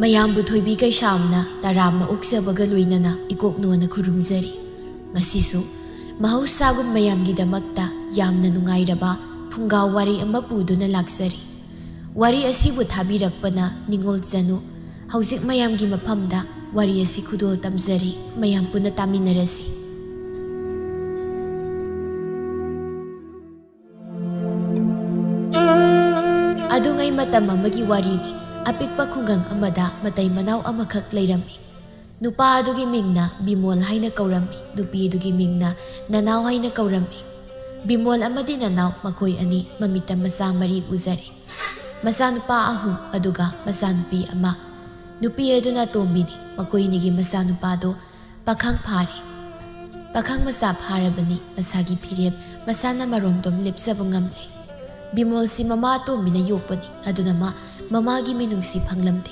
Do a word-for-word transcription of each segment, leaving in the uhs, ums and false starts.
ꯃꯌꯥꯝꯕꯨ ꯊꯣꯏꯕꯤ ꯀꯩꯁꯥꯝꯅ ꯇꯔꯥꯝꯅ ꯑꯣꯛꯆꯕꯒ ꯂꯣꯏꯅꯅ ꯏꯀꯣꯛꯅꯣꯅ ꯈꯨꯔꯨꯝꯖꯔꯤ꯫ ꯉꯁꯤꯁꯨ ꯃꯍꯧꯁꯥꯒꯨꯝ ꯃꯌꯥꯝꯒꯤꯗꯃꯛꯇ ꯌꯥꯝꯅ ꯅꯨꯡꯉꯥꯏꯔꯕ ꯐꯨꯡꯒꯥ ꯋꯥꯔꯤ ꯑꯃ ꯄꯨꯗꯨꯅ ꯂꯥꯛꯆꯔꯤ꯫ ꯋꯥꯔꯤ ꯑꯁꯤꯕꯨ ꯊꯥꯕꯤꯔꯛꯄꯅ ꯅꯤꯉꯣꯜ ꯆꯅꯨ꯫ ꯍꯧꯖꯤꯛ ꯃꯌꯥꯝꯒꯤ ꯃꯐꯝꯗ ꯋꯥꯔꯤ ꯑꯁꯤ ꯈꯨꯗꯣꯜ ꯇꯝꯖꯔꯤ, ꯃꯌꯥꯝ ꯄꯨꯟꯅ ꯇꯥꯃꯤꯟꯅꯔꯁꯤ꯫ ꯑꯗꯨꯉꯩ ꯃꯇꯝ ꯑꯃꯒꯤ ꯋꯥꯔꯤꯅꯤ꯫ ꯑꯄꯤꯛꯄ ꯈꯨꯡꯒꯪ ꯑꯃꯗ ꯃꯇꯩ ꯃꯅꯥꯎ ꯑꯃꯈꯛ ꯂꯩꯔꯝꯃꯤ꯫ ꯅꯨꯄꯥ ꯑꯗꯨꯒꯤ ꯃꯤꯡꯅ ꯕꯤꯃꯣꯜ ꯍꯥꯏꯅ ꯀꯧꯔꯝꯃꯤ, ꯅꯨꯄꯤ ꯑꯗꯨꯒꯤ ꯃꯤꯡꯅ ꯅꯅꯥꯎ ꯍꯥꯏꯅ ꯀꯧꯔꯝꯃꯤ꯫ ꯕꯤꯃꯣꯜ ꯑꯃꯗꯤ ꯅꯅꯥꯎ ꯃꯈꯣꯏ ꯑꯅꯤ ꯃꯃꯤꯠꯇ ꯃꯆꯥ ꯃꯔꯤ ꯎꯖꯔꯦ꯫ ꯃꯆꯥꯅꯨꯄꯥ ꯑꯍꯨꯝ ꯑꯗꯨꯒ ꯃꯆꯥꯅꯨꯄꯤ ꯑꯃ꯫ ꯅꯨꯄꯤ ꯑꯗꯨꯅ ꯑꯇꯣꯝꯕꯤꯅꯤ꯫ ꯃꯈꯣꯏ ꯑꯅꯤꯒꯤ ꯃꯆꯥꯅꯨꯄꯥꯗꯨ ꯄꯥꯈꯪ ꯐꯥꯔꯦ꯫ ꯄꯥꯈꯪ ꯃꯆꯥ ꯐꯥꯔꯕꯅꯤ, ꯃꯁꯥꯒꯤ ꯐꯤꯔꯦꯞ ꯃꯁꯥꯅ ꯃꯔꯣꯝꯗꯣꯝ ꯂꯦꯞꯆꯕ ꯉꯝꯂꯦ꯫ ꯕꯤꯃꯣꯜꯁꯤ ꯃꯃꯥ ꯑꯇꯣꯝꯕꯤꯅ ꯌꯣꯛꯄꯅꯤ, ꯑꯗꯨꯅ ꯃꯥ ꯃꯃꯥꯒꯤ ꯃꯤꯅꯨꯡꯁꯤ ꯐꯪꯂꯝꯗꯦ꯫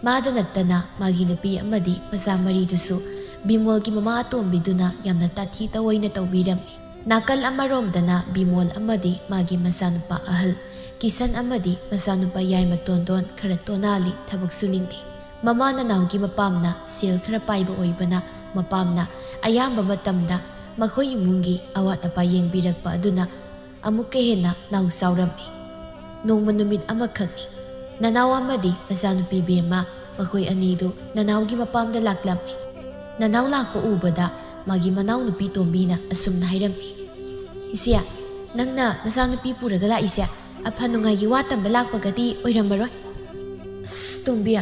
ꯃꯥꯗ ꯅꯠꯇꯅ ꯃꯥꯒꯤ ꯅꯨꯄꯤ ꯑꯃꯗꯤ ꯃꯆꯥ ꯃꯔꯤꯗꯨꯁꯨ ꯕꯤꯃꯣꯜꯒꯤ ꯃꯃꯥ ꯑꯇꯣꯝꯕꯤꯗꯨꯅ ꯌꯥꯝꯅ ꯇꯥꯊꯤ ꯇꯧꯑꯣꯏꯅ ꯇꯧꯕꯤꯔꯝꯃꯤ꯫ ꯅꯥꯀꯜ ꯑꯃꯔꯣꯝꯗꯅ ꯕꯤꯃꯣꯜ ꯑꯃꯗꯤ ꯃꯥꯒꯤ ꯃꯆꯥꯅꯨꯄꯥ ꯑꯍꯜ ꯀꯤꯁꯟ ꯑꯃꯗꯤ ꯃꯆꯥꯅꯨꯄꯥ ꯌꯥꯏꯃ ꯇꯣꯟꯗꯣꯟ ꯈꯔ ꯇꯣꯅꯥꯜꯂꯤ, ꯊꯕꯛ ꯁꯨꯅꯤꯡꯗꯦ꯫ ꯃꯃꯥ ꯅꯅꯥꯎꯒꯤ ꯃꯄꯥꯝꯅ ꯁꯦꯜ ꯈꯔ ꯄꯥꯏꯕ ꯑꯣꯏꯕꯅ ꯃꯄꯥꯝꯅ ꯑꯌꯥꯝꯕ ꯃꯇꯝꯗ ꯃꯈꯣꯏ ꯏꯃꯨꯡꯒꯤ ꯑꯋꯥꯠ ꯑꯄꯥ ꯌꯦꯡꯕꯤꯔꯛꯄ ꯑꯗꯨꯅ ꯑꯃꯨꯛꯀ ꯍꯦꯟꯅ ꯅꯥꯎ ꯆꯥꯎꯔꯝꯃꯤ꯫ ꯅꯣꯡꯃ ꯅꯨꯃꯤꯠ ꯑꯃꯈꯛꯅꯤ꯫ ꯅꯅꯥꯎ ꯑꯃꯗꯤ ꯃꯆꯥꯅꯨꯄꯤ ꯕꯦꯝꯃ, ꯃꯈꯣꯏ ꯑꯅꯤꯗꯨ ꯅꯅꯥꯎꯒꯤ ꯃꯄꯥꯝꯗ ꯂꯥꯛꯂꯝꯃꯤ꯫ ꯅꯅꯥꯎ ꯂꯥꯛꯄ ꯎꯕꯗ ꯃꯥꯒꯤ ꯃꯅꯥꯎꯅꯨꯄꯤ ꯇꯣꯝꯕꯤꯅ ꯑꯁꯨꯝꯅ ꯍꯥꯏꯔꯝꯃꯤ, "ꯏꯆꯦ, ꯅꯪꯅ ꯅꯆꯥꯅꯨꯄꯤ ꯄꯨꯔꯒ ꯂꯥꯛꯏꯁꯦ ꯑꯐ ꯅꯨꯡꯉꯥꯏꯒꯤ ꯋꯥ ꯇꯝꯕ ꯂꯥꯛꯄꯒꯗꯤ ꯑꯣꯏꯔꯝꯃꯔꯣꯏ?" "ꯑꯁ, ꯇꯣꯝꯕꯤ,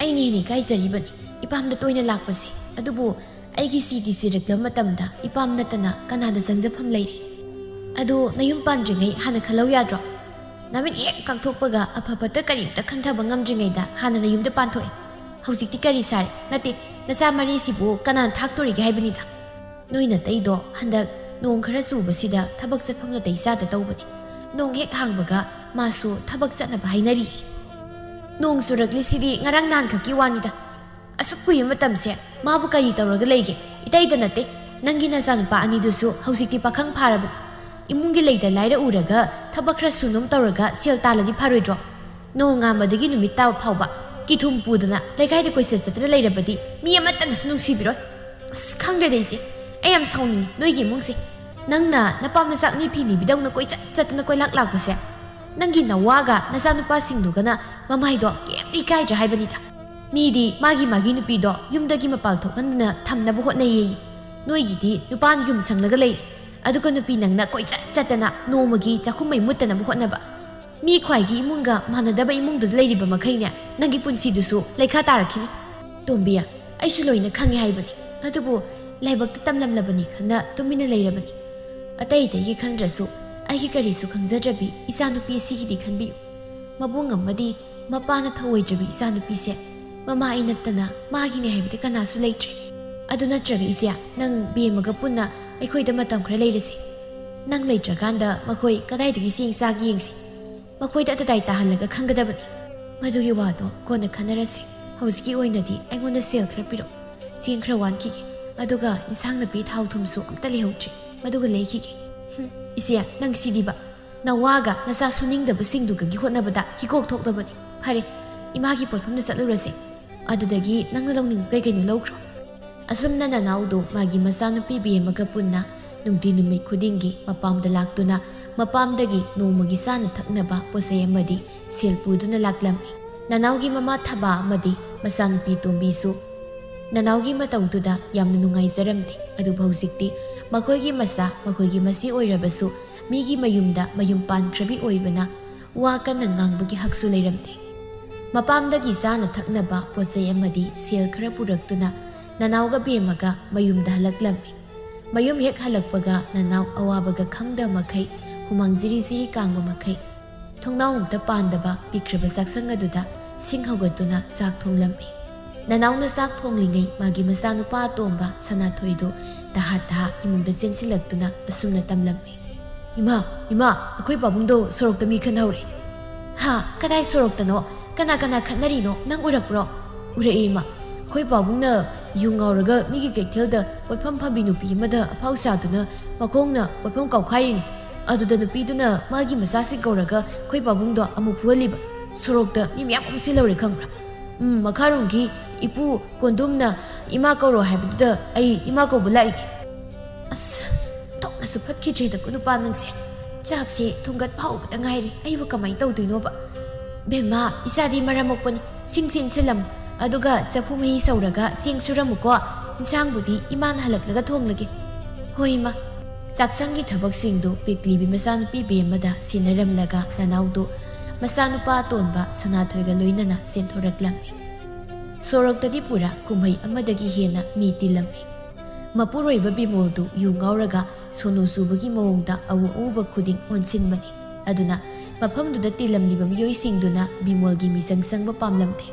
ꯑꯩꯅ ꯍꯦꯟꯅ ꯏꯀꯥꯏꯖꯔꯤꯕꯅꯤ ꯏꯄꯥꯝꯗ ꯇꯣꯏꯅ ꯂꯥꯛꯄꯁꯦ꯫ ꯑꯗꯨꯕꯨ ꯑꯩꯒꯤ ꯁꯤꯗꯤ ꯁꯤꯔꯛꯂꯕ ꯃꯇꯝꯗ ꯏꯄꯥꯝ ꯅꯠꯇꯅ ꯀꯅꯥꯗ ꯆꯪꯖꯐꯝ ꯂꯩꯔꯤ? ꯑꯗꯣ ꯅꯌꯨꯝ ꯄꯥꯟꯗ꯭ꯔꯤꯉꯩ ꯍꯥꯟꯅ ꯈꯜꯍꯧ ꯌꯥꯗ꯭ꯔꯣ? ꯅꯃꯤꯠ ꯍꯦꯛ ꯀꯥꯡꯊꯣꯛꯄꯒ ꯑꯐ ꯐꯠꯇ ꯀꯔꯤꯝꯇ ꯈꯟꯊꯕ ꯉꯝꯗ꯭ꯔꯤꯉꯩꯗ ꯍꯥꯟꯅ ꯅꯌꯨꯝꯗ ꯄꯥꯟꯊꯣꯛꯑꯦ꯫ ꯍꯧꯖꯤꯛꯇꯤ ꯀꯔꯤ ꯁꯥꯔꯦ? ꯅꯠꯇꯦ, ꯅꯆꯥ ꯃꯔꯤꯁꯤꯕꯨ ꯀꯅꯥꯅ ꯊꯥꯛꯇꯣꯔꯤꯒꯦ ꯍꯥꯏꯕꯅꯤꯗ꯫ ꯅꯣꯏ ꯅꯇꯩꯗꯣ ꯍꯟꯗꯛ ꯅꯣꯡ ꯈꯔ ꯆꯨꯕꯁꯤꯗ ꯊꯕꯛ ꯆꯠꯐꯝ ꯅꯥꯇꯩ ꯆꯥꯗ ꯇꯧꯕꯅꯤ꯫ ꯅꯣꯡ ꯍꯦꯛ ꯍꯥꯡꯕꯒ ꯃꯥꯁꯨ ꯊꯕꯛ ꯆꯠꯅꯕ ꯍꯥꯏꯅꯔꯤ꯫ ꯅꯣꯡ ꯆꯨꯔꯛꯂꯤꯁꯤꯗꯤ ꯉꯔꯥꯡ ꯅꯍꯥꯟꯈꯛꯀꯤ ꯋꯥꯅꯤꯗ꯫ ꯑꯁꯨꯛ ꯀꯨꯏꯕ ꯃꯇꯝꯁꯦ ꯃꯥꯕꯨ ꯀꯔꯤ ꯇꯧꯔꯒ ꯂꯩꯒꯦ? ꯏꯇꯩꯗ ꯅꯠꯇꯦ, ꯅꯪꯒꯤ ꯅꯆꯥꯅꯨꯄꯥ ꯑꯅꯤꯗꯨꯁꯨ ꯍꯧꯖꯤꯛꯇꯤ ꯄꯥꯈꯪ ꯐꯥꯔꯕꯅꯤ꯫ ꯏꯃꯨꯡꯒꯤ ꯂꯩꯇ ꯂꯥꯏꯔ ꯎꯔꯒ ꯊꯕꯛ ꯈꯔ ꯁꯨꯅꯣꯝ ꯇꯧꯔꯒ ꯁꯦꯜ ꯇꯥꯜꯂꯗꯤ ꯐꯔꯣꯏꯗ꯭ꯔꯣ? ꯅꯣꯡ ꯉꯥꯟꯕꯗꯒꯤ ꯅꯨꯃꯤꯠ ꯇꯥꯕ ꯐꯥꯎꯕ ꯀꯤꯊꯨꯝ ꯄꯨꯗꯅ ꯂꯩꯀꯥꯏꯗ ꯀꯣꯏꯆꯠ ꯆꯠꯇꯅ ꯂꯩꯔꯕꯗꯤ ꯃꯤ ꯑꯃꯠꯇꯅꯁꯨ ꯅꯨꯡꯁꯤꯕꯤꯔꯣꯏ꯫ ꯑꯁ, ꯈꯪꯗ꯭ꯔꯦꯗ ꯏꯆꯦ, ꯑꯩ ꯌꯥꯝ ꯁꯥꯎꯅꯤꯡꯉꯤ ꯅꯣꯏꯒꯤ ꯏꯃꯨꯡꯁꯦ꯫ ꯅꯪꯅ ꯅꯄꯥꯝ ꯅꯆꯥ ꯃꯤ ꯐꯤ ꯅꯤꯕꯤꯗꯧꯅ ꯀꯣꯏꯆꯠ ꯆꯠꯇꯅ ꯀꯣꯏꯂꯥꯛ ꯂꯥꯛꯄꯁꯦ, ꯅꯪꯒꯤ ꯅꯋꯥꯒ ꯅꯆꯥꯅꯨꯄꯥꯁꯤꯡꯗꯨꯒꯅ ꯃꯃꯥꯏꯗꯣ ꯀꯩꯝꯇ ꯏꯀꯥꯏꯗ꯭ꯔꯦ ꯍꯥꯏꯕꯅꯤꯗ꯫ ꯃꯤꯗꯤ ꯃꯥꯒꯤ ꯃꯥꯒꯤ ꯅꯨꯄꯤꯗꯣ ꯌꯨꯝꯗꯒꯤ ꯃꯄꯥꯜ ꯊꯣꯛꯍꯟꯗꯅ ꯊꯝꯅꯕ ꯍꯣꯠꯅꯩꯌꯦ꯫ ꯅꯣꯏꯒꯤꯗꯤ ꯅꯨꯄꯥꯅ ꯌꯨꯝ ꯁꯪꯂꯒ ꯂꯩ, ꯑꯗꯨꯒ ꯅꯨꯄꯤ ꯅꯪꯅ ꯀꯣꯏꯆꯠ ꯆꯠꯇꯅ ꯅꯣꯡꯃꯒꯤ ꯆꯥꯛꯈꯨꯝ ꯃꯩ ꯃꯨꯠꯇꯅꯕ ꯍꯣꯠꯅꯕ꯫ ꯃꯤ ꯈ꯭ꯋꯥꯏꯒꯤ ꯏꯃꯨꯡꯒ ꯃꯥꯟꯅꯗꯕ ꯏꯃꯨꯡꯗꯨꯗ ꯂꯩꯔꯤꯕ ꯃꯈꯩꯅꯦ, ꯅꯪꯒꯤ ꯄꯨꯟꯁꯤꯗꯨꯁꯨ ꯂꯩꯈꯥ ꯇꯥꯔꯛꯈꯤꯅꯤ꯫ ꯇꯣꯝꯕꯤ, ꯑꯩꯁꯨ ꯂꯣꯏꯅ ꯈꯪꯉꯦ ꯍꯥꯏꯕꯅꯤ, ꯑꯗꯨꯕꯨ ꯂꯥꯏꯕꯛꯇ ꯇꯝꯂꯝꯂꯕꯅꯤ ꯈꯟꯅ ꯇꯨꯃꯤꯟꯅ ꯂꯩꯔꯕꯅꯤ꯫ ꯑꯇꯩ ꯑꯇꯩꯒꯤ ꯈꯟꯗ꯭ꯔꯁꯨ ꯑꯩꯒꯤ ꯀꯔꯤꯁꯨ ꯈꯪꯖꯗ꯭ꯔꯕꯤ ꯏꯆꯥꯅꯨꯄꯤ ꯑꯁꯤꯒꯤꯗꯤ ꯈꯟꯕꯤꯌꯨ꯫ ꯃꯕꯨꯡ ꯑꯃꯗꯤ ꯃꯄꯥꯅ ꯊꯧꯑꯣꯏꯗ꯭ꯔꯕꯤ ꯏꯆꯥꯅꯨꯄꯤꯁꯦ ꯃꯃꯥ ꯑꯩ ꯅꯠꯇꯅ ꯃꯥꯒꯤꯅꯦ ꯍꯥꯏꯕꯗꯤ ꯀꯅꯥꯁꯨ ꯂꯩꯇ꯭ꯔꯦ꯫ ꯑꯗꯨ ꯅꯠꯇ꯭ꯔꯒ ꯏꯆꯦ, ꯅꯪ ꯕꯦꯝꯃꯒ ꯄꯨꯟꯅ ꯑꯩꯈꯣꯏꯗ ꯃꯇꯝ ꯈꯔ ꯂꯩꯔꯁꯤ꯫ ꯅꯪ ꯂꯩꯇ꯭ꯔꯀꯥꯟꯗ ꯃꯈꯣꯏ ꯀꯗꯥꯏꯗꯒꯤ ꯆꯦꯡ ꯆꯥꯒꯦ ꯌꯦꯡꯁꯤ꯫ ꯃꯈꯣꯏꯗ ꯑꯇꯗꯥꯏ ꯇꯥꯍꯜꯂꯒ ꯈꯪꯒꯗꯕꯅꯤ꯫ ꯃꯗꯨꯒꯤ ꯋꯥꯗꯣ ꯀꯣꯟꯅ ꯈꯟꯅꯔꯁꯤ꯫ ꯍꯧꯖꯤꯛꯀꯤ ꯑꯣꯏꯅꯗꯤ ꯑꯩꯉꯣꯟꯗ ꯁꯦꯜ ꯈꯔ ꯄꯤꯔꯛꯎ꯫ ꯆꯦꯡ ꯈꯔ ꯋꯥꯟꯈꯤꯒꯦ, ꯑꯗꯨꯒ ꯏꯟꯁꯥꯡ ꯅꯥꯄꯤ ꯊꯥꯎ ꯊꯨꯝꯁꯨ ꯑꯝꯇ ꯂꯩꯍꯧꯗ꯭ꯔꯤ, ꯃꯗꯨꯒ ꯂꯩꯈꯤꯒꯦ꯫ ꯍꯨꯝ, ꯏꯆꯦ, ꯅꯪ ꯁꯤꯗꯤꯕ꯫ ꯅꯋꯥꯒ ꯅꯆꯥ ꯁꯨꯅꯤꯡꯗꯕꯁꯤꯡꯗꯨꯒꯒꯤ ꯍꯣꯠꯅꯕꯗ ꯍꯤꯀꯣꯛ ꯊꯣꯛꯂꯕꯅꯤ꯫ ꯐꯔꯦ, ꯏꯃꯥꯒꯤ ꯄꯣꯠꯐꯝꯗ ꯆꯠꯂꯨꯔꯁꯦ꯫ ꯑꯗꯨꯗꯒꯤ ꯅꯪꯅ ꯂꯧꯅꯤꯡꯕ ꯀꯩ ꯀꯩꯅꯣ ꯂꯧꯈ꯭ꯔꯣ꯫ ꯑꯁꯨꯝꯅ ꯅꯅꯥꯎꯗꯨ ꯃꯥꯒꯤ ꯃꯆꯥꯅꯨꯄꯤ ꯕꯦꯝꯃꯒ ꯄꯨꯟꯅ ꯅꯨꯡꯇꯤ ꯅꯨꯃꯤꯠ ꯈꯨꯗꯤꯡꯒꯤ ꯃꯄꯥꯝꯗ ꯂꯥꯛꯇꯨꯅ ꯃꯄꯥꯝꯗꯒꯤ ꯅꯣꯡꯃꯒꯤ ꯆꯥꯅ ꯊꯛꯅꯕ ꯄꯣꯠ ꯆꯩ ꯑꯃꯗꯤ ꯁꯦꯜ ꯄꯨꯗꯨꯅ ꯂꯥꯛꯂꯝꯃꯤ꯫ ꯅꯅꯥꯎꯒꯤ ꯃꯃꯥ ꯊꯕꯥ ꯑꯃꯗꯤ ꯃꯆꯥꯅꯨꯄꯤ ꯇꯣꯝꯕꯤꯁꯨ ꯅꯅꯥꯎꯒꯤ ꯃꯇꯧꯗꯨꯗ ꯌꯥꯝꯅ ꯅꯨꯡꯉꯥꯏꯖꯔꯝꯗꯦ꯫ ꯑꯗꯨꯕꯨ ꯍꯧꯖꯤꯛꯇꯤ ꯃꯈꯣꯏꯒꯤ ꯃꯆꯥ, ꯃꯈꯣꯏꯒꯤ ꯃꯆꯦ ꯑꯣꯏꯔꯕꯁꯨ ꯃꯤꯒꯤ ꯃꯌꯨꯝꯗ ꯃꯌꯨꯝ ꯄꯥꯟꯈ꯭ꯔꯕꯤ ꯑꯣꯏꯕꯅ ꯋꯥ ꯀꯟꯅ ꯉꯥꯡꯕꯒꯤ ꯍꯛꯁꯨ ꯂꯩꯔꯝꯗꯦ꯫ ꯃꯄꯥꯝꯗꯒꯤ ꯆꯥꯅ ꯊꯛꯅꯕ ꯄꯣꯠ ꯆꯩ ꯑꯃꯗꯤ ꯁꯦꯜ ꯈꯔ ꯄꯨꯔꯛꯇꯨꯅ ꯅꯅꯥꯎꯒ ꯕꯦꯝꯃꯒ ꯃꯌꯨꯝꯗ ꯍꯜꯂꯛꯂꯝꯃꯤ꯫ ꯃꯌꯨꯝ ꯍꯦꯛ ꯍꯜꯂꯛꯄꯒ ꯅꯅꯥꯎ ꯑꯋꯥꯕꯒ ꯈꯪꯗ ꯃꯈꯩ, ꯍꯨꯃꯥꯡ ꯖꯤꯔꯤ ꯖꯤꯔꯤ ꯀꯥꯡꯕ ꯃꯈꯩ, ꯊꯣꯡꯅꯥꯎ ꯑꯝꯇ ꯄꯥꯟꯗꯕ ꯄꯤꯛꯈ꯭ꯔꯕ ꯆꯥꯛꯁꯪ ꯑꯗꯨꯗ ꯁꯤꯡ ꯍꯧꯒꯠꯇꯨꯅ ꯆꯥꯛ ꯊꯣꯡꯂꯝꯃꯤ꯫ ꯅꯅꯥꯎꯅ ꯆꯥꯛ ꯊꯣꯡꯂꯤꯉꯩ ꯃꯥꯒꯤ ꯃꯆꯥꯅꯨꯄꯥ ꯑꯇꯣꯝꯕ ꯁꯅꯥꯊꯣꯏꯗꯨ ꯇꯍꯥ ꯇꯍꯥ ꯏꯃꯨꯡꯗ ꯆꯦꯟꯁꯤꯜꯂꯛꯇꯨꯅ ꯑꯁꯨꯝꯅ ꯇꯝꯂꯝꯃꯤ꯫ "ꯏꯃꯥ, ꯏꯃꯥ, ꯑꯩꯈꯣꯏ ꯄꯥꯕꯨꯡꯗꯣ ꯁꯣꯔꯣꯛꯇ ꯃꯤ ꯈꯠꯅꯍꯧꯔꯦ꯫" "ꯍꯥ? ꯀꯗꯥꯏ ꯁꯣꯔꯣꯛꯇꯅꯣ? ꯀꯅꯥ ꯀꯅꯥ ꯈꯠꯅꯔꯤꯅꯣ? ꯅꯪ ꯎꯔꯛꯄ꯭ꯔꯣ?" "ꯎꯔꯛꯑꯦ ꯏꯃꯥ꯫ ꯑꯩꯈꯣꯏ ꯄꯥꯕꯨꯡꯅ ꯌꯨ ꯉꯥꯎꯔꯒ ꯃꯤꯒꯤ ꯀꯩꯊꯦꯜꯗ ꯄꯣꯠꯐꯝ ꯐꯝꯕꯤ ꯅꯨꯄꯤ ꯑꯃꯗ ꯑꯐꯥꯎ ꯁꯥꯗꯨꯅ ꯃꯈꯣꯡꯅ ꯄꯣꯠꯐꯝ ꯀꯥꯎꯈꯥꯏꯔꯤꯅꯤ꯫ ꯑꯗꯨꯗ ꯅꯨꯄꯤꯗꯨꯅ ꯃꯥꯒꯤ ꯃꯆꯥꯁꯤꯡ ꯀꯧꯔꯒ ꯑꯩꯈꯣꯏ ꯄꯥꯕꯨꯡꯗꯣ ꯑꯃꯨꯛ ꯐꯨꯍꯜꯂꯤꯕ꯫ ꯁꯣꯔꯣꯛꯇ ꯃꯤ ꯃꯌꯥꯝ ꯑꯃꯨꯛ ꯆꯦꯜꯍꯧꯔꯦ ꯈꯪꯕ꯭ꯔꯥ?" "ꯎꯝ, ꯃꯈꯥꯔꯣꯝꯒꯤ ꯏꯄꯨ ꯀꯣꯟꯗꯨꯝꯅ ꯏꯃꯥ ꯀꯧꯔꯣ ꯍꯥꯏꯕꯗꯨꯗ ꯑꯩ ꯏꯃꯥ ꯀꯧꯕ ꯂꯥꯛꯏꯅꯦ꯫ ꯑꯁ, ꯊꯣꯛꯅꯁꯨ ꯐꯠꯈꯤꯗ꯭ꯔꯦꯗꯀꯣ ꯅꯨꯄꯥ ꯅꯪꯁꯦ꯫ ꯆꯥꯛꯁꯦ ꯊꯣꯡꯒꯠ ꯐꯥꯎꯕꯗ ꯉꯥꯏꯔꯤ, ꯑꯩꯕꯨ ꯀꯃꯥꯏꯅ ꯇꯧꯗꯣꯏꯅꯣꯕ? ꯕꯦꯝꯃ, ꯏꯆꯥꯗꯤ ꯃꯔꯝ ꯃꯣꯛꯄꯅꯤ, ꯁꯤꯡ ꯁꯦꯝꯁꯤꯜꯂꯝꯃꯨ, ꯑꯗꯨꯒ ꯆꯐꯨ ꯃꯍꯤ ꯁꯧꯔꯒ ꯆꯦꯡ ꯁꯨꯔꯝꯃꯨꯀꯣ꯫ ꯏꯟꯁꯥꯡꯕꯨꯗꯤ ꯏꯃꯥꯅ ꯍꯜꯂꯛꯂꯒ ꯊꯣꯡꯂꯒꯦ꯫" "ꯍꯣꯏ, ꯏꯃꯥ꯫" ꯆꯥꯛꯁꯪꯒꯤ ꯊꯕꯛꯁꯤꯡꯗꯨ ꯄꯤꯛꯂꯤꯕꯤ ꯃꯆꯥꯅꯨꯄꯤ ꯕꯦꯝꯃꯗ ꯁꯤꯟꯅꯔꯝꯂꯒ ꯅꯅꯥꯎꯗꯨ ꯃꯆꯥꯅꯨꯄꯥ ꯑꯇꯣꯟꯕ ꯁꯅꯥꯊꯣꯏꯒ ꯂꯣꯏꯅꯅ ꯆꯦꯟꯊꯣꯔꯛꯂꯝꯃꯤ꯫ ꯁꯣꯔꯣꯛꯇꯗꯤ ꯄꯨꯔꯥ ꯀꯨꯝꯍꯩ ꯑꯃꯗꯒꯤ ꯍꯦꯟꯅ ꯃꯤ ꯇꯤꯜꯂꯝꯃꯤ꯫ ꯃꯄꯨꯔꯣꯏꯕ ꯕꯤꯃꯣꯜꯗꯨ ꯌꯨ ꯉꯥꯎꯔꯒ ꯁꯣꯅꯣ ꯆꯨꯕꯒꯤ ꯃꯑꯣꯡꯗ ꯑꯎ ꯑꯎꯕ ꯈꯨꯗꯤꯡ ꯑꯣꯟꯁꯤꯟꯕꯅꯤ꯫ ꯑꯗꯨꯅ ꯃꯐꯝꯗꯨꯗ ꯇꯤꯜꯂꯝꯂꯤꯕ ꯃꯤꯑꯣꯏꯁꯤꯡꯗꯨꯅ ꯕꯤꯃꯣꯜꯒꯤ ꯃꯤꯆꯪ ꯆꯪꯕ ꯄꯥꯝꯂꯝꯗꯦ꯫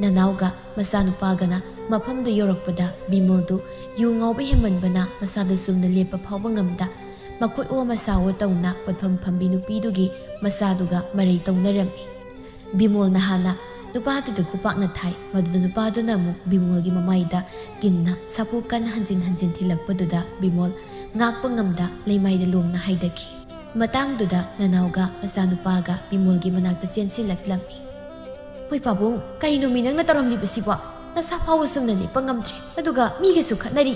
ꯅꯅꯥꯎꯒ ꯃꯆꯥꯅꯨꯄꯥꯒꯅ ꯃꯐꯝꯗꯨ ꯌꯧꯔꯛꯄꯗ ꯕꯤꯃꯣꯜꯗꯨ ꯌꯨ ꯉꯥꯎꯕ ꯍꯦꯟꯃꯟꯕꯅ ꯃꯁꯥꯗꯨ ꯆꯨꯝꯅ ꯂꯦꯞꯄ ꯐꯥꯎꯕ ꯉꯝꯗ ꯃꯈꯨꯠ ꯑꯣ ꯃꯁꯥ ꯑꯣ ꯇꯧꯅ ꯄꯣꯠꯐꯝ ꯐꯝꯕꯤ ꯅꯨꯄꯤꯗꯨꯒꯤ ꯃꯆꯥꯗꯨꯒ ꯃꯔꯩ ꯇꯧꯅꯔꯝꯃꯤ꯫ ꯕꯤꯃꯣꯜꯅ ꯍꯥꯟꯅ ꯅꯨꯄꯥꯗꯨꯗ ꯈꯨꯄꯥꯛꯅ ꯊꯥꯏ꯫ ꯃꯗꯨꯗ ꯅꯨꯄꯥꯗꯨꯅ ꯑꯃꯨꯛ ꯕꯤꯃꯣꯜꯒꯤ ꯃꯃꯥꯏꯗ ꯀꯤꯟꯅ ꯁꯥꯐꯨ ꯀꯟ ꯍꯟꯖꯤꯟ ꯍꯟꯖꯤꯟ ꯊꯤꯜꯂꯛꯄꯗꯨꯗ ꯕꯤꯃꯣꯜ ꯉꯥꯛꯄ ꯉꯝꯗ ꯂꯩꯃꯥꯏꯗ ꯂꯣꯡꯅ ꯍꯥꯏꯗꯈꯤ꯫ ꯃꯇꯥꯡꯗꯨꯗ ꯅꯅꯥꯎꯒ ꯃꯆꯥꯅꯨꯄꯥꯒ ꯕꯤꯃꯣꯜꯒꯤ ꯃꯅꯥꯛꯇ ꯆꯦꯟꯁꯤꯜꯂꯛꯂꯝꯃꯤ꯫ "ꯍꯣꯏ ꯄꯥꯕꯨꯡ, ꯀꯔꯤꯅꯣꯃꯤ ꯅꯪꯅ ꯇꯧꯔꯝꯂꯤꯕꯁꯤꯕꯣ? ꯅꯁꯥ ꯐꯥꯎꯕ ꯆꯨꯝꯅ ꯂꯦꯞꯄ ꯉꯝꯗ꯭ꯔꯦ, ꯑꯗꯨꯒ ꯃꯤꯒꯁꯨ ꯈꯠꯅꯔꯤ꯫"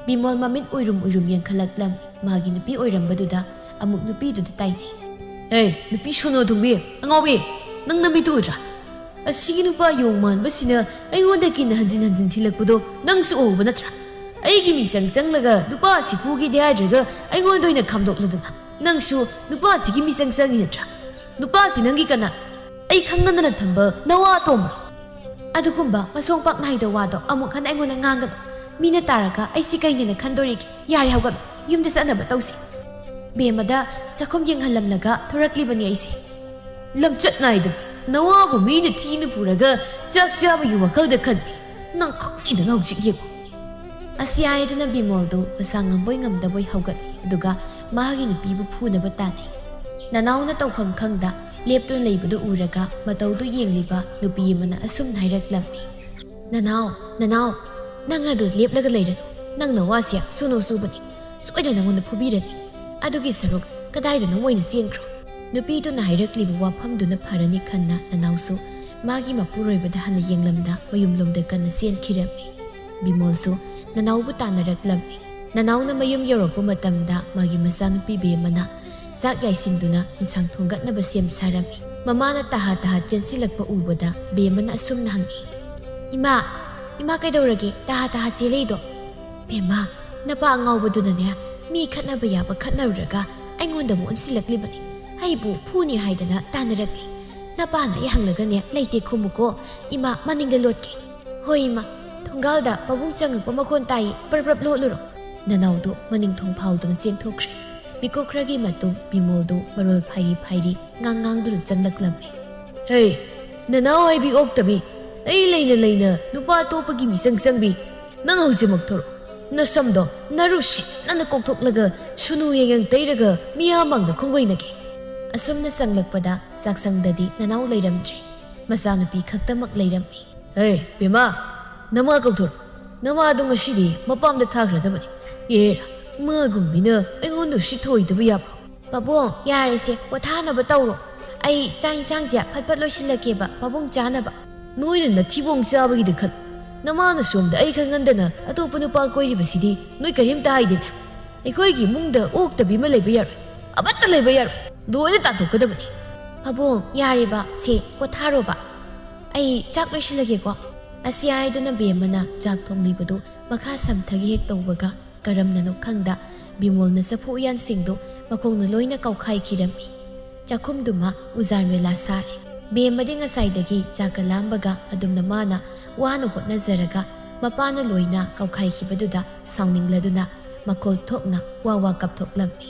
ꯕꯤꯃꯣꯜ ꯃꯃꯤꯠ ꯎꯏꯔꯨꯝ ꯎꯏꯔꯨꯝ ꯌꯦꯡꯈꯠꯂꯛꯂꯝꯃꯤ꯫ ꯃꯥꯒꯤ ꯅꯨꯄꯤ ꯑꯣꯏꯔꯝꯕꯗꯨꯗ ꯑꯃꯨꯛ ꯅꯨꯄꯤꯗꯨꯗ ꯇꯥꯏꯅꯩ꯫ "ꯑꯦ, ꯅꯨꯄꯤ ꯁꯣꯅꯣ ꯊꯨꯡꯕꯤ, ꯑꯉꯥꯎꯕꯤ, ꯅꯪ ꯅꯃꯤꯠꯇꯨ ꯎꯗ꯭ꯔꯥ? ꯑꯁꯤꯒꯤ ꯅꯨꯄꯥ ꯌꯣꯡ ꯃꯥꯟꯕꯁꯤꯅ ꯑꯩꯉꯣꯟꯗ ꯀꯤꯟꯅ ꯍꯟꯖꯤꯟ ꯍꯟꯖꯤꯟ ꯊꯤꯜꯂꯛꯄꯗꯣ ꯅꯪꯁꯨ ꯎꯍꯧꯕ ꯅꯠꯇ꯭ꯔꯥ? ꯑꯩꯒꯤ ꯃꯤꯆꯪ ꯆꯪꯂꯒ ꯅꯨꯄꯥ ꯑꯁꯤ ꯐꯨꯒꯦꯗꯤ ꯍꯥꯏꯗ꯭ꯔꯒ ꯑꯩꯉꯣꯟꯗ ꯑꯣꯏꯅ ꯈꯥꯝꯗꯣꯛꯂꯗꯅ꯫ ꯅꯪꯁꯨ ꯅꯨꯄꯥ ꯑꯁꯤꯒꯤ ꯃꯤꯆꯪ ꯆꯪꯉꯤ ꯅꯠꯇ꯭ꯔꯥ? ꯅꯨꯄꯥ ꯑꯁꯤ ꯅꯪꯒꯤ ꯀꯅꯥ? ꯑꯩ ꯈꯪꯍꯟꯗꯅ ꯊꯝꯕ ꯅꯋꯥ ꯑꯇꯣꯝꯕ꯭ꯔꯣ?" "ꯑꯗꯨꯒꯨꯝꯕ ꯃꯁꯣꯡ ꯄꯥꯛ ꯅꯥꯏꯗ ꯋꯥꯗꯣ ꯑꯃꯨꯛ ꯍꯟꯅ ꯑꯩꯉꯣꯟꯗ ꯉꯥꯡꯒꯅꯨ꯫ ꯃꯤꯅ ꯇꯥꯔꯒ ꯑꯩꯁꯤ ꯀꯩꯅꯦꯅ ꯈꯟꯗꯣꯔꯤꯒꯦ꯫ ꯌꯥꯔꯦ, ꯍꯧꯒꯠꯂꯣ, ꯌꯨꯝꯗ ꯆꯠꯅꯕ ꯇꯧꯁꯤ꯫" ꯕꯦꯝꯃꯗ ꯆꯥꯛꯈꯨꯝ ꯌꯦꯡꯍꯜꯂꯝꯂꯒ ꯊꯣꯔꯛꯂꯤꯕꯅꯤ ꯑꯩꯁꯦ꯫ "ꯂꯝꯆꯠ ꯅꯥꯏꯗꯕ ꯅꯋꯥꯕꯨ ꯃꯤꯅ ꯊꯤꯅ ꯄꯨꯔꯒ ꯆꯥꯛ ꯆꯥꯕꯒꯤ ꯋꯥꯈꯜꯗ ꯈꯟꯕꯤ꯫ ꯅꯪ ꯈꯪꯅꯤꯗꯅ ꯍꯧꯖꯤꯛ ꯌꯦꯡꯉꯨ꯫" ꯑꯁꯤ ꯍꯥꯏꯗꯨꯅ ꯕꯤꯃꯣꯜꯗꯨ ꯃꯁꯥ ꯉꯝꯕꯣꯏ ꯉꯝꯗꯕꯣꯏ ꯍꯧꯒꯠꯂꯤ, ꯑꯗꯨꯒ ꯃꯥꯒꯤ ꯅꯨꯄꯤꯕꯨ ꯐꯨꯅꯕ ꯇꯥꯟꯅꯩ꯫ ꯅꯅꯥꯎꯅ ꯇꯧꯐꯝ ꯈꯪꯗ ꯂꯦꯞꯇꯨꯅ ꯂꯩꯕꯗꯨ ꯎꯔꯒ ꯃꯇꯧꯗꯨ ꯌꯦꯡꯂꯤꯕ ꯅꯨꯄꯤ ꯑꯃꯅ ꯑꯁꯨꯝꯅ ꯍꯥꯏꯔꯛꯂꯝꯃꯤ꯫ "ꯅꯅꯥꯎ, ꯅꯅꯥꯎ, ꯅꯪ ꯑꯗꯨ ꯂꯦꯞꯂꯒ ꯂꯩꯔꯅꯨ꯫ ꯅꯪ ꯅꯋꯥꯁꯦ ꯁꯣꯅꯣ ꯆꯨꯕꯅꯤ꯫ ꯁꯣꯏꯗꯅ ꯅꯉꯣꯟꯗ ꯐꯨꯕꯤꯔꯅꯤ꯫ ꯑꯗꯨꯒꯤ ꯁꯔꯨꯛ ꯀꯗꯥꯏꯗꯅꯣ ꯑꯣꯏꯅ ꯆꯦꯟꯈ꯭ꯔꯣ꯫" ꯅꯨꯄꯤꯗꯨꯅ ꯍꯥꯏꯔꯛꯂꯤꯕ ꯋꯥꯐꯝꯗꯨꯅ ꯐꯔꯅꯤ ꯈꯟꯅ ꯅꯅꯥꯎꯁꯨ ꯃꯥꯒꯤ ꯃꯄꯨꯔꯣꯏꯕꯗ ꯍꯟꯅ ꯌꯦꯡꯂꯝꯗ ꯃꯌꯨꯝꯂꯣꯝꯗ ꯀꯟꯅ ꯆꯦꯟꯈꯤꯔꯝꯃꯤ꯫ ꯕꯤꯃꯣꯜꯁꯨ ꯅꯅꯥꯎꯕꯨ ꯇꯥꯟꯅꯔꯛꯂꯝꯃꯤ꯫ ꯅꯅꯥꯎꯅ ꯃꯌꯨꯝ ꯌꯧꯔꯛꯄ ꯃꯇꯝꯗ ꯃꯥꯒꯤ ꯃꯆꯥꯅꯨꯄꯤ ꯕꯦꯝꯃꯅ ꯆꯥꯛ ꯌꯥꯏꯁꯤꯟꯗꯨꯅ ꯏꯟꯁꯥꯡ ꯊꯣꯡꯒꯠꯅꯕ ꯁꯦꯝ ꯁꯥꯔꯝꯃꯤ꯫ ꯃꯃꯥꯅ ꯇꯍꯥ ꯇꯍꯥ ꯆꯦꯟꯁꯤꯜꯂꯛꯄ ꯎꯕꯗ ꯕꯦꯝꯃꯅ ꯑꯁꯨꯝꯅ ꯍꯪꯉꯤ, "ꯏꯃꯥ, ꯏꯃꯥ ꯀꯩꯗꯧꯔꯒꯦ ꯇꯍꯥ ꯇꯍꯥ ꯆꯦꯜꯂꯛꯏꯗꯣ?" "ꯕꯦꯝꯃ, ꯅꯄꯥ ꯑꯉꯥꯎꯕꯗꯨꯅꯅꯦ ꯃꯤ ꯈꯠꯅꯕ ꯌꯥꯕ ꯈꯠꯅꯔꯨꯔꯒ ꯑꯩꯉꯣꯟꯗ ꯑꯃꯨꯛ ꯑꯣꯟꯁꯤꯜꯂꯛꯂꯤꯕꯅꯤ꯫ ꯑꯩꯕꯨ ꯐꯨꯅꯤ ꯍꯥꯏꯗꯅ ꯇꯥꯟꯅꯔꯛꯂꯤ꯫ ꯅꯄꯥꯅ ꯑꯩ ꯍꯪꯂꯒꯅꯦ ꯂꯩꯇꯦ ꯈꯨꯝꯃꯨꯀꯣ꯫ ꯏꯃꯥ, ꯃꯅꯤꯡꯗ ꯂꯣꯠꯀꯦ꯫" "ꯍꯣꯏ ꯏꯃꯥ, ꯊꯣꯡꯒꯥꯜꯗ ꯄꯥꯕꯨꯡ ꯆꯪꯉꯛꯄ ꯃꯈꯣꯟ ꯇꯥꯏꯌꯦ, ꯄ꯭ꯔꯞ ꯄ꯭ꯔꯞ ꯂꯣꯠꯂꯨꯔꯣ꯫" ꯅꯅꯥꯎꯗꯨ ꯃꯅꯤꯡ ꯊꯣꯡ ꯐꯥꯎꯗꯨꯅ ꯆꯦꯟꯊꯣꯛꯈ꯭ꯔꯦ꯫ ꯃꯤꯀꯨꯞ ꯈꯔꯒꯤ ꯃꯇꯨꯡ ꯕꯤꯃꯣꯜꯗꯨ ꯃꯔꯣꯜ ꯐꯥꯏꯔꯤ ꯐꯥꯏꯔꯤ ꯉꯥꯡ ꯉꯥꯡꯗꯨꯅ ꯆꯪꯂꯛꯂꯝꯃꯤ꯫ "ꯍꯦ, ꯅꯅꯥꯎ ꯍꯥꯏꯕꯤ ꯑꯣꯛꯇꯕꯤ, ꯑꯩ ꯂꯩꯅ ꯂꯩꯅ ꯅꯨꯄꯥ ꯑꯇꯣꯞꯄꯒꯤ ꯃꯤꯆꯪ ꯆꯪꯕꯤ, ꯅꯪ ꯍꯧꯖꯤꯛꯃꯛ ꯊꯣꯔꯛꯎ꯫ ꯅꯁꯝꯗꯣ ꯅꯔꯨ ꯁꯤꯠꯅꯅ ꯀꯣꯛꯊꯣꯛꯂꯒ ꯁꯨꯅꯨ ꯌꯦꯡꯉꯪ ꯇꯩꯔꯒ ꯃꯤꯌꯥꯝ ꯃꯥꯡꯗ ꯈꯣꯡꯒꯣꯏꯅꯒꯦ꯫" ꯑꯁꯨꯝꯅ ꯆꯪꯂꯛꯄꯗ ꯆꯥꯛꯁꯪꯗꯗꯤ ꯅꯅꯥꯎ ꯂꯩꯔꯝꯗ꯭ꯔꯦ꯫ ꯃꯆꯥꯅꯨꯄꯤ ꯈꯛꯇꯃꯛ ꯂꯩꯔꯝꯃꯤ꯫ "ꯍꯦ, ꯕꯦꯝꯃ, ꯅꯃꯥ ꯀꯧꯊꯣꯔꯛꯎ꯫ ꯅꯃꯥꯗꯣ ꯉꯁꯤꯗꯤ ꯃꯄꯥꯝꯗ ꯊꯥꯈ꯭ꯔꯗꯕꯅꯤ꯫ ꯑꯦꯔꯥ, ꯃꯥꯒꯨꯝꯕꯤꯅ ꯑꯩꯉꯣꯟꯗ ꯎꯁꯤꯠ ꯊꯑꯣꯏꯗꯕ ꯌꯥꯕ꯭ꯔꯣ?" "ꯄꯥꯕꯨꯡ, ꯌꯥꯔꯦꯁꯦ, ꯄꯣꯊꯥꯅꯕ ꯇꯧꯔꯣ꯫ ꯑꯩ ꯆꯥꯛ ꯏꯟꯁꯥꯡꯁꯦ ꯐꯠ ꯐꯠ ꯂꯣꯏꯁꯤꯜꯂꯛꯀꯦꯕ, ꯄꯥꯕꯨꯡ ꯆꯥꯅꯕ꯫" "ꯅꯣꯏꯅ ꯅꯊꯤꯕꯣꯡ ꯆꯥꯕꯒꯤꯗ ꯈꯜꯂꯨ꯫ ꯅꯃꯥꯅ ꯁꯣꯝꯗ ꯑꯩ ꯈꯪꯍꯟꯗꯅ ꯑꯇꯣꯞꯄ ꯅꯨꯄꯥ ꯀꯣꯏꯔꯤꯕꯁꯤꯗꯤ ꯅꯣꯏ ꯀꯔꯤꯝꯇ ꯍꯥꯏꯗꯦꯅꯦ꯫ ꯑꯩꯈꯣꯏꯒꯤ ꯏꯃꯨꯡꯗ ꯑꯣꯛꯇꯕꯤ ꯑꯃ ꯂꯩꯕ ꯌꯥꯔꯣꯏ꯫ ꯑꯃꯠꯇ ꯂꯩꯕ ꯌꯥꯔꯣꯏ꯫ ꯂꯣꯏꯅ ꯇꯥꯟꯊꯣꯛꯀꯗꯕꯅꯤ꯫" "ꯄꯥꯕꯨꯡ, ꯌꯥꯔꯦꯕ, ꯁꯦ, ꯄꯣꯊꯥꯔꯣꯕ꯫ ꯑꯩ ꯆꯥꯛ ꯂꯣꯏꯁꯤꯜꯂꯒꯦꯀꯣ꯫" ꯑꯁꯤ ꯍꯥꯏꯗꯨꯅ ꯕꯦꯝꯃꯅ ꯆꯥꯛ ꯊꯣꯡꯂꯤꯕꯗꯨ ꯃꯈꯥ ꯁꯝꯊꯒꯦ ꯍꯦꯛ ꯇꯧꯕꯒ, ꯀꯔꯝꯅꯅꯣ ꯈꯪꯗ ꯕꯤꯃꯣꯜꯅ ꯆꯐꯨ ꯎꯌꯥꯟꯁꯤꯡꯗꯨ ꯃꯈꯣꯡꯅ ꯂꯣꯏꯅ ꯀꯥꯎꯈꯥꯏꯈꯤꯔꯝꯃꯤ꯫ ꯆꯥꯛꯈꯨꯝꯗꯨꯃ ꯎꯖꯥꯔ ꯃꯦꯂꯥ ꯁꯥꯔꯦ꯫ ꯕꯦꯝꯃꯗꯤ ꯉꯁꯥꯏꯗꯒꯤ ꯆꯥꯛꯀ ꯂꯥꯝꯕꯒ ꯑꯗꯨꯝꯅ ꯃꯥꯅ ꯋꯥꯅ ꯍꯣꯠꯅꯖꯔꯒ ꯃꯄꯥꯅ ꯂꯣꯏꯅ ꯀꯥꯎꯈꯥꯏꯈꯤꯕꯗꯨꯗ ꯁꯥꯎꯅꯤꯡꯂꯗꯨꯅ ꯃꯈꯣꯜ ꯊꯣꯛꯅ ꯋꯥ ꯋꯥ ꯀꯞꯊꯣꯛꯂꯝꯃꯤ꯫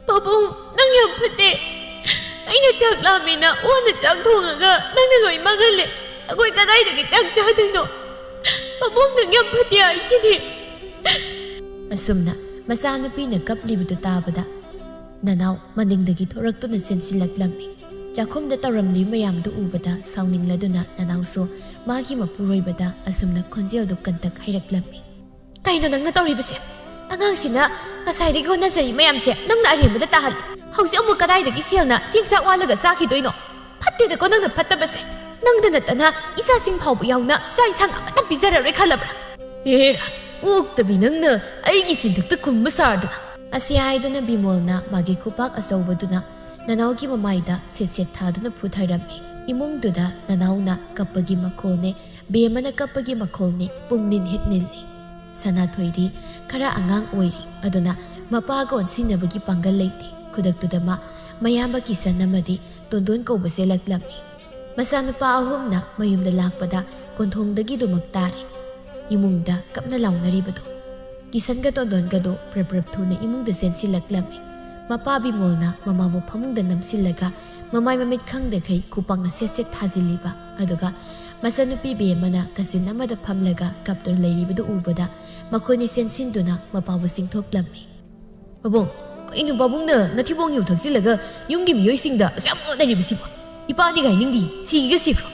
"ꯄꯥꯕꯨꯡ, ꯅꯪ ꯌꯥꯝ ꯐꯠꯇꯦ꯫ ꯑꯩꯅ ꯆꯥꯛ ꯂꯥꯝꯃꯦꯅ ꯋꯥꯅ ꯆꯥꯛ ꯊꯣꯡꯉꯒ ꯅꯪꯅ ꯂꯣꯏ ꯃꯥꯡꯍꯜꯂꯦ꯫ ꯑꯩꯈꯣꯏ ꯀꯗꯥꯏꯗꯒꯤ ꯆꯥꯛ ꯆꯥꯗꯣꯏꯅꯣ? ꯄꯥꯕꯨꯡ, ꯅꯪ ꯌꯥꯝ ꯐꯠꯇꯦ ꯍꯥꯏꯁꯤꯗꯤ꯫" ꯑꯁꯨꯝꯅ ꯃꯆꯥꯅꯨꯄꯤꯅ ꯀꯞꯂꯤꯕꯗꯨ ꯇꯥꯕꯗ ꯅꯅꯥꯎ ꯃꯅꯤꯡꯗꯒꯤ ꯊꯣꯔꯛꯇꯨꯅ ꯆꯦꯟꯁꯤꯜꯂꯛꯂꯝꯃꯤ꯫ ꯆꯥꯛꯈꯨꯝꯗ ꯇꯧꯔꯝꯂꯤ ꯃꯌꯥꯝꯗꯨ ꯎꯕꯗ ꯁꯥꯎꯅꯤꯡꯂꯗꯨꯅ ꯅꯅꯥꯎꯁꯨ ꯃꯥꯒꯤ ꯃꯄꯨꯔꯣꯏꯕꯗ ꯑꯁꯨꯝꯅ ꯈꯣꯟꯖꯦꯜꯗꯨ ꯀꯟꯇꯛ ꯍꯥꯏꯔꯛꯂꯝꯃꯤ꯫ "ꯀꯩꯅꯣ ꯅꯪꯅ ꯇꯧꯔꯤꯕꯁꯦ? ꯑꯉꯥꯡꯁꯤꯅ ꯉꯁꯥꯏꯗꯒꯤ ꯍꯣꯠꯅꯖꯔꯤ ꯃꯌꯥꯝꯁꯦ ꯅꯪꯅ ꯑꯔꯦꯝꯕꯗ ꯇꯥꯍꯜꯂꯤ꯫ ꯍꯧꯖꯤꯛ ꯑꯃꯨꯛ ꯀꯗꯥꯏꯗꯒꯤ ꯁꯦꯜꯅ ꯆꯦꯡ ꯆꯥꯛ ꯋꯥꯜꯂꯒ ꯆꯥꯈꯤꯗꯣꯏꯅꯣ? ꯐꯠꯇꯦꯗꯀꯣ ꯅꯪꯅ ꯐꯠꯇꯕꯁꯦ꯫" ꯅꯪꯗ ꯅꯠꯇꯅ ꯏꯆꯥꯁꯤꯡ ꯐꯥꯎꯕ ꯌꯥꯎꯅ ꯆꯥꯛ ꯏꯟꯁꯥꯡ ꯑꯃꯠꯇ ꯄꯤꯖꯔꯔꯣꯏ ꯈꯜꯂꯕ꯭ꯔꯥ? ꯍꯦꯔꯥ, ꯑꯣꯛꯇꯕꯤ ꯅꯪꯅ ꯑꯩꯒꯤ ꯆꯤꯟꯊꯛꯇ ꯈꯨꯝꯕ ꯁꯥꯔꯗꯅ꯫ ꯑꯁꯤ ꯍꯥꯏꯗꯨꯅ ꯕꯤꯃꯣꯜꯅ ꯃꯥꯒꯤ ꯈꯨꯄꯥꯛ ꯑꯆꯧꯕꯗꯨꯅ ꯅꯅꯥꯎꯒꯤ ꯃꯃꯥꯏꯗ ꯁꯦꯠ ꯁꯦꯠ ꯊꯥꯗꯨꯅ ꯐꯨꯊꯔꯝꯃꯤ꯫ ꯏꯃꯨꯡꯗꯨꯗ ꯅꯅꯥꯎꯅ ꯀꯞꯄꯒꯤ ꯃꯈꯣꯜꯅꯦ, ꯕꯦꯝꯃꯅ ꯀꯞꯄꯒꯤ ꯃꯈꯣꯜꯅꯦ ꯄꯨꯡꯅꯤꯟ ꯍꯦꯛ ꯅꯤꯜꯂꯤ꯫ ꯁꯅꯥꯊꯣꯏꯗꯤ ꯈꯔ ꯑꯉꯥꯡ ꯑꯣꯏꯔꯤ, ꯑꯗꯨꯅ ꯃꯄꯥꯒ ꯑꯣꯟꯁꯤꯟꯅꯕꯒꯤ ꯄꯥꯡꯒꯜ ꯂꯩꯇꯦ꯫ ꯈꯨꯗꯛꯇꯨꯗ ꯃꯥ ꯃꯌꯥꯝꯕ ꯀꯤꯁꯟ ꯑꯃꯗꯤ ꯇꯣꯟꯗꯣꯟ ꯀꯧꯕ ꯆꯦꯜꯂꯛꯂꯝꯃꯤ꯫ ꯃꯆꯥꯅꯨꯄꯥ ꯑꯍꯨꯝꯅ ꯃꯌꯨꯝꯗ ꯂꯥꯛꯄꯗ ꯀꯣꯟꯊꯣꯡꯗꯒꯤꯗꯨꯃꯛ ꯇꯥꯔꯦ ꯏꯃꯨꯡꯗ ꯀꯞꯅ ꯂꯥꯎꯅꯔꯤꯕꯗꯨ꯫ ꯀꯤꯁꯟꯒ ꯇꯣꯟꯗꯣꯟꯒꯗꯨ ꯄ꯭ꯔꯞ ꯄ꯭ꯔꯞ ꯊꯨꯅ ꯏꯃꯨꯡꯗ ꯆꯦꯟꯁꯤꯜꯂꯛꯂꯝꯃꯤ꯫ ꯃꯄꯥ ꯕꯤꯃꯣꯜꯅ ꯃꯃꯥꯕꯨ ꯐꯃꯨꯡꯗ ꯅꯝꯁꯤꯜꯂꯒ ꯃꯃꯥꯏ ꯃꯃꯤꯠ ꯈꯪꯗꯈꯩ ꯈꯨꯄꯥꯛꯅ ꯁꯦꯠ ꯁꯦꯠ ꯊꯥꯖꯤꯜꯂꯤꯕ꯫ ꯑꯗꯨꯒ ꯃꯆꯟꯅꯨꯄꯤ ꯕꯦꯝꯃꯅ ꯀꯥꯆꯤꯟ ꯑꯃꯗ ꯐꯝꯂꯒ ꯀꯞꯇꯨꯅ ꯂꯩꯔꯤꯕꯗꯨ ꯎꯕꯗ ꯃꯈꯣꯏꯅꯤ ꯆꯦꯟꯁꯤꯟꯗꯨꯅ ꯃꯄꯥꯕꯨ ꯆꯤꯡꯊꯣꯛꯂꯝꯃꯤ꯫ "ꯄꯥꯕꯨꯡ, ꯀꯩꯅꯣ ꯄꯥꯕꯨꯡꯅ ꯅꯊꯤꯕꯣꯡ ꯌꯨ ꯊꯛꯆꯤꯜꯂꯒ ꯌꯨꯝꯒꯤ ꯃꯤꯑꯣꯏꯁꯤꯡꯗ ꯑꯁꯨꯛ ꯌꯥꯝ ꯑꯣꯠꯅꯔꯤꯕꯁꯤꯕꯣ? ꯏꯄꯥꯗꯤ ꯀꯥꯏꯅꯤꯡꯗꯤ ꯁꯤꯒ ꯁꯤꯈ꯭ꯔꯣ꯫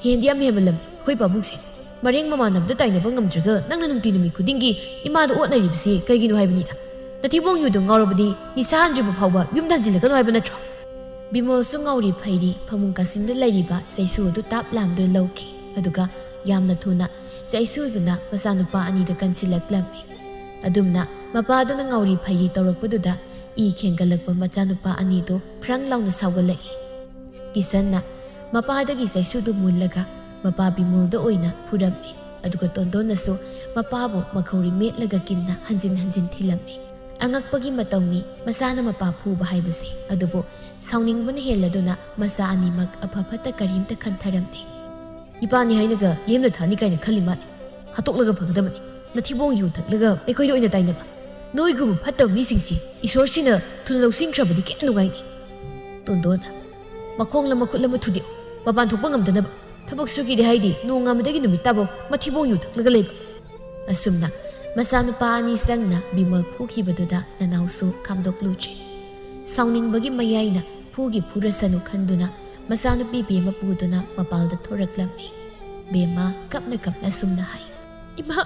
ꯍꯦꯟꯗꯤ ꯌꯥꯝ ꯍꯦꯟꯃꯜꯂꯝꯃꯤ ꯑꯩꯈꯣꯏ ꯄꯥꯕꯨꯡꯁꯦ꯫ ꯃꯔꯦꯡ ꯃꯃꯥꯟꯅꯕꯗ ꯇꯥꯏꯅꯕ ꯉꯝꯗ꯭ꯔꯒ ꯅꯪꯅ ꯅꯨꯡꯇꯤ ꯅꯨꯃꯤꯠ ꯈꯨꯗꯤꯡꯒꯤ ꯏꯃꯥꯗ ꯑꯣꯠꯅꯔꯤꯕꯁꯤ ꯀꯩꯒꯤꯅꯣ ꯍꯥꯏꯕꯅꯤꯗ꯫ ꯅꯊꯤꯕꯣꯡ ꯌꯨꯗꯣ ꯉꯥꯎꯔꯕꯗꯤ ꯅꯤꯁꯥ ꯍꯟꯗ꯭ꯔꯤꯕ ꯐꯥꯎꯕ ꯌꯨꯝꯗ ꯍꯟꯖꯤꯜꯂꯛꯀꯅꯨ ꯍꯥꯏꯕ ꯅꯠꯇ꯭ꯔꯣ?" ꯕꯤꯃꯣꯜꯁꯨ ꯉꯥꯎꯔꯤ ꯐꯩꯔꯤ ꯐꯃꯨꯡ ꯀꯥꯆꯤꯟꯗ ꯂꯩꯔꯤꯕ ꯆꯩꯁꯨ ꯑꯗꯨ ꯇꯥꯞ ꯂꯥꯝꯗꯨꯅ ꯂꯧꯈꯤ꯫ ꯑꯗꯨꯒ ꯌꯥꯝꯅ ꯊꯨꯅ ꯆꯩꯁꯨꯗꯨꯅ ꯃꯆꯥꯅꯨꯄꯥ ꯑꯅꯤꯗ ꯀꯟꯁꯤꯜꯂꯛꯂꯝꯃꯤ꯫ ꯑꯗꯨꯝꯅ ꯃꯄꯥꯗꯨꯅ ꯉꯥꯎꯔꯤ ꯐꯩꯔꯤ ꯇꯧꯔꯛꯄꯗꯨꯗ ꯏ ꯈꯦꯡꯒꯠꯂꯛꯄ ꯃꯆꯥꯅꯨꯄꯥ ꯑꯅꯤꯗꯨ ꯐ꯭ꯔꯪ ꯂꯥꯎꯅ ꯁꯥꯎꯒꯠꯂꯛꯏ꯫ ꯀꯤꯁꯟꯅ ꯃꯄꯥꯗꯒꯤ ꯆꯩꯁꯨꯗꯨ ꯃꯨꯜꯂꯒ ꯃꯄꯥ ꯕꯤꯃꯣꯜꯗ ꯑꯣꯏꯅ ꯐꯨꯔꯝꯃꯤ꯫ ꯑꯗꯨꯒ ꯇꯣꯟꯗꯣꯟꯅꯁꯨ ꯃꯄꯥꯕꯨ ꯃꯈꯧꯔꯤ ꯃꯦꯠꯂꯒ ꯀꯤꯟꯅ ꯍꯟꯖꯤꯟ ꯍꯟꯖꯤꯟ ꯊꯤꯜꯂꯝꯃꯤ꯫ ꯑꯉꯛꯄꯒꯤ ꯃꯇꯧꯅꯤ, ꯃꯆꯥꯅ ꯃꯄꯥ ꯐꯨꯕ ꯍꯥꯏꯕꯁꯦ꯫ ꯑꯗꯨꯕꯨ ꯁꯥꯎꯅꯤꯡꯕꯅ ꯍꯦꯜꯂꯗꯨꯅ ꯃꯆꯥ ꯑꯅꯤꯃꯛ ꯑꯐ ꯐꯠꯇ ꯀꯔꯤꯝꯇ ꯈꯟꯊꯔꯝꯗꯦ꯫ "ꯏꯄꯥꯅꯤ ꯍꯥꯏꯅꯒ ꯂꯦꯝꯅ ꯊꯥꯅꯤ ꯀꯥꯏꯅ ꯈꯜꯂꯤ ꯃꯥꯜꯂꯦ꯫ ꯍꯥꯠꯇꯣꯛꯂꯒ ꯐꯒꯗꯕꯅꯤ꯫ ꯅꯊꯤꯕꯣꯡ ꯌꯨ ꯊꯛꯂꯒ ꯑꯩꯈꯣꯏꯗ ꯑꯣꯏꯅ ꯇꯥꯏꯅꯕ꯫ ꯅꯣꯏꯒꯨꯝꯕ ꯐꯠꯇꯕ ꯃꯤꯁꯤꯡꯁꯦ ꯏꯁꯣꯔꯁꯤꯅ ꯊꯨꯅ ꯂꯧꯁꯤꯟꯈ꯭ꯔꯕꯗꯤ ꯀꯌꯥ ꯅꯨꯡꯉꯥꯏꯅꯤ꯫" ꯇꯣꯟꯗꯣꯟꯅ, "ꯃꯈꯣꯡ ꯑꯃ ꯈꯨꯠ ꯑꯃ ꯊꯨꯗꯦꯛꯎ꯫ ꯃꯄꯥꯟ ꯊꯣꯛꯄ ꯉꯝꯗꯅꯕ꯫ ꯊꯕꯛ ꯁꯨꯒꯦꯗꯤ ꯍꯥꯏꯗꯤ ꯅꯣꯡꯉꯥꯟꯕꯗꯒꯤ ꯅꯨꯃꯤꯠ ꯇꯥꯕꯧ ꯃꯊꯤꯕꯣꯡ ꯌꯨ ꯊꯛꯂꯒ ꯂꯩꯕ꯫" ꯑꯁꯨꯝꯅ ꯃꯆꯥꯅꯨꯄꯥ ꯑꯅꯤ ꯆꯪꯅ ꯕꯤꯃꯜ ꯐꯨꯈꯤꯕꯗꯨꯗ ꯅꯅꯥꯎꯁꯨ ꯈꯥꯝꯗꯣꯛꯂꯨꯗ꯭ꯔꯦ꯫ ꯁꯥꯎꯅꯤꯡꯕꯒꯤ ꯃꯌꯥꯏꯅ ꯐꯨꯒꯤ ꯐꯨꯔꯁꯅꯨ ꯈꯟꯗꯨꯅ ꯃꯆꯥꯅꯨꯄꯤ ꯕꯦꯝꯃ ꯄꯨꯗꯨꯅ ꯃꯄꯥꯜꯗ ꯊꯣꯔꯛꯂꯝꯃꯤ꯫ ꯕꯦꯝꯃ ꯀꯞꯅ ꯀꯞꯅ ꯑꯁꯨꯝꯅ ꯍꯥꯏ, "ꯏꯃꯥ,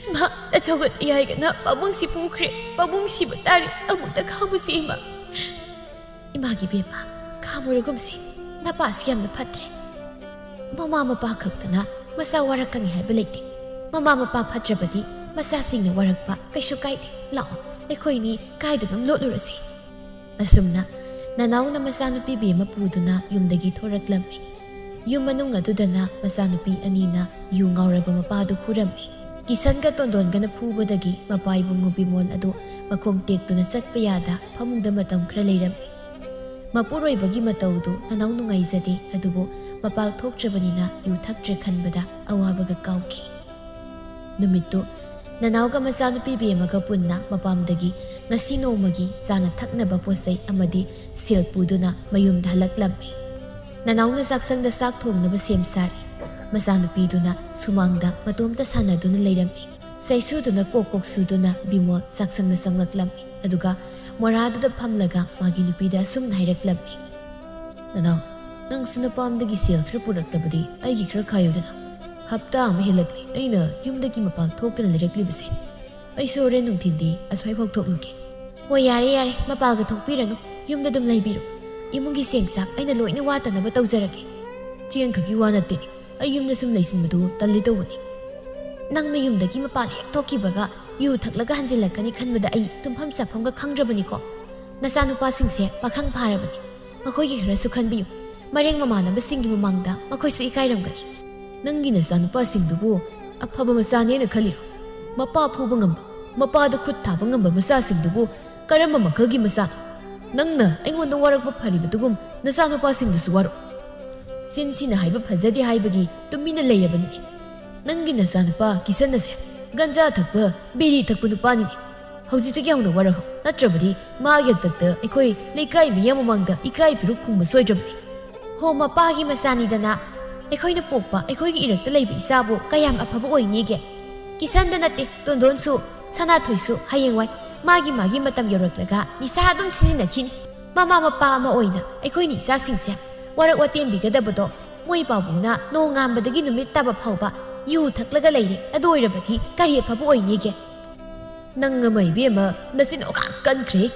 ꯏꯃꯥ, ꯅꯆꯥꯎꯒꯠ ꯌꯥꯏꯒꯅ ꯄꯥꯕꯨꯡꯁꯤ ꯄꯨꯈ꯭ꯔꯦ꯫ ꯄꯥꯕꯨꯡ ꯁꯤꯕ ꯇꯥꯔꯦ꯫ ꯑꯃꯨꯛꯇ ꯈꯥꯝꯃꯨꯁꯤ ꯏꯃꯥ꯫" "ꯏꯃꯥꯒꯤ ꯕꯦꯝꯃ, ꯈꯥꯝꯃꯨꯔꯒꯨꯝꯁꯤ꯫ ꯅꯄꯥꯁꯤ ꯌꯥꯝꯅ ꯐꯠꯇ꯭ꯔꯦ꯫ ꯃꯃꯥ ꯃꯄꯥ ꯈꯛꯇꯅ ꯃꯆꯥ ꯋꯥꯔꯛꯀꯅꯤ ꯍꯥꯏꯕ ꯂꯩꯇꯦ꯫ ꯃꯃꯥ ꯃꯄꯥ ꯐꯠꯇ꯭ꯔꯕꯗꯤ ꯃꯆꯥꯁꯤꯡꯅ ꯋꯥꯔꯛꯄ ꯀꯩꯁꯨ ꯀꯥꯏꯗꯦ꯫ ꯂꯥꯛꯑꯣ, ꯑꯩꯈꯣꯏꯅꯤ ꯀꯥꯏꯗꯅꯣꯝ ꯂꯣꯠꯂꯨꯔꯁꯤ꯫ ꯑꯁꯨꯝꯅ ꯅꯅꯥꯎꯅ ꯃꯆꯥꯅꯨꯄꯤ ꯕꯦꯝꯃ ꯄꯨꯗꯨꯅ ꯌꯨꯝꯗꯒꯤ ꯊꯣꯔꯛꯂꯝꯃꯤ꯫ ꯌꯨꯝ ꯃꯅꯨꯡ ꯑꯗꯨꯗꯅ ꯃꯆꯥꯅꯨꯄꯤ ꯑꯅꯤꯅ ꯌꯨ ꯉꯥꯎꯔꯕ ꯃꯄꯥꯗꯨ ꯐꯨꯔꯝꯃꯤ꯫ ꯀꯤꯁꯟꯒ ꯇꯣꯟꯗꯣꯟꯒꯅ ꯐꯨꯕꯗꯒꯤ ꯃꯄꯥ ꯏꯕꯨꯡꯉꯣ ꯕꯤꯃꯣꯜ ꯑꯗꯨ ꯃꯈꯣꯡ ꯇꯦꯛꯇꯨꯅ ꯆꯠꯄ ꯌꯥꯗ ꯐꯃꯨꯡꯗ ꯃꯇꯝ ꯈꯔ ꯂꯩꯔꯝꯃꯤ꯫ ꯃꯄꯨꯔꯣꯏꯕꯒꯤ ꯃꯇꯧꯗꯨ ꯅꯅꯥꯎ ꯅꯨꯡꯉꯥꯏꯖꯗꯦ, ꯑꯗꯨꯕꯨ ꯃꯄꯥꯜ ꯊꯣꯛꯇ꯭ꯔꯕꯅꯤꯅ ꯌꯨ ꯊꯛꯇ꯭ꯔꯦ ꯈꯟꯕꯗ ꯑꯋꯥꯕꯒ ꯀꯥꯎꯈꯤ꯫ ꯅꯨꯃꯤꯠꯇꯨ ꯅꯅꯥꯎꯒ ꯃꯆꯥꯅꯨꯄꯤ ꯕꯦꯝꯃꯒ ꯄꯨꯟꯅ ꯃꯄꯥꯝꯗꯒꯤ ꯉꯁꯤ ꯅꯣꯡꯃꯒꯤ ꯆꯥꯅ ꯊꯛꯅꯕ ꯄꯣꯠꯆꯩ ꯑꯃꯗꯤ ꯁꯦꯜ ꯄꯨꯗꯨꯅ ꯃꯌꯨꯝꯗ ꯍꯜꯂꯛꯂꯝꯃꯤ꯫ ꯅꯅꯥꯎꯅ ꯆꯥꯛꯁꯪꯗ ꯆꯥꯛ ꯊꯣꯡꯅꯕ ꯁꯦꯝ ꯁꯥꯔꯤ꯫ ꯃꯆꯥꯅꯨꯄꯤꯗꯨꯅ ꯁꯨꯃꯥꯡꯗ ꯃꯇꯣꯝꯇ ꯁꯥꯟꯅꯗꯨꯅ ꯂꯩꯔꯝꯃꯤ꯫ ꯆꯩꯁꯨꯗꯨꯅ ꯀꯣꯛ ꯀꯣꯛ ꯁꯨꯗꯨꯅ ꯕꯤꯃꯣꯜ ꯆꯥꯛꯁꯪꯗ ꯆꯪꯂꯛꯂꯝꯃꯤ꯫ ꯑꯗꯨꯒ ꯃꯣꯔꯥꯗꯨꯗ ꯐꯝꯂꯒ ꯃꯥꯒꯤ ꯅꯨꯄꯤꯗ ꯑꯁꯨꯝꯅ ꯍꯥꯏꯔꯛꯂꯝꯃꯤ, "ꯅꯅꯥꯎ, ꯅꯪꯁꯨ ꯅꯄꯥꯝꯗꯒꯤ ꯁꯦꯜ ꯈꯔ ꯄꯨꯔꯛꯂꯕꯗꯤ ꯑꯩꯒꯤ ꯈꯔ ꯈꯥꯏꯌꯨꯗꯅ꯫ ꯍꯞꯇꯥ ꯑꯃ ꯍꯦꯜꯂꯛꯂꯦ ꯑꯩꯅ ꯌꯨꯝꯗꯒꯤ ꯃꯄꯥꯟ ꯊꯣꯛꯇꯅ ꯂꯩꯔꯛꯂꯤꯕꯁꯦ꯫ ꯑꯩꯁꯨ ꯍꯣꯔꯦꯟ ꯅꯨꯡꯊꯤꯟꯗꯤ ꯑꯁ꯭ꯋꯥꯏꯐꯥꯎ ꯊꯣꯛꯂꯨꯒꯦ꯫" "ꯍꯣꯏ, ꯌꯥꯔꯦ, ꯌꯥꯔꯦ, ꯃꯄꯥꯜꯒ ꯊꯣꯛꯄꯤꯔꯅꯨ, ꯌꯨꯝꯗ ꯑꯗꯨꯝ ꯂꯩꯕꯤꯔꯣ꯫ ꯏꯃꯨꯡꯒꯤ ꯆꯦꯡ ꯆꯥꯛ ꯑꯩꯅ ꯂꯣꯏꯅ ꯋꯥꯠꯇꯅꯕ ꯇꯧꯖꯔꯒꯦ꯫" "ꯆꯦꯡ ꯈꯛꯀꯤ ꯋꯥ ꯅꯠꯇꯦ, ꯑꯩ ꯌꯨꯝꯗ ꯁꯨꯝ ꯂꯩꯁꯤꯟꯕꯗꯨ ꯇꯜꯂꯤ ꯇꯧꯕꯅꯤ꯫" "ꯅꯪꯅ ꯌꯨꯝꯗꯒꯤ ꯃꯄꯥꯟ ꯍꯦꯛ ꯊꯣꯛꯈꯤꯕꯒ ꯌꯨ ꯊꯛꯂꯒ ꯍꯟꯖꯤꯜꯂꯛꯀꯅꯤ ꯈꯟꯕꯗ ꯑꯩ ꯇꯨꯝꯐꯝ ꯆꯥꯐꯝꯒ ꯈꯪꯗ꯭ꯔꯕꯅꯤꯀꯣ꯫ ꯅꯆꯥꯅꯨꯄꯥꯁꯤꯡꯁꯦ ꯄꯥꯈꯪ ꯐꯥꯔꯕꯅꯤ, ꯃꯈꯣꯏꯒꯤ ꯈꯔꯁꯨ ꯈꯟꯕꯤꯌꯨ꯫ ꯃꯔꯦꯡ ꯃꯃꯥꯟꯅꯕꯁꯤꯡꯒꯤ ꯃꯃꯥꯡꯗ ꯃꯈꯣꯏꯁꯨ ꯏꯀꯥꯏꯔꯝꯒꯅꯤ꯫" "ꯅꯪꯒꯤ ꯅꯆꯥꯅꯨꯄꯥꯁꯤꯡꯗꯨꯕꯨ ꯑꯐꯕ ꯃꯆꯥꯅꯦꯅ ꯈꯜꯂꯤꯔꯣ? ꯃꯄꯥ ꯐꯨꯕ ꯉꯝꯕ, ꯃꯄꯥꯗ ꯈꯨꯠ ꯊꯥꯕ ꯉꯝꯕ ꯃꯆꯥꯁꯤꯡꯗꯨꯕꯨ ꯀꯔꯝꯕ ꯃꯈꯜꯒꯤ ꯃꯆꯥꯅꯣ? ꯅꯪꯅ ꯑꯩꯉꯣꯟꯗ ꯋꯥꯔꯛꯄ ꯐꯔꯤꯕꯗꯨꯒꯨꯝ ꯅꯆꯥꯅꯨꯄꯥꯁꯤꯡꯗꯨꯁꯨ ꯋꯥꯔꯛꯎ꯫ ꯆꯤꯟ ꯊꯤꯅ ꯍꯥꯏꯕ ꯐꯖꯗꯦ ꯍꯥꯏꯕꯒꯤ ꯇꯨꯃꯤꯟꯅ ꯂꯩꯔꯕꯅꯤꯅꯦ꯫ ꯅꯪꯒꯤ ꯅꯆꯥꯅꯨꯄꯥ ꯀꯤꯁꯟ ꯑꯁꯦ ꯒꯟꯖꯥ ꯊꯛꯄ, ꯕꯤꯔꯤ ꯊꯛꯄ ꯅꯨꯄꯥꯅꯤꯅꯦ꯫ ꯍꯧꯖꯤꯛꯇꯒꯤ ꯍꯧꯅ ꯋꯥꯔꯛꯎ, ꯅꯠꯇ꯭ꯔꯕꯗꯤ ꯃꯥꯒꯤ ꯍꯥꯛꯇꯛꯇ ꯑꯩꯈꯣꯏ ꯂꯩꯀꯥꯏ ꯃꯤꯌꯥꯝ ꯃꯃꯥꯡꯗ ꯏꯀꯥꯏ ꯐꯤꯔꯨꯛ ꯈꯨꯝꯕ ꯁꯣꯏꯗ꯭ꯔꯕꯅꯤ꯫" "ꯍꯣ, ꯃꯄꯥꯒꯤ ꯃꯆꯥꯅꯤꯗꯅ, ꯑꯩꯈꯣꯏꯅ ꯄꯣꯛꯄ ꯑꯩꯈꯣꯏꯒꯤ ꯏꯔꯛꯇ ꯂꯩꯕ ꯏꯆꯥꯕꯨ ꯀꯌꯥꯝ ꯑꯐꯕ ꯑꯣꯏꯅꯤꯒꯦ? ꯀꯤꯁꯟꯗ ꯅꯠꯇꯦ, ꯇꯣꯟꯗꯣꯟꯁꯨ, ꯁꯅꯥꯊꯣꯏꯁꯨ ꯍꯌꯦꯡꯋꯥꯏ ꯃꯥꯒꯤ ꯃꯥꯒꯤ ꯃꯇꯝ ꯌꯧꯔꯛꯂꯒ ꯅꯤꯁꯥ ꯑꯗꯨꯝ ꯁꯤꯖꯤꯟꯅꯈꯤꯅꯤ꯫ ꯃꯃꯥ ꯃꯄꯥ ꯑꯃ ꯑꯣꯏꯅ ꯑꯩꯈꯣꯏꯅ ꯏꯆꯥꯁꯤꯡꯁꯦ ꯋꯥꯔꯛ ꯋꯥꯇꯦꯝꯕꯤꯒꯗꯕꯗꯣ ꯃꯣꯏ ꯄꯥꯕꯨꯡꯅ ꯅꯣꯡꯉꯥꯟꯕꯗꯒꯤ ꯅꯨꯃꯤꯠ ꯇꯥꯕ ꯐꯥꯎꯕ ꯌꯨ ꯊꯛꯂꯒ ꯂꯩꯔꯦ꯫ ꯑꯗꯨ ꯑꯣꯏꯔꯕꯗꯤ ꯀꯔꯤ ꯑꯐꯕ ꯑꯣꯏꯅꯤꯒꯦ?" "ꯅꯪ ꯑꯃ ꯏꯕꯦꯝꯃ, ꯅꯆꯤꯟ ꯑꯣꯈꯥꯛ ꯀꯟꯈ꯭ꯔꯦ꯫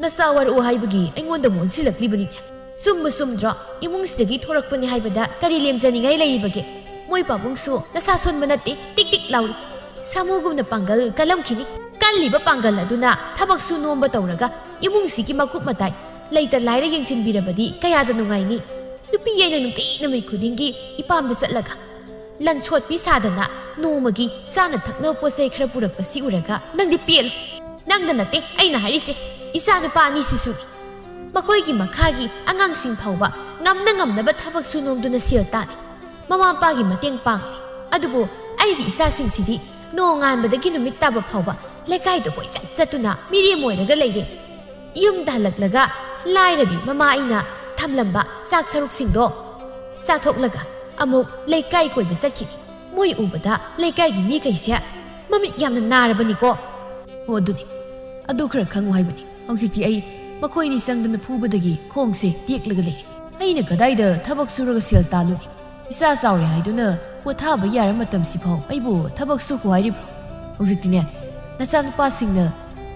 ꯅꯆꯥ ꯋꯥꯔꯛꯎ ꯍꯥꯏꯕꯒꯤ ꯑꯩꯉꯣꯟꯗ ꯑꯃꯨꯛ ꯑꯣꯟꯁꯤꯜꯂꯛꯂꯤꯕꯅꯤꯅꯦ꯫ ꯆꯨꯝꯕ ꯆꯨꯝꯗ꯭ꯔꯣ? ꯏꯃꯨꯡꯁꯤꯗꯒꯤ ꯊꯣꯔꯛꯄꯅꯤ ꯍꯥꯏꯕꯗ ꯀꯔꯤ ꯂꯦꯝꯖꯅꯤꯡꯉꯥꯏ ꯂꯩꯔꯤꯕꯒꯦ? ꯃꯣꯏ ꯄꯥꯕꯨꯡꯁꯨ ꯅꯁꯥ ꯁꯣꯟꯕ ꯅꯠꯇꯦ, ꯇꯤꯛ ꯇꯤꯛ ꯂꯥꯎꯔꯤ꯫ ꯁꯥꯃꯨꯒꯨꯝꯅ ꯄꯥꯡꯒꯜ ꯀꯜꯂꯝꯈꯤꯅꯤ꯫ ꯀꯜꯂꯤꯕ ꯄꯥꯡꯒꯜ ꯑꯗꯨꯅ ꯊꯕꯛꯁꯨ ꯅꯣꯝꯕ ꯇꯧꯔꯒ ꯏꯃꯨꯡꯁꯤꯒꯤ ꯃꯀꯨꯞ ꯃꯇꯥꯏ ꯂꯩꯇ ꯂꯥꯏꯔ ꯌꯦꯡꯁꯤꯟꯕꯤꯔꯕꯗꯤ ꯀꯌꯥꯗ ꯅꯨꯡꯉꯥꯏꯅꯤ? ꯅꯨꯄꯤ ꯑꯩꯅ ꯅꯨꯡꯇꯤ ꯅꯨꯃꯤꯠ ꯈꯨꯗꯤꯡꯒꯤ ꯏꯄꯥꯝꯗ ꯆꯠꯂꯒ ꯂꯟ ꯁꯣꯠꯄꯤ ꯁꯥꯗꯅ ꯅꯣꯡꯃꯒꯤ ꯆꯥꯅ ꯊꯛꯅꯕ ꯄꯣꯠ ꯆꯩ ꯈꯔ ꯄꯨꯔꯛꯄꯁꯤ ꯎꯔꯒ ꯅꯪꯗꯤ ꯄꯦꯜꯂꯨ꯫ ꯅꯪꯗ ꯅꯠꯇꯦ ꯑꯩꯅ ꯍꯥꯏꯔꯤꯁꯦ, ꯏꯆꯥ ꯅꯨꯄꯥ ꯑꯅꯤꯁꯤꯁꯨ꯫ ꯃꯈꯣꯏꯒꯤ ꯃꯈꯥꯒꯤ ꯑꯉꯥꯡꯁꯤꯡ ꯐꯥꯎꯕ ꯉꯝꯅ ꯉꯝꯅꯕ ꯊꯕꯛ ꯁꯨ ꯅꯣꯝꯗꯨꯅ ꯁꯦꯜ ꯇꯥꯜꯂꯤ꯫ ꯃꯃꯥ ꯃꯄꯥꯒꯤ ꯃꯇꯦꯡ ꯄꯥꯡꯂꯤ꯫ ꯑꯗꯨꯕꯨ ꯑꯩꯒꯤ ꯏꯆꯥꯁꯤꯡꯁꯤꯗꯤ ꯅꯣꯡꯉꯥꯟꯕꯗꯒꯤ ꯅꯨꯃꯤꯠ ꯇꯥꯕ ꯐꯥꯎꯕ ꯂꯩꯀꯥꯏꯗ ꯀꯣꯏꯆꯠ ꯆꯠꯇꯨꯅ ꯃꯤꯔꯦꯝ ꯑꯣꯏꯔꯒ ꯂꯩꯔꯦ꯫ ꯌꯨꯝꯗ ꯍꯜꯂꯛꯂꯒ ꯂꯥꯏꯔꯕꯤ ꯃꯃꯥ ꯑꯩꯅ ꯊꯝꯂꯝꯕ ꯆꯥꯛ ꯁꯔꯨꯛꯁꯤꯡꯗꯣ ꯆꯥꯊꯣꯛꯂꯒ ꯑꯃꯨꯛ ꯂꯩꯀꯥꯏ ꯀꯣꯏꯕ ꯆꯠꯈꯤꯅꯤ꯫ ꯃꯣꯏ ꯎꯕꯗ ꯂꯩꯀꯥꯏꯒꯤ ꯃꯤꯈꯩꯁꯦ ꯃꯃꯤꯠ ꯌꯥꯝꯅ ꯅꯥꯔꯕꯅꯤꯀꯣ꯫ ꯑꯣ, ꯑꯗꯨꯅꯤ꯫ ꯑꯗꯨ ꯈꯔ ꯈꯪꯉꯨ ꯍꯥꯏꯕꯅꯤ꯫ ꯍꯧꯖꯤꯛꯇꯤ ꯑꯩ ꯃꯈꯣꯏꯅꯤ ꯆꯪꯗꯅ ꯐꯨꯕꯗꯒꯤ ꯈꯣꯡꯁꯦ ꯇꯦꯛꯂꯒ ꯂꯩ꯫ ꯑꯩꯅ ꯀꯗꯥꯏꯗ ꯊꯕꯛ ꯁꯨꯔꯒ ꯁꯦꯜ ꯇꯥꯜꯂꯨꯅꯤ? ꯏꯆꯥ ꯆꯥꯎꯔꯦ ꯍꯥꯏꯗꯨꯅ ꯄꯣꯊꯥꯕ ꯌꯥꯔ ꯃꯇꯝꯁꯤꯐꯥꯎ ꯑꯩꯕꯨ ꯊꯕꯛ ꯁꯨꯈꯣ ꯍꯥꯏꯔꯤꯕ꯭ꯔꯣ? ꯍꯧꯖꯤꯛꯇꯤꯅꯦ, ꯅꯆꯥꯅꯨꯄꯥꯁꯤꯡꯅ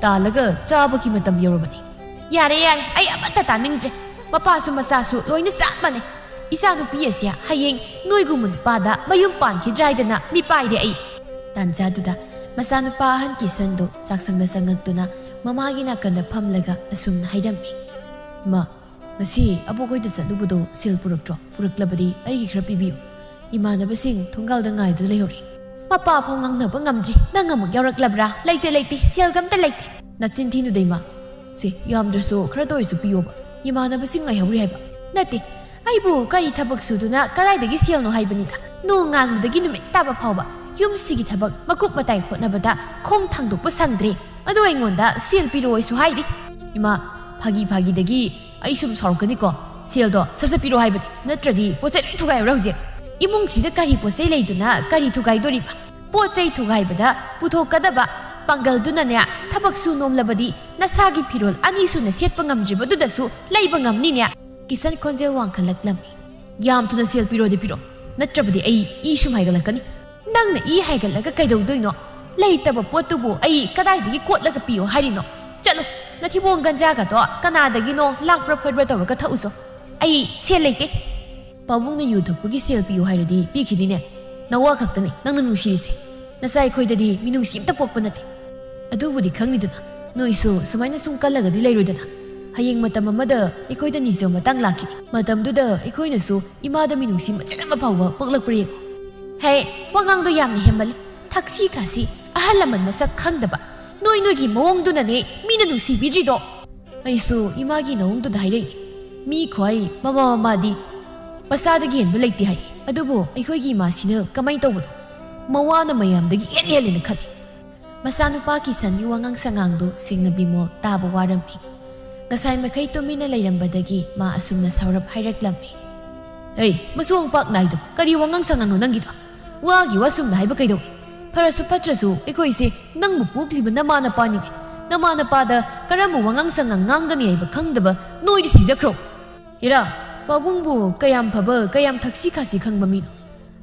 ꯇꯥꯜꯂꯒ ꯆꯥꯕꯒꯤ ꯃꯇꯝ ꯌꯧꯔꯕꯅꯤ꯫ ꯌꯥꯔꯦ, ꯌꯥꯔꯦ, ꯑꯩ ꯑꯃꯠꯇ ꯇꯥꯅꯤꯡꯗ꯭ꯔꯦ꯫ ꯃꯄꯥꯁꯨ ꯃꯆꯥꯁꯨ ꯂꯣꯏꯅ ꯆꯞ ꯃꯥꯟꯅꯩ꯫ ꯏꯆꯥ ꯅꯨꯄꯤ ꯑꯁꯤ ꯍꯌꯦꯡ ꯅꯣꯏꯒꯨꯝꯕ ꯅꯨꯄꯥꯗ ꯃꯌꯨꯝ ꯄꯥꯟꯈꯤꯗ꯭ꯔꯥ ꯍꯥꯏꯗꯅ ꯃꯤꯄꯥꯏꯔꯦ ꯑꯩ꯫ ꯇꯥꯟꯖꯥꯗꯨꯗ ꯃꯆꯥꯅꯨꯄꯥ ꯑꯍꯟ ꯀꯤꯁꯟꯗꯨ ꯆꯥꯛꯁꯪꯗ ꯆꯪꯉꯛꯇꯨꯅ ꯃꯃꯥꯒꯤ ꯅꯥꯀꯟꯗ ꯐꯝꯂꯒ ꯑꯁꯨꯝꯅ ꯍꯥꯏꯔꯝꯃꯤ, "ꯏꯃꯥ, ꯉꯁꯤ ꯑꯕꯣꯛ ꯍꯣꯏꯗ ꯆꯠꯂꯨꯕꯗꯣ ꯁꯦꯜ ꯄꯨꯔꯛꯇ꯭ꯔꯣ? ꯄꯨꯔꯛꯂꯕꯗꯤ ꯑꯩꯒꯤ ꯈꯔ ꯄꯤꯕꯤꯌꯨ꯫ ꯏꯃꯥꯟꯅꯕꯁꯤꯡ ꯊꯣꯡꯒꯥꯜꯗ ꯉꯥꯏꯗꯨꯅ ꯂꯩꯍꯧꯔꯤ꯫" ꯃꯄꯥ ꯐꯥꯎ ꯉꯥꯡꯅꯕ ꯉꯝꯗ꯭ꯔꯤ꯫ "ꯅꯪ ꯑꯃꯨꯛ ꯌꯥꯎꯔꯛꯂꯕ꯭ꯔꯥ?" "ꯂꯩꯇꯦ, ꯂꯩꯇꯦ, ꯁꯦꯜꯒ ꯑꯝꯇ ꯂꯩꯇꯦ꯫" "ꯅꯆꯤꯟ ꯊꯤꯅꯨꯗ, ꯏꯃꯥ꯫ ꯁꯦ, ꯌꯥꯝꯗ꯭ꯔꯁꯨ ꯈꯔꯇ ꯑꯣꯏꯔꯁꯨ ꯄꯤꯌꯣꯕ꯫ ꯏꯃꯥꯟꯅꯕꯁꯤꯡ ꯉꯥꯏꯍꯧꯔꯤ ꯍꯥꯏꯕ꯫" "ꯅꯠꯇꯦ, ꯑꯩꯕꯨ ꯀꯔꯤ ꯊꯕꯛ ꯁꯨꯗꯨꯅ ꯀꯗꯥꯏꯗꯒꯤ ꯁꯦꯜꯅꯣ ꯍꯥꯏꯕꯅꯤꯗ꯫ ꯅꯣꯡꯉꯥꯟꯕꯗꯒꯤ ꯅꯨꯃꯤꯠ ꯇꯥꯕ ꯐꯥꯎꯕ ꯌꯨꯝꯁꯤꯒꯤ ꯊꯕꯛ ꯃꯀꯨꯞ ꯃꯇꯥꯏ ꯍꯣꯠꯅꯕꯗ ꯈꯣꯡ ꯊꯥꯡꯗꯣꯛꯄ ꯁꯪꯗ꯭ꯔꯦ꯫ ꯑꯗꯣ ꯑꯩꯉꯣꯟꯗ ꯁꯦꯜ ꯄꯤꯔꯛꯑꯣꯁꯨ ꯍꯥꯏꯔꯤ꯫" "ꯏꯃꯥ, ꯐꯥꯒꯤ ꯐꯥꯒꯤꯗꯒꯤ ꯑꯩ ꯁꯨꯝ ꯁꯥꯎꯔꯛꯀꯅꯤꯀꯣ꯫ ꯁꯦꯜꯗꯣ ꯁꯠ ꯁꯠ ꯄꯤꯔꯛꯑꯣ ꯍꯥꯏꯕꯅꯤ, ꯅꯠꯇ꯭ꯔꯗꯤ ꯄꯣꯠ ꯆꯩ ꯂꯣꯏ ꯊꯨꯒꯥꯏꯔꯣ ꯍꯧꯖꯤꯛ꯫" "ꯏꯃꯨꯡꯁꯤꯗ ꯀꯔꯤ ꯄꯣꯠ ꯆꯩ ꯂꯩꯗꯨꯅ ꯀꯔꯤ ꯊꯨꯒꯥꯏꯗꯣꯔꯤꯕ? ꯄꯣꯠ ꯆꯩ ꯊꯨꯒꯥꯏꯕꯗ ꯄꯨꯊꯣꯛꯀꯗꯕ ꯄꯥꯡꯒꯜꯗꯨꯅꯅꯦ, ꯊꯕꯛ ꯁꯨ ꯅꯣꯝꯂꯕꯗꯤ ꯅꯁꯥꯒꯤ ꯐꯤꯔꯣꯜ ꯑꯅꯤ ꯁꯨꯅ ꯁꯦꯠꯄ ꯉꯝꯗ꯭ꯔꯤꯕꯗꯨꯗꯁꯨ ꯂꯩꯕ ꯉꯝꯅꯤꯅꯦ?" ꯀꯤꯁꯟ ꯈꯣꯟꯖꯦꯜ ꯋꯥꯡꯈꯠꯂꯛꯂꯝꯃꯤ꯫ "ꯌꯥꯝ ꯊꯨꯅ ꯁꯦꯜ ꯄꯤꯔꯣꯗꯤ ꯄꯤꯔꯣ, ꯅꯠꯇ꯭ꯔꯕꯗꯤ ꯑꯩ ꯏ ꯁꯨꯝ ꯍꯥꯏꯒꯠꯂꯛꯀꯅꯤ꯫" "ꯅꯪꯅ ꯏ ꯍꯥꯏꯒꯠꯂꯒ ꯀꯩꯗꯧꯗꯣꯏꯅꯣ? ꯂꯩꯇꯕ ꯄꯣꯠꯇꯨꯕꯨ ꯑꯩ ꯀꯗꯥꯏꯗꯒꯤ ꯀꯣꯠꯂꯒ ꯄꯤꯌꯣ ꯍꯥꯏꯔꯤꯅꯣ? ꯆꯠꯂꯣ, ꯅꯊꯤꯕꯣꯡ ꯒꯟꯖꯥꯒꯗꯣ ꯀꯅꯥꯗꯒꯤꯅꯣ ꯂꯥꯛꯄ꯭ꯔꯥ ꯐꯣꯏꯕ꯭ꯔꯥ ꯇꯧꯔꯒ ꯊꯛꯎꯁꯣ꯫" ꯑꯩ ꯁꯦꯜ ꯂꯩꯇꯦ꯫ ꯄꯥꯕꯨꯡꯅ ꯌꯨ ꯊꯛꯄꯒꯤ ꯁꯦꯜ ꯄꯤꯌꯨ ꯍꯥꯏꯔꯗꯤ ꯄꯤꯈꯤꯅꯤꯅꯦ꯫ ꯅꯋꯥ ꯈꯛꯇꯅꯤ ꯅꯪꯅ ꯅꯨꯡꯁꯤꯔꯤꯁꯦ꯫ ꯅꯆꯥ ꯑꯩꯈꯣꯏꯗꯗꯤ ꯃꯤꯅꯨꯡꯁꯤ ꯑꯝꯇ ꯄꯣꯛꯄ ꯅꯠꯇꯦ꯫ ꯑꯗꯨꯕꯨꯗꯤ ꯈꯪꯉꯤꯗꯅ, ꯅꯣꯏꯁꯨ ꯁꯨꯃꯥꯏꯅ ꯁꯨꯝ ꯀꯜꯂꯒꯗꯤ ꯂꯩꯔꯣꯏꯗꯅ꯫ ꯍꯌꯦꯡ ꯃꯇꯝ ꯑꯃꯗ ꯑꯩꯈꯣꯏꯗ ꯅꯤꯖꯕ ꯃꯇꯥꯡ ꯂꯥꯛꯈꯤꯅꯤ꯫ ꯃꯇꯝꯗꯨꯗ ꯑꯩꯈꯣꯏꯅꯁꯨ ꯏꯃꯥꯗ ꯃꯤꯅꯨꯡꯁꯤ ꯃꯆꯦꯠ ꯑꯃ ꯐꯥꯎꯕ ꯄꯣꯛꯂꯛꯄ꯭ꯔꯥ ꯌꯦꯡꯉꯨ꯫ ꯍꯦ, ꯋꯥꯉꯥꯡꯗꯣ ꯌꯥꯝꯅ ꯍꯦꯟꯃꯜꯂꯤ꯫ ꯊꯛꯁꯤ ꯈꯥꯁꯤ, ꯑꯍꯜ ꯂꯃꯟ ꯃꯁꯛ ꯈꯪꯗꯕ꯫ ꯅꯣꯏ ꯅꯣꯏꯒꯤ ꯃꯑꯣꯡꯗꯨꯅꯅꯦ ꯃꯤꯅ ꯅꯨꯡꯁꯤꯕꯤꯗ꯭ꯔꯤꯗꯣ꯫ ꯑꯩꯁꯨ ꯏꯃꯥꯒꯤ ꯅꯑꯣꯡꯗꯨꯗ ꯍꯥꯏꯔꯛꯏ꯫ ꯃꯤ ꯈ꯭ꯋꯥꯏ ꯃꯃꯥ ꯃꯃꯥꯗꯤ ꯃꯆꯥꯗꯒꯤ ꯍꯦꯟꯕ ꯂꯩꯇꯦ ꯍꯥꯏ꯫ ꯑꯗꯨꯕꯨ ꯑꯩꯈꯣꯏꯒꯤ ꯏꯃꯥꯁꯤꯅ ꯀꯃꯥꯏꯅ ꯇꯧꯕꯅꯣ? ꯃꯋꯥꯅ ꯃꯌꯥꯝꯗꯒꯤ ꯍꯦꯟꯅ ꯍꯦꯜꯂꯦꯅ ꯈꯜꯂꯤ꯫ ꯃꯆꯥꯅꯨꯄꯥ ꯀꯤꯁꯟꯒꯤ ꯋꯥꯉꯥꯡ ꯁꯉꯥꯡꯗꯨ ꯁꯦꯡꯅ ꯕꯤꯃꯣꯜ ꯇꯥꯕ ꯋꯥꯔꯝꯃꯤ꯫ ꯉꯁꯥꯏ ꯃꯈꯩ ꯇꯨꯃꯤꯟꯅ ꯂꯩꯔꯝꯕꯗꯒꯤ ꯃꯥ ꯑꯁꯨꯝꯅ ꯁꯥꯎꯔꯞ ꯍꯥꯏꯔꯛꯂꯝꯃꯤ꯫ "ꯑꯩ, ꯃꯁꯨꯡ ꯄꯥꯛ ꯅꯥꯏꯗꯕ ꯀꯔꯤ ꯋꯥꯉꯥꯡ ꯁꯉꯥꯡꯅꯣ ꯅꯪꯒꯤꯗꯣ? ꯋꯥꯒꯤ ꯋꯥ ꯁꯨꯝꯅ ꯍꯥꯏꯕ ꯀꯩꯗꯧꯏ? ꯐꯔꯁꯨ ꯐꯠꯇ꯭ꯔꯁꯨ ꯑꯩꯈꯣꯏꯁꯦ ꯅꯪꯕꯨ ꯄꯣꯛꯂꯤꯕ ꯅꯃꯥ ꯅꯄꯥꯅꯤꯅꯦ꯫ ꯅꯃꯥ ꯅꯄꯥꯗ ꯀꯔꯝꯕ ꯋꯥꯉꯥꯡ ꯁꯉꯥꯡ ꯉꯥꯡꯒꯅꯤ ꯍꯥꯏꯕ ꯈꯪꯗꯕ ꯅꯣꯏꯗꯤ ꯁꯤꯖꯈ꯭ꯔꯣ꯫ ꯏꯔꯥ, ꯄꯥꯕꯨꯡꯕꯨ ꯀꯌꯥꯝ ꯐꯕ, ꯀꯌꯥꯝ ꯊꯛꯁꯤ ꯈꯥꯁꯤ ꯈꯪꯕ ꯃꯤꯅꯣ?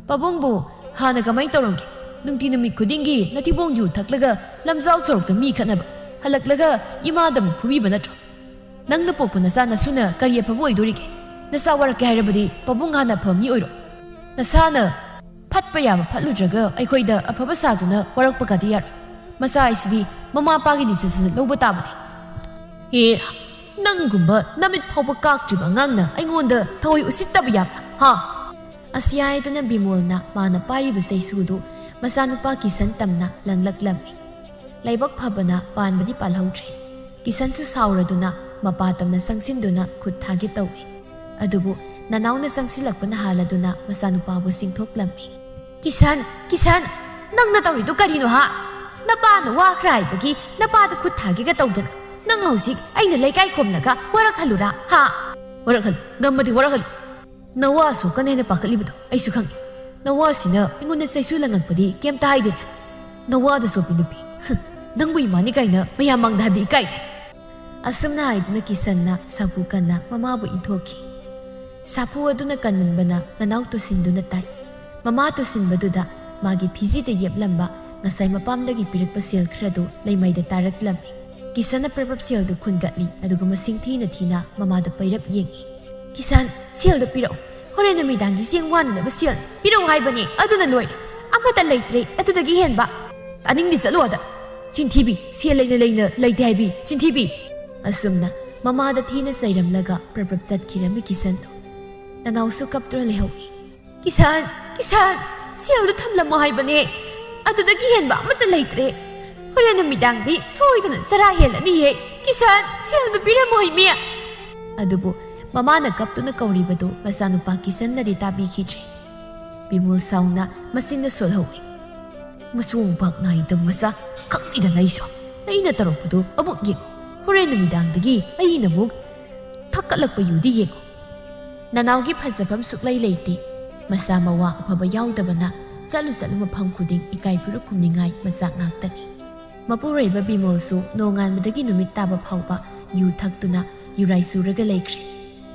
ꯄꯥꯕꯨꯡꯕꯨ ꯍꯥꯟꯅ ꯀꯃꯥꯏꯅ ꯇꯧꯔꯝꯒꯦ? ꯅꯨꯡꯇꯤ ꯅꯨꯃꯤꯠ ꯈꯨꯗꯤꯡꯒꯤ ꯅꯊꯤꯕꯣꯡ ꯌꯨ ꯊꯛꯂꯒ ꯂꯝꯖꯥꯎ ꯁꯣꯔꯣꯛꯇ ꯃꯤ ꯈꯠꯅꯕ, ꯍꯜꯂꯛꯂꯒ ꯏꯃꯥꯗ ꯑꯃꯨꯛ ꯐꯨꯕꯤꯕ ꯅꯠꯇ꯭ꯔꯣ? ꯅꯪꯅ ꯄꯣꯛꯄ ꯅꯆꯥ ꯅꯁꯨꯅ ꯀꯔꯤ ꯑꯐꯕ ꯑꯣꯏꯗꯣꯔꯤꯒꯦ? ꯅꯆꯥ ꯋꯥꯔꯛꯀꯦ ꯍꯥꯏꯔꯕꯗꯤ ꯄꯥꯕꯨꯡ ꯍꯥꯟꯅ ꯑꯐꯕ ꯃꯤ ꯑꯣꯏꯔꯣ꯫ ꯅꯁꯥꯅ ꯐꯠꯄ ꯌꯥꯕ ꯐꯠꯂꯨꯗ꯭ꯔꯒ ꯑꯩꯈꯣꯏꯗ ꯑꯐꯕ ꯁꯥꯗꯨꯅ ꯋꯥꯔꯛꯄꯒꯗꯤ ꯌꯥꯔꯣꯏ꯫ ꯃꯆꯥ ꯍꯥꯏꯁꯤꯗꯤ ꯃꯃꯥ ꯃꯄꯥꯒꯤ ꯂꯤꯆꯠ ꯁꯠꯆꯠ ꯂꯧꯕ ꯇꯥꯕꯅꯤ꯫ ꯍꯦꯔꯥ, ꯅꯪꯒꯨꯝꯕ ꯅꯃꯤꯠ ꯐꯥꯎꯕ ꯀꯥꯛꯇ꯭ꯔꯤꯕ ꯑꯉꯥꯡꯅ ꯑꯩꯉꯣꯟꯗ ꯊꯑꯣꯏ ꯎꯁꯤꯠꯇꯕ ꯌꯥꯕ꯭ꯔꯥ? ꯍꯥ?" ꯑꯁꯤ ꯍꯥꯏꯗꯨꯅ ꯕꯤꯃꯣꯜꯅ ꯃꯥꯅ ꯄꯥꯏꯔꯤꯕ ꯆꯩꯁꯨꯗꯨ ꯃꯆꯥꯅꯨꯄꯥ ꯀꯤꯁꯟ ꯇꯝꯅ ꯂꯪꯂꯛꯂꯝꯃꯤ꯫ ꯂꯥꯏꯕꯛ ꯐꯕꯅ ꯄꯥꯟꯕꯗꯤ ꯄꯥꯜꯍꯧꯗ꯭ꯔꯦ꯫ ꯀꯤꯁꯟꯁꯨ ꯁꯥꯎꯔꯗꯨꯅ ꯃꯄꯥ ꯇꯝꯅ ꯆꯪꯁꯤꯟꯗꯨꯅ ꯈꯨꯠ ꯊꯥꯒꯦ ꯇꯧꯏ꯫ ꯑꯗꯨꯕꯨ ꯅꯅꯥꯎꯅ ꯆꯪꯁꯤꯜꯂꯛꯄꯅ ꯍꯥꯜꯂꯗꯨꯅ ꯃꯆꯥꯅꯨꯄꯥꯕꯨ ꯆꯤꯡꯊꯣꯛꯂꯝꯃꯤ꯫ "ꯀꯤꯁꯟ, ꯀꯤꯁꯟ, ꯅꯪꯅ ꯇꯧꯔꯤꯗꯨ ꯀꯔꯤꯅꯣ ꯍꯥ? ꯅꯄꯥꯅ ꯋꯥꯈ꯭ꯔ ꯍꯥꯏꯕꯒꯤ ꯅꯄꯥꯗ ꯈꯨꯠ ꯊꯥꯒꯦꯒ ꯇꯧꯗꯅ ꯅꯪ ꯍꯧꯖꯤꯛ ꯑꯩꯅ ꯂꯩꯀꯥꯏ ꯈꯣꯝꯂꯒ ꯋꯥꯔꯛꯍꯜꯂꯨꯔꯥ ꯍꯥ?" "ꯋꯥꯔꯛꯍꯜꯂꯨ, ꯉꯝꯃꯗꯤ ꯋꯥꯔꯛꯍꯜꯂꯨ꯫ ꯅꯋꯥ ꯁꯣꯛꯀꯅꯦꯅ ꯄꯥꯈꯠꯂꯤꯕꯗꯣ ꯑꯩꯁꯨ ꯈꯪꯉꯤ꯫ ꯅꯋꯥꯁꯤꯅ ꯑꯩꯉꯣꯟꯗ ꯆꯩꯁꯨ ꯂꯪꯉꯛꯄꯗꯤ ꯀꯩꯝꯇ ꯍꯥꯏꯗꯦꯅꯦ꯫ ꯅꯋꯥꯗ ꯆꯣꯞꯄꯤ ꯅꯨꯄꯤ꯫ ꯍꯨꯝ, ꯅꯪꯕꯨ ꯏꯃꯥꯅꯤ ꯀꯥꯏꯅ ꯃꯌꯥꯝ ꯃꯥꯡꯗ ꯍꯥꯏꯕꯗꯤ ꯏꯀꯥꯏꯗꯦ꯫" ꯑꯁꯨꯝꯅ ꯍꯥꯏꯗꯨꯅ ꯀꯤꯁꯟꯅ ꯁꯥꯐꯨ ꯀꯟꯅ ꯃꯃꯥꯕꯨ ꯏꯟꯊꯣꯛꯈꯤ꯫ ꯁꯥꯐꯨ ꯑꯗꯨꯅ ꯀꯟꯃꯟꯕꯅ ꯅꯅꯥꯎ ꯇꯨꯁꯤꯟꯗꯨꯅ ꯇꯥꯏ꯫ ꯃꯃꯥ ꯇꯨꯁꯤꯟꯕꯗꯨꯗ ꯃꯥꯒꯤ ꯐꯤꯖꯤꯗ ꯌꯦꯞꯂꯝꯕ ꯉꯁꯥꯏ ꯃꯄꯥꯝꯗꯒꯤ ꯄꯤꯔꯛꯄ ꯁꯦꯜ ꯈꯔꯗꯨ ꯂꯩꯃꯥꯏꯗ ꯇꯥꯔꯛꯂꯝꯃꯤ꯫ ꯀꯤꯁꯟꯅ ꯄ꯭ꯔꯞ ꯄ꯭ꯔꯞ ꯁꯦꯜꯗꯨ ꯈꯨꯟꯒꯠꯂꯤ, ꯑꯗꯨꯒ ꯃꯁꯤꯡ ꯊꯤꯅ ꯊꯤꯅ ꯃꯃꯥꯗ ꯄꯩꯔꯞ ꯌꯦꯡꯉꯤ꯫ "ꯀꯤꯁꯟ, ꯁꯦꯜꯗꯣ ꯄꯤꯔꯛꯑꯣ꯫ ꯍꯣꯔꯦꯟ ꯅꯨꯃꯤꯗꯥꯡꯒꯤ ꯆꯦꯡ ꯋꯥꯟꯅꯅꯕ ꯁꯦꯜ ꯄꯤꯔꯛꯑꯣ ꯍꯥꯏꯕꯅꯦ, ꯑꯗꯨꯅ ꯂꯣꯏꯔꯦ꯫ ꯑꯃꯠꯇ ꯂꯩꯇ꯭ꯔꯦ ꯑꯗꯨꯗꯒꯤ ꯍꯦꯟꯕ꯫" "ꯇꯥꯅꯤꯡꯗꯦ, ꯆꯠꯂꯣ ꯑꯗ꯫ ꯆꯤꯟꯊꯤꯕꯤ, ꯁꯦꯜ ꯂꯩꯅ ꯂꯩꯅ ꯂꯩꯇꯦ ꯍꯥꯏꯕꯤ, ꯆꯤꯟꯊꯤꯕꯤ!" ꯑꯁꯨꯝꯅ ꯃꯃꯥꯗ ꯊꯤꯅ ꯆꯩꯔꯝꯂꯒ ꯄ꯭ꯔꯞ ꯄ꯭ꯔꯞ ꯆꯠꯈꯤꯔꯝꯃꯤ ꯀꯤꯁꯟꯗꯣ꯫ ꯅꯅꯥꯎꯁꯨ ꯀꯞꯇꯨꯅ ꯂꯩꯍꯧꯏ꯫ "ꯀꯤꯁꯟ, ꯀꯤꯁꯟ, ꯁꯦꯜꯗꯨ ꯊꯝꯂꯝꯃꯣ ꯍꯥꯏꯕꯅꯦ꯫ ꯑꯗꯨꯗꯒꯤ ꯍꯦꯟꯕ ꯑꯃꯠꯇ ꯂꯩꯇ꯭ꯔꯦ꯫ ꯍꯣꯔꯦꯟ ꯅꯨꯃꯤꯗꯥꯡꯗꯤ ꯁꯣꯏꯗꯅ ꯆꯔꯥ ꯍꯦꯜꯂꯅꯤꯌꯦ꯫ ꯀꯤꯁꯟ, ꯁꯦꯜꯗꯨ ꯄꯤꯔꯝꯃꯣ ꯏꯃꯦ!" ꯑꯗꯨꯕꯨ ꯃꯃꯥꯅ ꯀꯞꯇꯨꯅ ꯀꯧꯔꯤꯕꯗꯨ ꯃꯆꯥꯅꯨꯄꯥ ꯀꯤꯁꯟꯅꯗꯤ ꯇꯥꯕꯤꯈꯤꯗ꯭ꯔꯦ꯫ ꯕꯤꯃꯣꯜ ꯁꯥꯎꯅ ꯃꯆꯤꯟꯗ ꯁꯣꯜꯍꯧꯏ꯫ "ꯃꯆꯣꯡ ꯄꯥꯛ ꯅꯥꯏꯗꯕ ꯃꯆꯥ, ꯈꯪꯉꯤꯗꯅ ꯑꯩꯁꯨ꯫ ꯑꯩꯅ ꯇꯧꯔꯛꯄꯗꯨ ꯑꯃꯨꯛ ꯌꯦꯡꯉꯨ꯫ ꯍꯣꯔꯦꯟ ꯅꯨꯃꯤꯗꯥꯡꯗꯒꯤ ꯑꯩꯅ ꯑꯃꯨꯛ ꯊꯛꯀꯠꯂꯛꯄ ꯌꯨꯗꯤ ꯌꯦꯡꯉꯨ꯫" ꯅꯅꯥꯎꯒꯤ ꯐꯖꯐꯝ ꯁꯨꯛꯂꯩ ꯂꯩꯇꯦ꯫ ꯃꯆꯥ ꯃꯋꯥ ꯑꯐꯕ ꯌꯥꯎꯗꯕꯅ ꯆꯠꯂꯨ ꯆꯠꯂꯨ ꯃꯐꯝ ꯈꯨꯗꯤꯡ ꯏꯀꯥꯏ ꯐꯨꯔꯨꯞ ꯈꯨꯝꯅꯤꯡꯉꯥꯏ ꯃꯆꯥꯛ ꯉꯥꯛꯇꯅꯤ꯫ ꯃꯄꯨꯔꯣꯏꯕ ꯕꯤꯃꯣꯜꯁꯨ ꯅꯣꯡꯉꯥꯟꯕꯗꯒꯤ ꯅꯨꯃꯤꯠ ꯇꯥꯕ ꯐꯥꯎꯕ ꯌꯨ ꯊꯛꯇꯨꯅ ꯌꯨꯔꯥꯏ ꯆꯨꯔꯒ ꯂꯩꯈ꯭ꯔꯦ꯫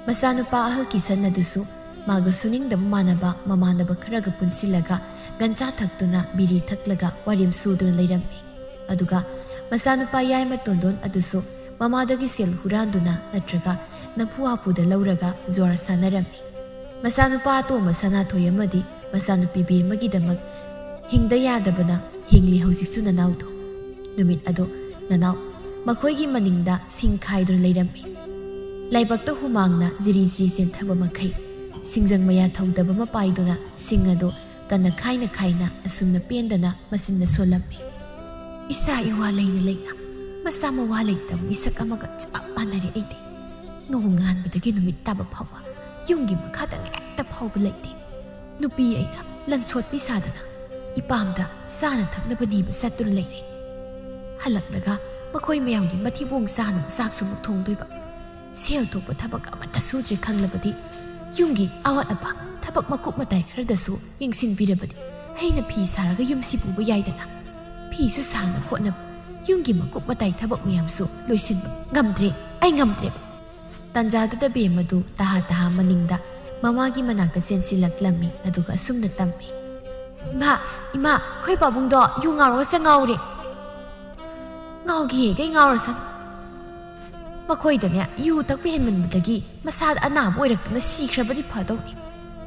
ꯃꯆꯥꯅꯨꯄꯥ ꯑꯍꯜ ꯀꯤꯁꯟ ꯑꯗꯨꯁꯨ ꯃꯥꯒ ꯁꯨꯅꯤꯡꯗꯕ ꯃꯥꯟꯅꯕ ꯃꯃꯥꯟꯅꯕ ꯈꯔꯒ ꯄꯨꯟꯁꯤꯜꯂꯒ ꯒꯟꯖꯥ ꯊꯛꯇꯨꯅ ꯕꯤꯔꯤ ꯊꯛꯂꯒ ꯋꯥꯔꯦꯝ ꯁꯨꯗꯨꯅ ꯂꯩꯔꯝꯃꯤ꯫ ꯑꯗꯨꯒ ꯃꯆꯥꯅꯨꯄꯥ ꯌꯥꯏꯃ ꯇꯣꯟꯗꯣꯟ ꯑꯗꯨꯁꯨ ꯃꯃꯥꯗꯒꯤ ꯁꯦꯜ ꯍꯨꯔꯥꯟꯗꯨꯅ ꯅꯠꯇ꯭ꯔꯒ ꯅꯝꯐꯨ ꯍꯥꯐꯨꯗ ꯂꯧꯔꯒ ꯖꯨꯋꯥꯔ ꯁꯥꯟꯅꯔꯝꯃꯤ꯫ ꯃꯆꯥꯅꯨꯄꯥ ꯑꯇꯣꯝꯕ ꯁꯅꯥꯊꯣꯏ ꯑꯃꯗꯤ ꯃꯆꯥꯅꯨꯄꯤ ꯕꯦꯝꯃꯒꯤꯗꯃꯛ ꯍꯤꯡꯗ ꯌꯥꯗꯕꯅ ꯍꯤꯡꯂꯤ ꯍꯧꯖꯤꯛꯁꯨ ꯅꯅꯥꯎꯗꯣ꯫ ꯅꯨꯃꯤꯠ ꯑꯗꯣ ꯅꯅꯥꯎ ꯃꯈꯣꯏꯒꯤ ꯃꯅꯤꯡꯗ ꯁꯤꯡ ꯈꯥꯏꯗꯨꯅ ꯂꯩꯔꯝꯃꯤ꯫ ꯂꯥꯏꯕꯛꯇ ꯍꯨꯃꯥꯡꯅ ꯖꯤꯔꯤ ꯖꯤꯔꯤ ꯆꯦꯟꯊꯕ ꯃꯈꯩ ꯁꯤꯡꯖꯪ ꯃꯌꯥ ꯊꯧꯗꯕ ꯑꯃ ꯄꯥꯏꯗꯨꯅ ꯁꯤꯡ ꯑꯗꯨ ꯀꯟꯅ ꯈꯥꯏꯅ ꯈꯥꯏꯅ ꯑꯁꯨꯝꯅ ꯄꯦꯟꯗꯅ ꯃꯆꯤꯟꯗ ꯁꯣꯜꯂꯝꯃꯤ꯫ "ꯏꯆꯥ ꯏꯋꯥ ꯂꯩꯅ ꯂꯩꯅ ꯃꯆꯥ ꯃꯋꯥ ꯂꯩꯇꯕ ꯃꯤꯁꯛ ꯑꯃꯒ ꯆꯞ ꯃꯥꯟꯅꯔꯦ ꯑꯩꯗꯤ꯫ ꯅꯣꯡꯉꯥꯟꯕꯗꯒꯤ ꯅꯨꯃꯤꯠ ꯇꯥꯕ ꯐꯥꯎꯕ ꯌꯨꯝꯒꯤ ꯃꯈꯥꯗ ꯀꯔꯤꯝꯇ ꯐꯥꯎꯕ ꯂꯩꯇꯦ꯫ ꯅꯨꯄꯤ ꯑꯩꯅ ꯂꯟꯁꯣꯠꯄꯤ ꯁꯥꯗꯅ ꯏꯄꯥꯝꯗ ꯆꯥꯅ ꯊꯛꯅꯕ ꯅꯤꯕ ꯆꯠꯇꯨꯅ ꯂꯩꯔꯦ꯫ ꯍꯜꯂꯛꯂꯒ ꯃꯈꯣꯏ ꯃꯌꯥꯝꯒꯤ ꯃꯊꯤꯕꯣꯡ ꯆꯥꯅꯕ ꯆꯥꯛꯁꯨ ꯑꯃꯨꯛ ꯊꯣꯡꯗꯣꯏꯕ꯫ ꯁꯦꯜ ꯊꯣꯛꯄ ꯊꯕꯛ ꯑꯃꯠꯇ ꯁꯨꯗ꯭ꯔꯦ ꯈꯪꯂꯕꯗꯤ ꯌꯨꯝꯒꯤ ꯑꯋꯥꯠ ꯑꯄꯥ ꯊꯕꯛ ꯃꯀꯨꯞ ꯃꯇꯥꯏ ꯈꯔꯗꯁꯨ ꯌꯦꯡꯁꯤꯟꯕꯤꯔꯕꯗꯤ ꯑꯩꯅ ꯐꯤ ꯁꯥꯔꯒ ꯌꯨꯝꯁꯤ ꯄꯨꯕ ꯌꯥꯏꯗꯅ꯫ ꯐꯤꯁꯨ ꯁꯥꯅꯕ ꯍꯣꯠꯅꯕ, ꯌꯨꯝꯒꯤ ꯃꯀꯨꯞ ꯃꯇꯥꯏ ꯊꯕꯛ ꯃꯌꯥꯝꯁꯨ ꯂꯣꯏꯁꯤꯟꯕ ꯉꯝꯗ꯭ꯔꯦ, ꯑꯩ ꯉꯝꯗ꯭ꯔꯦꯕ꯫" ꯇꯥꯟꯖꯥꯗꯨꯗ ꯕꯦꯝꯃꯗꯨ ꯇꯍꯥ ꯇꯍꯥ ꯃꯅꯤꯡꯗ ꯃꯃꯥꯒꯤ ꯃꯅꯥꯛꯇ ꯆꯦꯟꯁꯤꯜꯂꯛꯂꯝꯃꯤ, ꯑꯗꯨꯒ ꯑꯁꯨꯝꯅ ꯇꯝꯃꯤ꯫ "ꯏꯃꯥ, ꯏꯃꯥ, ꯑꯩꯈꯣꯏ ꯄꯥꯕꯨꯡꯗꯣ ꯌꯨ ꯉꯥꯎꯔꯒ ꯆꯪꯉꯥꯎꯔꯦ꯫" "ꯉꯥꯎꯒꯦ, ꯀꯩ ꯉꯥꯎꯔꯁꯅꯨ꯫ ꯃꯈꯣꯏꯗꯅꯦ ꯌꯨ ꯊꯛꯄ ꯍꯦꯟꯃꯟꯕꯗꯒꯤ ꯃꯁꯥꯗ ꯑꯅꯥꯕ ꯑꯣꯏꯔꯛꯇꯨꯅ ꯁꯤꯈ꯭ꯔꯕꯗꯤ ꯐꯗꯧꯅꯤ꯫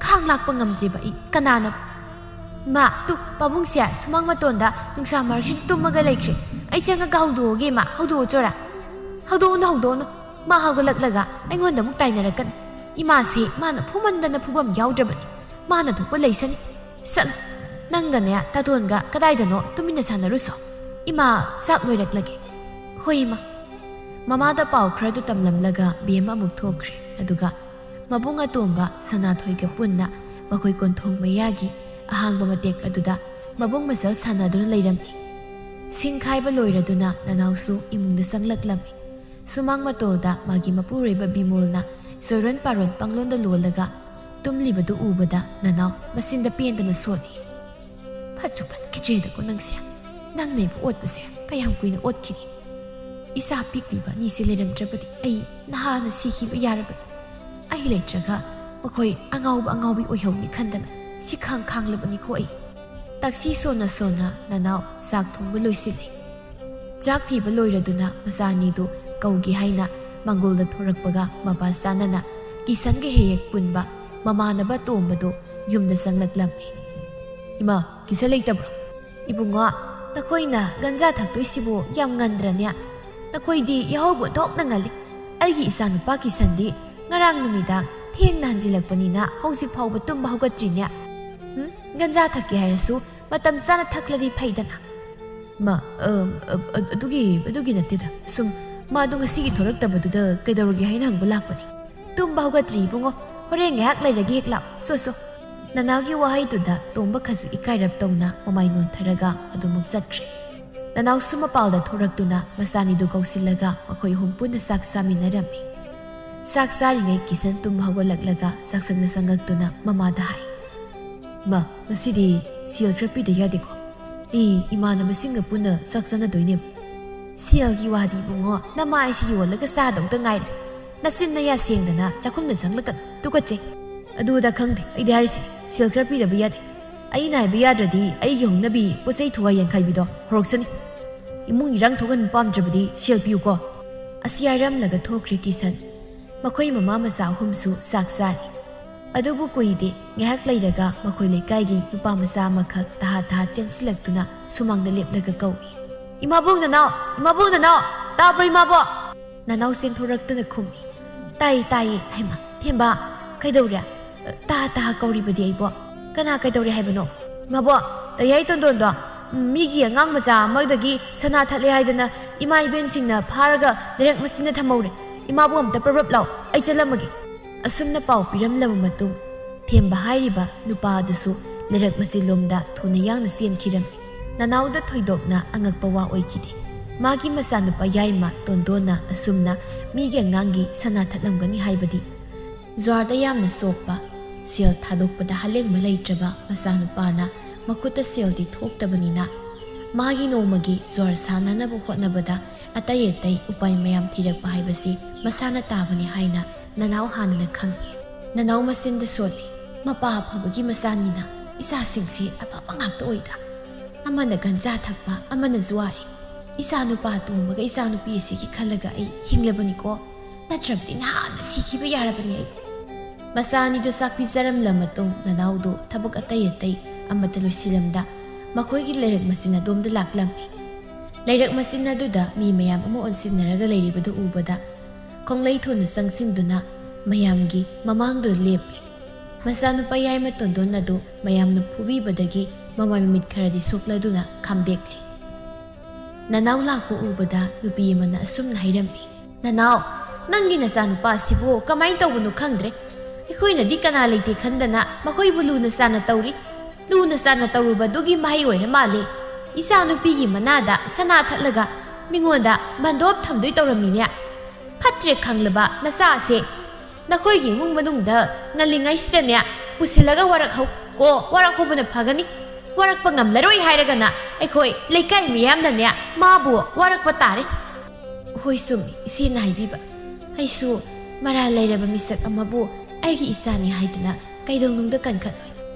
ꯈꯥꯡ ꯂꯥꯛꯄ ꯉꯝꯗ꯭ꯔꯤꯕ ꯑꯩ ꯀꯅꯥꯅ? ꯃꯥ, ꯇꯨ, ꯄꯥꯕꯨꯡꯁꯦ ꯁꯨꯃꯥꯡ ꯃꯇꯣꯟꯗ ꯅꯨꯡꯁꯥ ꯃꯔꯛꯁꯤꯗ ꯇꯨꯝꯃꯒ ꯂꯩꯈ꯭ꯔꯦ꯫ ꯑꯩ ꯆꯪꯉꯒ ꯍꯧꯗꯣꯛꯑꯒꯦ ꯏꯃꯥ, ꯍꯧꯗꯣꯛꯑꯣ ꯆꯣꯔꯥ꯫ ꯍꯧꯗꯣꯛꯎꯅꯨ, ꯍꯧꯗꯣꯛꯎꯅꯨ꯫ ꯃꯥ ꯍꯧꯒꯠꯂꯛꯂꯒ ꯑꯩꯉꯣꯟꯗ ꯑꯃꯨꯛ ꯇꯥꯏꯅꯔꯛꯀꯅꯤ꯫ ꯏꯃꯥꯁꯦ ꯃꯥꯅ ꯐꯨꯃꯟꯗꯅ ꯐꯨꯐꯝ ꯌꯥꯎꯗ꯭ꯔꯕꯅꯤ꯫ ꯃꯥꯅ ꯊꯣꯛꯄ ꯂꯩꯁꯅꯤ꯫ ꯆꯠꯂꯨ, ꯅꯪꯒꯅꯦ ꯇꯥꯇꯣꯟꯒ ꯀꯗꯥꯏꯗꯅꯣ ꯇꯨꯃꯤꯟꯅ ꯁꯥꯟꯅꯔꯨꯁꯣ꯫ ꯏꯃꯥ, ꯆꯥꯛ ꯂꯣꯏꯔꯛꯂꯒꯦ꯫ ꯍꯣꯏ ꯏꯃꯥ꯫ ꯃꯃꯥꯗ ꯄꯥꯎ ꯈꯔꯗꯨ ꯇꯝꯂꯝꯂꯒ ꯕꯦꯝꯃ ꯑꯃꯨꯛ ꯊꯣꯛꯈ꯭ꯔꯦ꯫ ꯑꯗꯨꯒ ꯃꯕꯨꯡ ꯑꯇꯣꯝꯕ ꯁꯅꯥꯊꯣꯏꯒ ꯄꯨꯟꯅ ꯃꯈꯣꯏ ꯀꯣꯟꯊꯣꯡ ꯃꯌꯥꯒꯤ ꯑꯍꯥꯡꯕ ꯃꯇꯦꯛ ꯑꯗꯨꯗ ꯃꯕꯨꯡ ꯃꯆꯜ ꯁꯥꯟꯅꯗꯨꯅ ꯂꯩꯔꯝꯃꯤ꯫ ꯁꯤꯡ ꯈꯥꯏꯕ ꯂꯣꯏꯔꯗꯨꯅ ꯅꯅꯥꯎꯁꯨ ꯏꯃꯨꯡꯗ ꯆꯪꯂꯛꯂꯝꯃꯤ꯫ ꯁꯨꯃꯥꯡ ꯃꯇꯣꯜꯗ ꯃꯥꯒꯤ ꯃꯄꯨꯔꯣꯏꯕ ꯕꯤꯃꯣꯜꯅ ꯆꯣꯏꯔꯣꯟ ꯄꯥꯔꯣꯟ ꯄꯪꯂꯣꯟꯗ ꯂꯣꯜꯂꯒ ꯇꯨꯝꯂꯤꯕꯗꯨ ꯎꯕꯗ ꯅꯅꯥꯎ ꯃꯆꯤꯟꯗ ꯄꯦꯟꯗꯅ ꯁꯣꯠꯂꯤ꯫ "ꯐꯠꯁꯨ ꯐꯠꯈꯤꯗ꯭ꯔꯦꯗꯀꯣ ꯅꯪꯁꯦ꯫ ꯅꯪꯅ ꯑꯩꯕꯨ ꯑꯣꯠꯄꯁꯦ ꯀꯌꯥꯝ ꯀꯨꯏꯅ ꯑꯣꯠꯈꯤꯅꯤ? ꯏꯆꯥ ꯄꯤꯛꯂꯤꯕ ꯑꯅꯤꯁꯦ ꯂꯩꯔꯝꯗ꯭ꯔꯕꯗꯤ ꯑꯩ ꯅꯍꯥꯟꯅ ꯁꯤꯈꯤꯕ ꯌꯥꯔꯕꯅꯤ꯫ ꯑꯩ ꯂꯩꯇ꯭ꯔꯒ ꯃꯈꯣꯏ ꯑꯉꯥꯎꯕ ꯑꯉꯥꯎꯕꯤ ꯑꯣꯏꯍꯧꯅꯤ ꯈꯟꯗꯅ ꯁꯤꯈꯥꯡ ꯈꯥꯡꯂꯕꯅꯤꯀꯣ ꯑꯩ꯫" ꯇꯥꯛꯁꯤ ꯁꯣꯟꯅ ꯁꯣꯟꯅ ꯅꯅꯥꯎ ꯆꯥꯛ ꯊꯣꯡꯕ ꯂꯣꯏꯁꯤꯜꯂꯤ꯫ ꯆꯥꯛ ꯊꯤꯕ ꯂꯣꯏꯔꯗꯨꯅ ꯃꯆꯥ ꯑꯅꯤꯗꯨ ꯀꯧꯒꯦ ꯍꯥꯏꯅ ꯃꯪꯒꯣꯜꯗ ꯊꯣꯔꯛꯄꯒ ꯃꯄꯥ ꯆꯥꯅꯅ ꯀꯤꯁꯟꯒ ꯍꯦꯛ ꯍꯦꯛ ꯄꯨꯟꯕ ꯃꯃꯥꯟꯅꯕ ꯇꯣꯝꯕꯗꯨ ꯌꯨꯝꯗ ꯆꯪꯂꯛꯂꯝꯃꯤ꯫ "ꯏꯃꯥ, ꯀꯤꯁꯟ ꯂꯩꯇꯕ꯭ꯔꯣ?" "ꯏꯕꯨꯡꯉꯣ, ꯅꯈꯣꯏꯅ ꯒꯟꯖꯥ ꯊꯛꯇꯣꯏꯁꯤꯕꯨ ꯌꯥꯝ ꯉꯟꯗ꯭ꯔꯅꯦ? ꯅꯈꯣꯏꯗꯤ ꯌꯥꯍꯧꯕ ꯊꯣꯛꯅ ꯉꯜꯂꯤ꯫ ꯑꯩꯒꯤ ꯏꯆꯥꯅꯨꯄꯥ ꯀꯤꯁꯟꯗꯤ ꯉꯔꯥꯡ ꯅꯨꯃꯤꯗꯥꯡ ꯊꯦꯡꯅ ꯍꯟꯖꯤꯜꯂꯛꯄꯅꯤꯅ ꯍꯧꯖꯤꯛ ꯐꯥꯎꯕ ꯇꯨꯝꯕ ꯍꯧꯒꯠꯇ꯭ꯔꯤꯅꯦ꯫ ꯎꯝ, ꯒꯟꯖꯥ ꯊꯛꯀꯦ ꯍꯥꯏꯔꯁꯨ ꯃꯇꯝ ꯆꯥꯅ ꯊꯛꯂꯗꯤ ꯐꯩꯗꯅ꯫" "ꯃꯥ, ꯑ, ꯑ, ꯑ, ꯑꯗꯨꯒꯤ, ꯑꯗꯨꯒꯤ ꯅꯠꯇꯦꯗ꯫ ꯁꯨꯝ ꯃꯥꯗꯣ ꯉꯁꯤꯒꯤ ꯊꯣꯔꯛꯇꯕꯗꯨꯗ ꯀꯩꯗꯧꯔꯒꯦ ꯍꯥꯏꯅ ꯍꯪꯕ ꯂꯥꯛꯄꯅꯤ꯫" "ꯇꯨꯝꯕ ꯍꯧꯒꯠꯇ꯭ꯔꯤ ꯏꯕꯨꯡꯉꯣ꯫ ꯍꯣꯔꯦꯟ ꯉꯥꯏꯍꯥꯛ ꯂꯩꯔꯒ ꯍꯦꯛ ꯂꯥꯛꯑꯣ꯫ ꯁꯣ, ꯁꯣ꯫" ꯅꯅꯥꯎꯒꯤ ꯋꯥꯍꯩꯗꯨꯗ ꯇꯣꯝꯕ ꯈꯖꯤꯛ ꯏꯀꯥꯏꯔꯞ ꯇꯧꯅ ꯃꯃꯥꯏ ꯅꯣꯟꯊꯔꯒ ꯑꯗꯨꯃꯛ ꯆꯠꯈ꯭ꯔꯦ꯫ ꯅꯅꯥꯎꯁꯨ ꯃꯄꯥꯜꯗ ꯊꯣꯔꯛꯇꯨꯅ ꯃꯆꯥꯅꯤꯗꯨ ꯀꯧꯁꯤꯜꯂꯒ ꯃꯈꯣꯏ ꯑꯍꯨꯝ ꯄꯨꯟꯅ ꯆꯥꯛ ꯆꯥꯃꯤꯟꯅꯔꯝꯃꯤ꯫ ꯆꯥꯛ ꯆꯥꯔꯤꯉꯩ ꯀꯤꯁꯟ ꯇꯨꯝꯕ ꯍꯧꯒꯠꯂꯛꯂꯒ ꯆꯥꯛꯁꯪꯗ ꯆꯪꯂꯛꯇꯨꯅ ꯃꯃꯥꯗ ꯍꯥꯏ, "ꯏꯃꯥ, ꯉꯁꯤꯗꯤ ꯁꯦꯜ ꯈꯔ ꯄꯤꯗ ꯌꯥꯗꯦꯀꯣ? ꯑꯩ ꯏꯃꯥꯟꯅꯕꯁꯤꯡꯒ ꯄꯨꯟꯅ ꯆꯥꯛ ꯆꯥꯅꯗꯣꯏꯅꯦꯕ꯫" "ꯁꯦꯜꯒꯤ ꯋꯥꯗꯤ ꯏꯕꯨꯡꯉꯣ, ꯅꯃꯥꯏꯁꯤ ꯌꯣꯜꯂꯒ ꯆꯥꯗꯧꯗ ꯉꯥꯏꯔꯦ꯫ ꯅꯆꯤꯟ ꯅꯌꯥ ꯁꯦꯡꯗꯅ ꯆꯥꯛꯈꯨꯝꯗ ꯆꯪꯂꯛꯀꯅꯨ, ꯇꯨꯀꯠꯆꯩ꯫" "ꯑꯗꯨꯗ ꯈꯪꯗꯦ, ꯑꯩꯗꯤ ꯍꯥꯏꯔꯤꯁꯤ ꯁꯦꯜ ꯈꯔ ꯄꯤꯗꯕ ꯌꯥꯗꯦ꯫ ꯑꯩꯅ ꯍꯥꯏꯕ ꯌꯥꯗ꯭ꯔꯗꯤ ꯑꯩꯒꯤ ꯍꯧꯅꯕꯤ ꯄꯣꯠ ꯆꯩ ꯊꯨꯒꯥꯏ ꯌꯥꯟꯈꯥꯏꯕꯤꯗꯣ ꯍꯧꯔꯛꯁꯅꯤ꯫ ꯏꯃꯨꯡ ꯏꯔꯥꯡ ꯊꯣꯛꯍꯟꯕ ꯄꯥꯝꯗ꯭ꯔꯕꯗꯤ ꯁꯦꯜ ꯄꯤꯌꯨꯀꯣ꯫" ꯑꯁꯤ ꯍꯥꯏꯔꯝꯂꯒ ꯊꯣꯛꯈ꯭ꯔꯦ ꯀꯤꯁꯟ꯫ ꯃꯈꯣꯏ ꯃꯃꯥ ꯃꯆꯥ ꯑꯍꯨꯝꯁꯨ ꯆꯥꯛ ꯆꯥꯔꯤ꯫ ꯑꯗꯨꯕꯨ ꯀꯨꯏꯗꯦ, ꯉꯥꯏꯍꯥꯛ ꯂꯩꯔꯒ ꯃꯈꯣꯏ ꯂꯩꯀꯥꯏꯒꯤ ꯅꯨꯄꯥ ꯃꯆꯥ ꯑꯃꯈꯛ ꯇꯍꯥ ꯇꯍꯥ ꯆꯦꯟꯁꯤꯜꯂꯛꯇꯨꯅ ꯁꯨꯃꯥꯡꯗ ꯂꯦꯞꯂꯒ ꯀꯧꯏ, "ꯏꯃꯥꯕꯣꯛ ꯅꯅꯥꯎ! ꯏꯃꯥꯕꯣꯛ ꯅꯅꯥꯎ! ꯇꯥꯕ꯭ꯔꯣ ꯏꯃꯥꯕꯣꯛ?" ꯅꯅꯥꯎ ꯆꯦꯟꯊꯣꯔꯛꯇꯨꯅ ꯈꯨꯝꯃꯤ, "ꯇꯥꯏꯌꯦ, ꯇꯥꯏꯌꯦ꯫ ꯍꯩꯃꯥ, ꯊꯦꯝꯕ, ꯀꯩꯗꯧꯔꯦ? ꯇꯍꯥ ꯇꯍꯥ ꯀꯧꯔꯤꯕꯗꯤ ꯑꯩꯕꯣ꯫ ꯀꯅꯥ ꯀꯩꯗꯧꯔꯦ ꯍꯥꯏꯕꯅꯣ?" "ꯏꯃꯥꯕꯣꯛ, ꯇꯌꯥꯏ ꯇꯣꯟꯗꯣꯟꯗꯣ, ꯎꯝ, ꯃꯤꯒꯤ ꯑꯉꯥꯡ ꯃꯆꯥ ꯑꯃꯗꯒꯤ ꯁꯅꯥ ꯊꯠꯂꯦ ꯍꯥꯏꯗꯅ ꯏꯃꯥ ꯏꯕꯦꯟꯁꯤꯡꯅ ꯐꯥꯔꯒ ꯂꯩꯔꯛ ꯃꯆꯤꯟꯅ ꯊꯝꯍꯧꯔꯦ꯫ ꯏꯃꯥꯕꯣꯛ ꯑꯝꯇ ꯄ꯭ꯔꯞ ꯄ꯭ꯔꯞ ꯂꯥꯎ, ꯑꯩ ꯆꯠꯂꯝꯃꯒꯦ꯫" ꯑꯁꯨꯝꯅ ꯄꯥꯎ ꯄꯤꯔꯝꯂꯕ ꯃꯇꯨꯡ, ꯊꯦꯝꯕ ꯍꯥꯏꯔꯤꯕ ꯅꯨꯄꯥ ꯑꯗꯨꯁꯨ ꯂꯩꯔꯛ ꯃꯆꯤꯟꯂꯣꯝꯗ ꯊꯨꯅ ꯌꯥꯡꯅ ꯆꯦꯟꯈꯤꯔꯝꯃꯤ꯫ ꯅꯅꯥꯎꯗ ꯊꯣꯏꯗꯣꯛꯅ ꯑꯉꯛꯄ ꯋꯥ ꯑꯣꯏꯈꯤꯗꯦ꯫ ꯃꯥꯒꯤ ꯃꯆꯥꯅꯨꯄꯥ ꯌꯥꯏꯃ ꯇꯣꯟꯗꯣꯟꯅ ꯑꯁꯨꯝꯅ ꯃꯤꯒꯤ ꯑꯉꯥꯡꯒꯤ ꯁꯅꯥ ꯊꯠꯂꯝꯒꯅꯤ ꯍꯥꯏꯕꯗꯤ꯫ ꯖ꯭ꯋꯥꯔꯗ ꯌꯥꯝꯅ ꯆꯣꯞꯄ, ꯁꯦꯜ ꯊꯥꯗꯣꯛꯄꯗ ꯍꯂꯦꯡꯕ ꯂꯩꯇ꯭ꯔꯕ ꯃꯆꯥꯅꯨꯄꯥꯅ ꯃꯈꯨꯠꯇ ꯁꯦꯜꯗꯤ ꯊꯣꯛꯇꯕꯅꯤꯅ, ꯃꯥꯒꯤ ꯅꯣꯡꯃꯒꯤ ꯖ꯭ꯋꯥꯔ ꯁꯥꯟꯅꯅꯕ ꯍꯣꯠꯅꯕꯗ ꯑꯇꯩ ꯑꯇꯩ ꯎꯄꯥꯏ ꯃꯌꯥꯝ ꯊꯤꯔꯛꯄ ꯍꯥꯏꯕꯁꯤ ꯃꯁꯥꯅ ꯇꯥꯕꯅꯤ ꯍꯥꯏꯅ ꯅꯅꯥꯎ ꯍꯥꯟꯅꯅ ꯈꯪꯏ꯫ ꯅꯅꯥꯎ ꯃꯆꯤꯟꯗ ꯁꯣꯜꯂꯤ, "ꯃꯄꯥ ꯑꯐꯕꯒꯤ ꯃꯆꯥꯅꯤꯅ ꯏꯆꯥꯁꯤꯡꯁꯦ ꯑꯐꯕ ꯉꯥꯛꯇ ꯑꯣꯏꯗ꯫ ꯑꯃꯅ ꯒꯟꯖꯥ ꯊꯛꯄ, ꯑꯃꯅ ꯖꯨꯋꯥꯔꯤ꯫ ꯏꯆꯥ ꯅꯨꯄꯥ ꯇꯣꯝꯕꯒ ꯏꯆꯥ ꯅꯨꯄꯤ ꯑꯁꯤꯒꯤ ꯈꯜꯂꯒ ꯑꯩ ꯍꯤꯡꯂꯕꯅꯤꯀꯣ, ꯅꯠꯇ꯭ꯔꯕꯗꯤ ꯅꯍꯥꯟꯅ ꯁꯤꯈꯤꯕ ꯌꯥꯔꯕꯅꯤ ꯑꯩ꯫" ꯃꯆꯥ ꯑꯅꯤꯗꯨ ꯆꯥꯛ ꯄꯤꯖꯔꯝꯂ ꯃꯇꯨꯡ, ꯅꯅꯥꯎꯗꯨ ꯊꯕꯛ ꯑꯇꯩ ꯑꯇꯩ ꯑꯃꯠꯇ ꯂꯣꯏꯁꯤꯜꯂꯝꯗ ꯃꯈꯣꯏꯒꯤ ꯂꯩꯔꯛ ꯃꯆꯤꯟ ꯑꯗꯣꯝꯗ ꯂꯥꯛꯂꯝꯃꯤ꯫ ꯂꯩꯔꯛ ꯃꯆꯤꯟ ꯑꯗꯨꯗ ꯃꯤ ꯃꯌꯥꯝ ꯑꯃ ꯑꯣꯟꯁꯤꯟꯅꯔꯒ ꯂꯩꯔꯤꯕꯗꯨ ꯎꯕꯗ, ꯈꯣꯡꯂꯩ ꯊꯨꯅ ꯆꯪꯁꯤꯟꯗꯨꯅ ꯃꯌꯥꯝꯒꯤ ꯃꯃꯥꯡꯗꯨꯗ ꯂꯦꯞꯄꯤ꯫ ꯃꯆꯥꯅꯨꯄꯥ ꯌꯥꯏꯃ ꯇꯣꯟꯗꯣꯟ ꯑꯗꯨ ꯃꯌꯥꯝꯅ ꯐꯨꯕꯤꯕꯗꯒꯤ ꯃꯃꯥꯏ ꯃꯃꯤꯠ ꯈꯔꯗꯤ ꯁꯣꯛꯂꯗꯨꯅ ꯈꯥꯝꯗꯦꯛꯂꯤ꯫ ꯅꯅꯥꯎ ꯂꯥꯛꯄ ꯎꯕꯗ ꯅꯨꯄꯤ ꯑꯃꯅ ꯑꯁꯨꯝꯅ ꯍꯥꯏꯔꯝꯃꯤ, "ꯅꯅꯥꯎ, ꯅꯪꯒꯤ ꯅꯆꯥꯅꯨꯄꯥ ꯑꯁꯤꯕꯨ ꯀꯃꯥꯏꯅ ꯇꯧꯕꯅꯣ ꯈꯪꯗ꯭ꯔꯦ꯫ ꯑꯩꯈꯣꯏꯅꯗꯤ ꯀꯅꯥ ꯂꯩꯇꯦ ꯈꯟꯗꯅ ꯃꯈꯣꯏꯕꯨ ꯂꯨꯅ ꯆꯥꯟꯅ ꯇꯧꯔꯤ꯫ ꯂꯨꯅ ꯆꯥꯟꯅ ꯇꯧꯔꯨꯕꯗꯨꯒꯤ ꯃꯍꯩ ꯑꯣꯏꯔ ꯃꯥꯜꯂꯦ꯫ ꯏꯆꯥ ꯅꯨꯄꯤꯒꯤ ꯃꯅꯥꯗ ꯁꯅꯥ ꯊꯠꯂꯒ ꯃꯤꯉꯣꯟꯗ ꯕꯟꯗꯣꯞ ꯊꯝꯗꯣꯏ ꯇꯧꯔꯝꯃꯤꯅꯦ꯫ ꯐꯠꯇ꯭ꯔꯦ ꯈꯪꯂꯕ ꯅꯆꯥꯁꯦ ꯅꯈꯣꯏꯒꯤ ꯏꯃꯨꯡ ꯃꯅꯨꯡꯗ ꯉꯜꯂꯤꯉꯩꯁꯤꯗꯅꯦ ꯄꯨꯁꯤꯜꯂꯒ ꯋꯥꯔꯛꯍꯧ ꯀꯣ, ꯋꯥꯔꯛꯍꯧꯕꯅ ꯐꯒꯅꯤ꯫ ꯋꯥꯔꯛꯄ ꯉꯝꯂꯔꯣꯏ ꯍꯥꯏꯔꯒꯅ ꯑꯩꯈꯣꯏ ꯂꯩꯀꯥꯏ ꯃꯤꯌꯥꯝꯅꯅꯦ ꯃꯥꯕꯨ ꯋꯥꯔꯛꯄ ꯇꯥꯔꯦ꯫" "ꯍꯣꯏ, ꯆꯨꯝꯃꯤ ꯏꯆꯦꯅ ꯍꯥꯏꯕꯤꯕ꯫ ꯑꯩꯁꯨ ꯃꯔꯥꯜ ꯂꯩꯔꯕ ꯃꯤꯁꯛ ꯑꯃꯕꯨ ꯑꯩꯒꯤ ꯏꯆꯥꯅꯤ ꯍꯥꯏꯗꯅ ꯀꯩꯗꯧꯅꯨꯡꯗ ꯀꯟꯈꯠꯂꯣꯏ꯫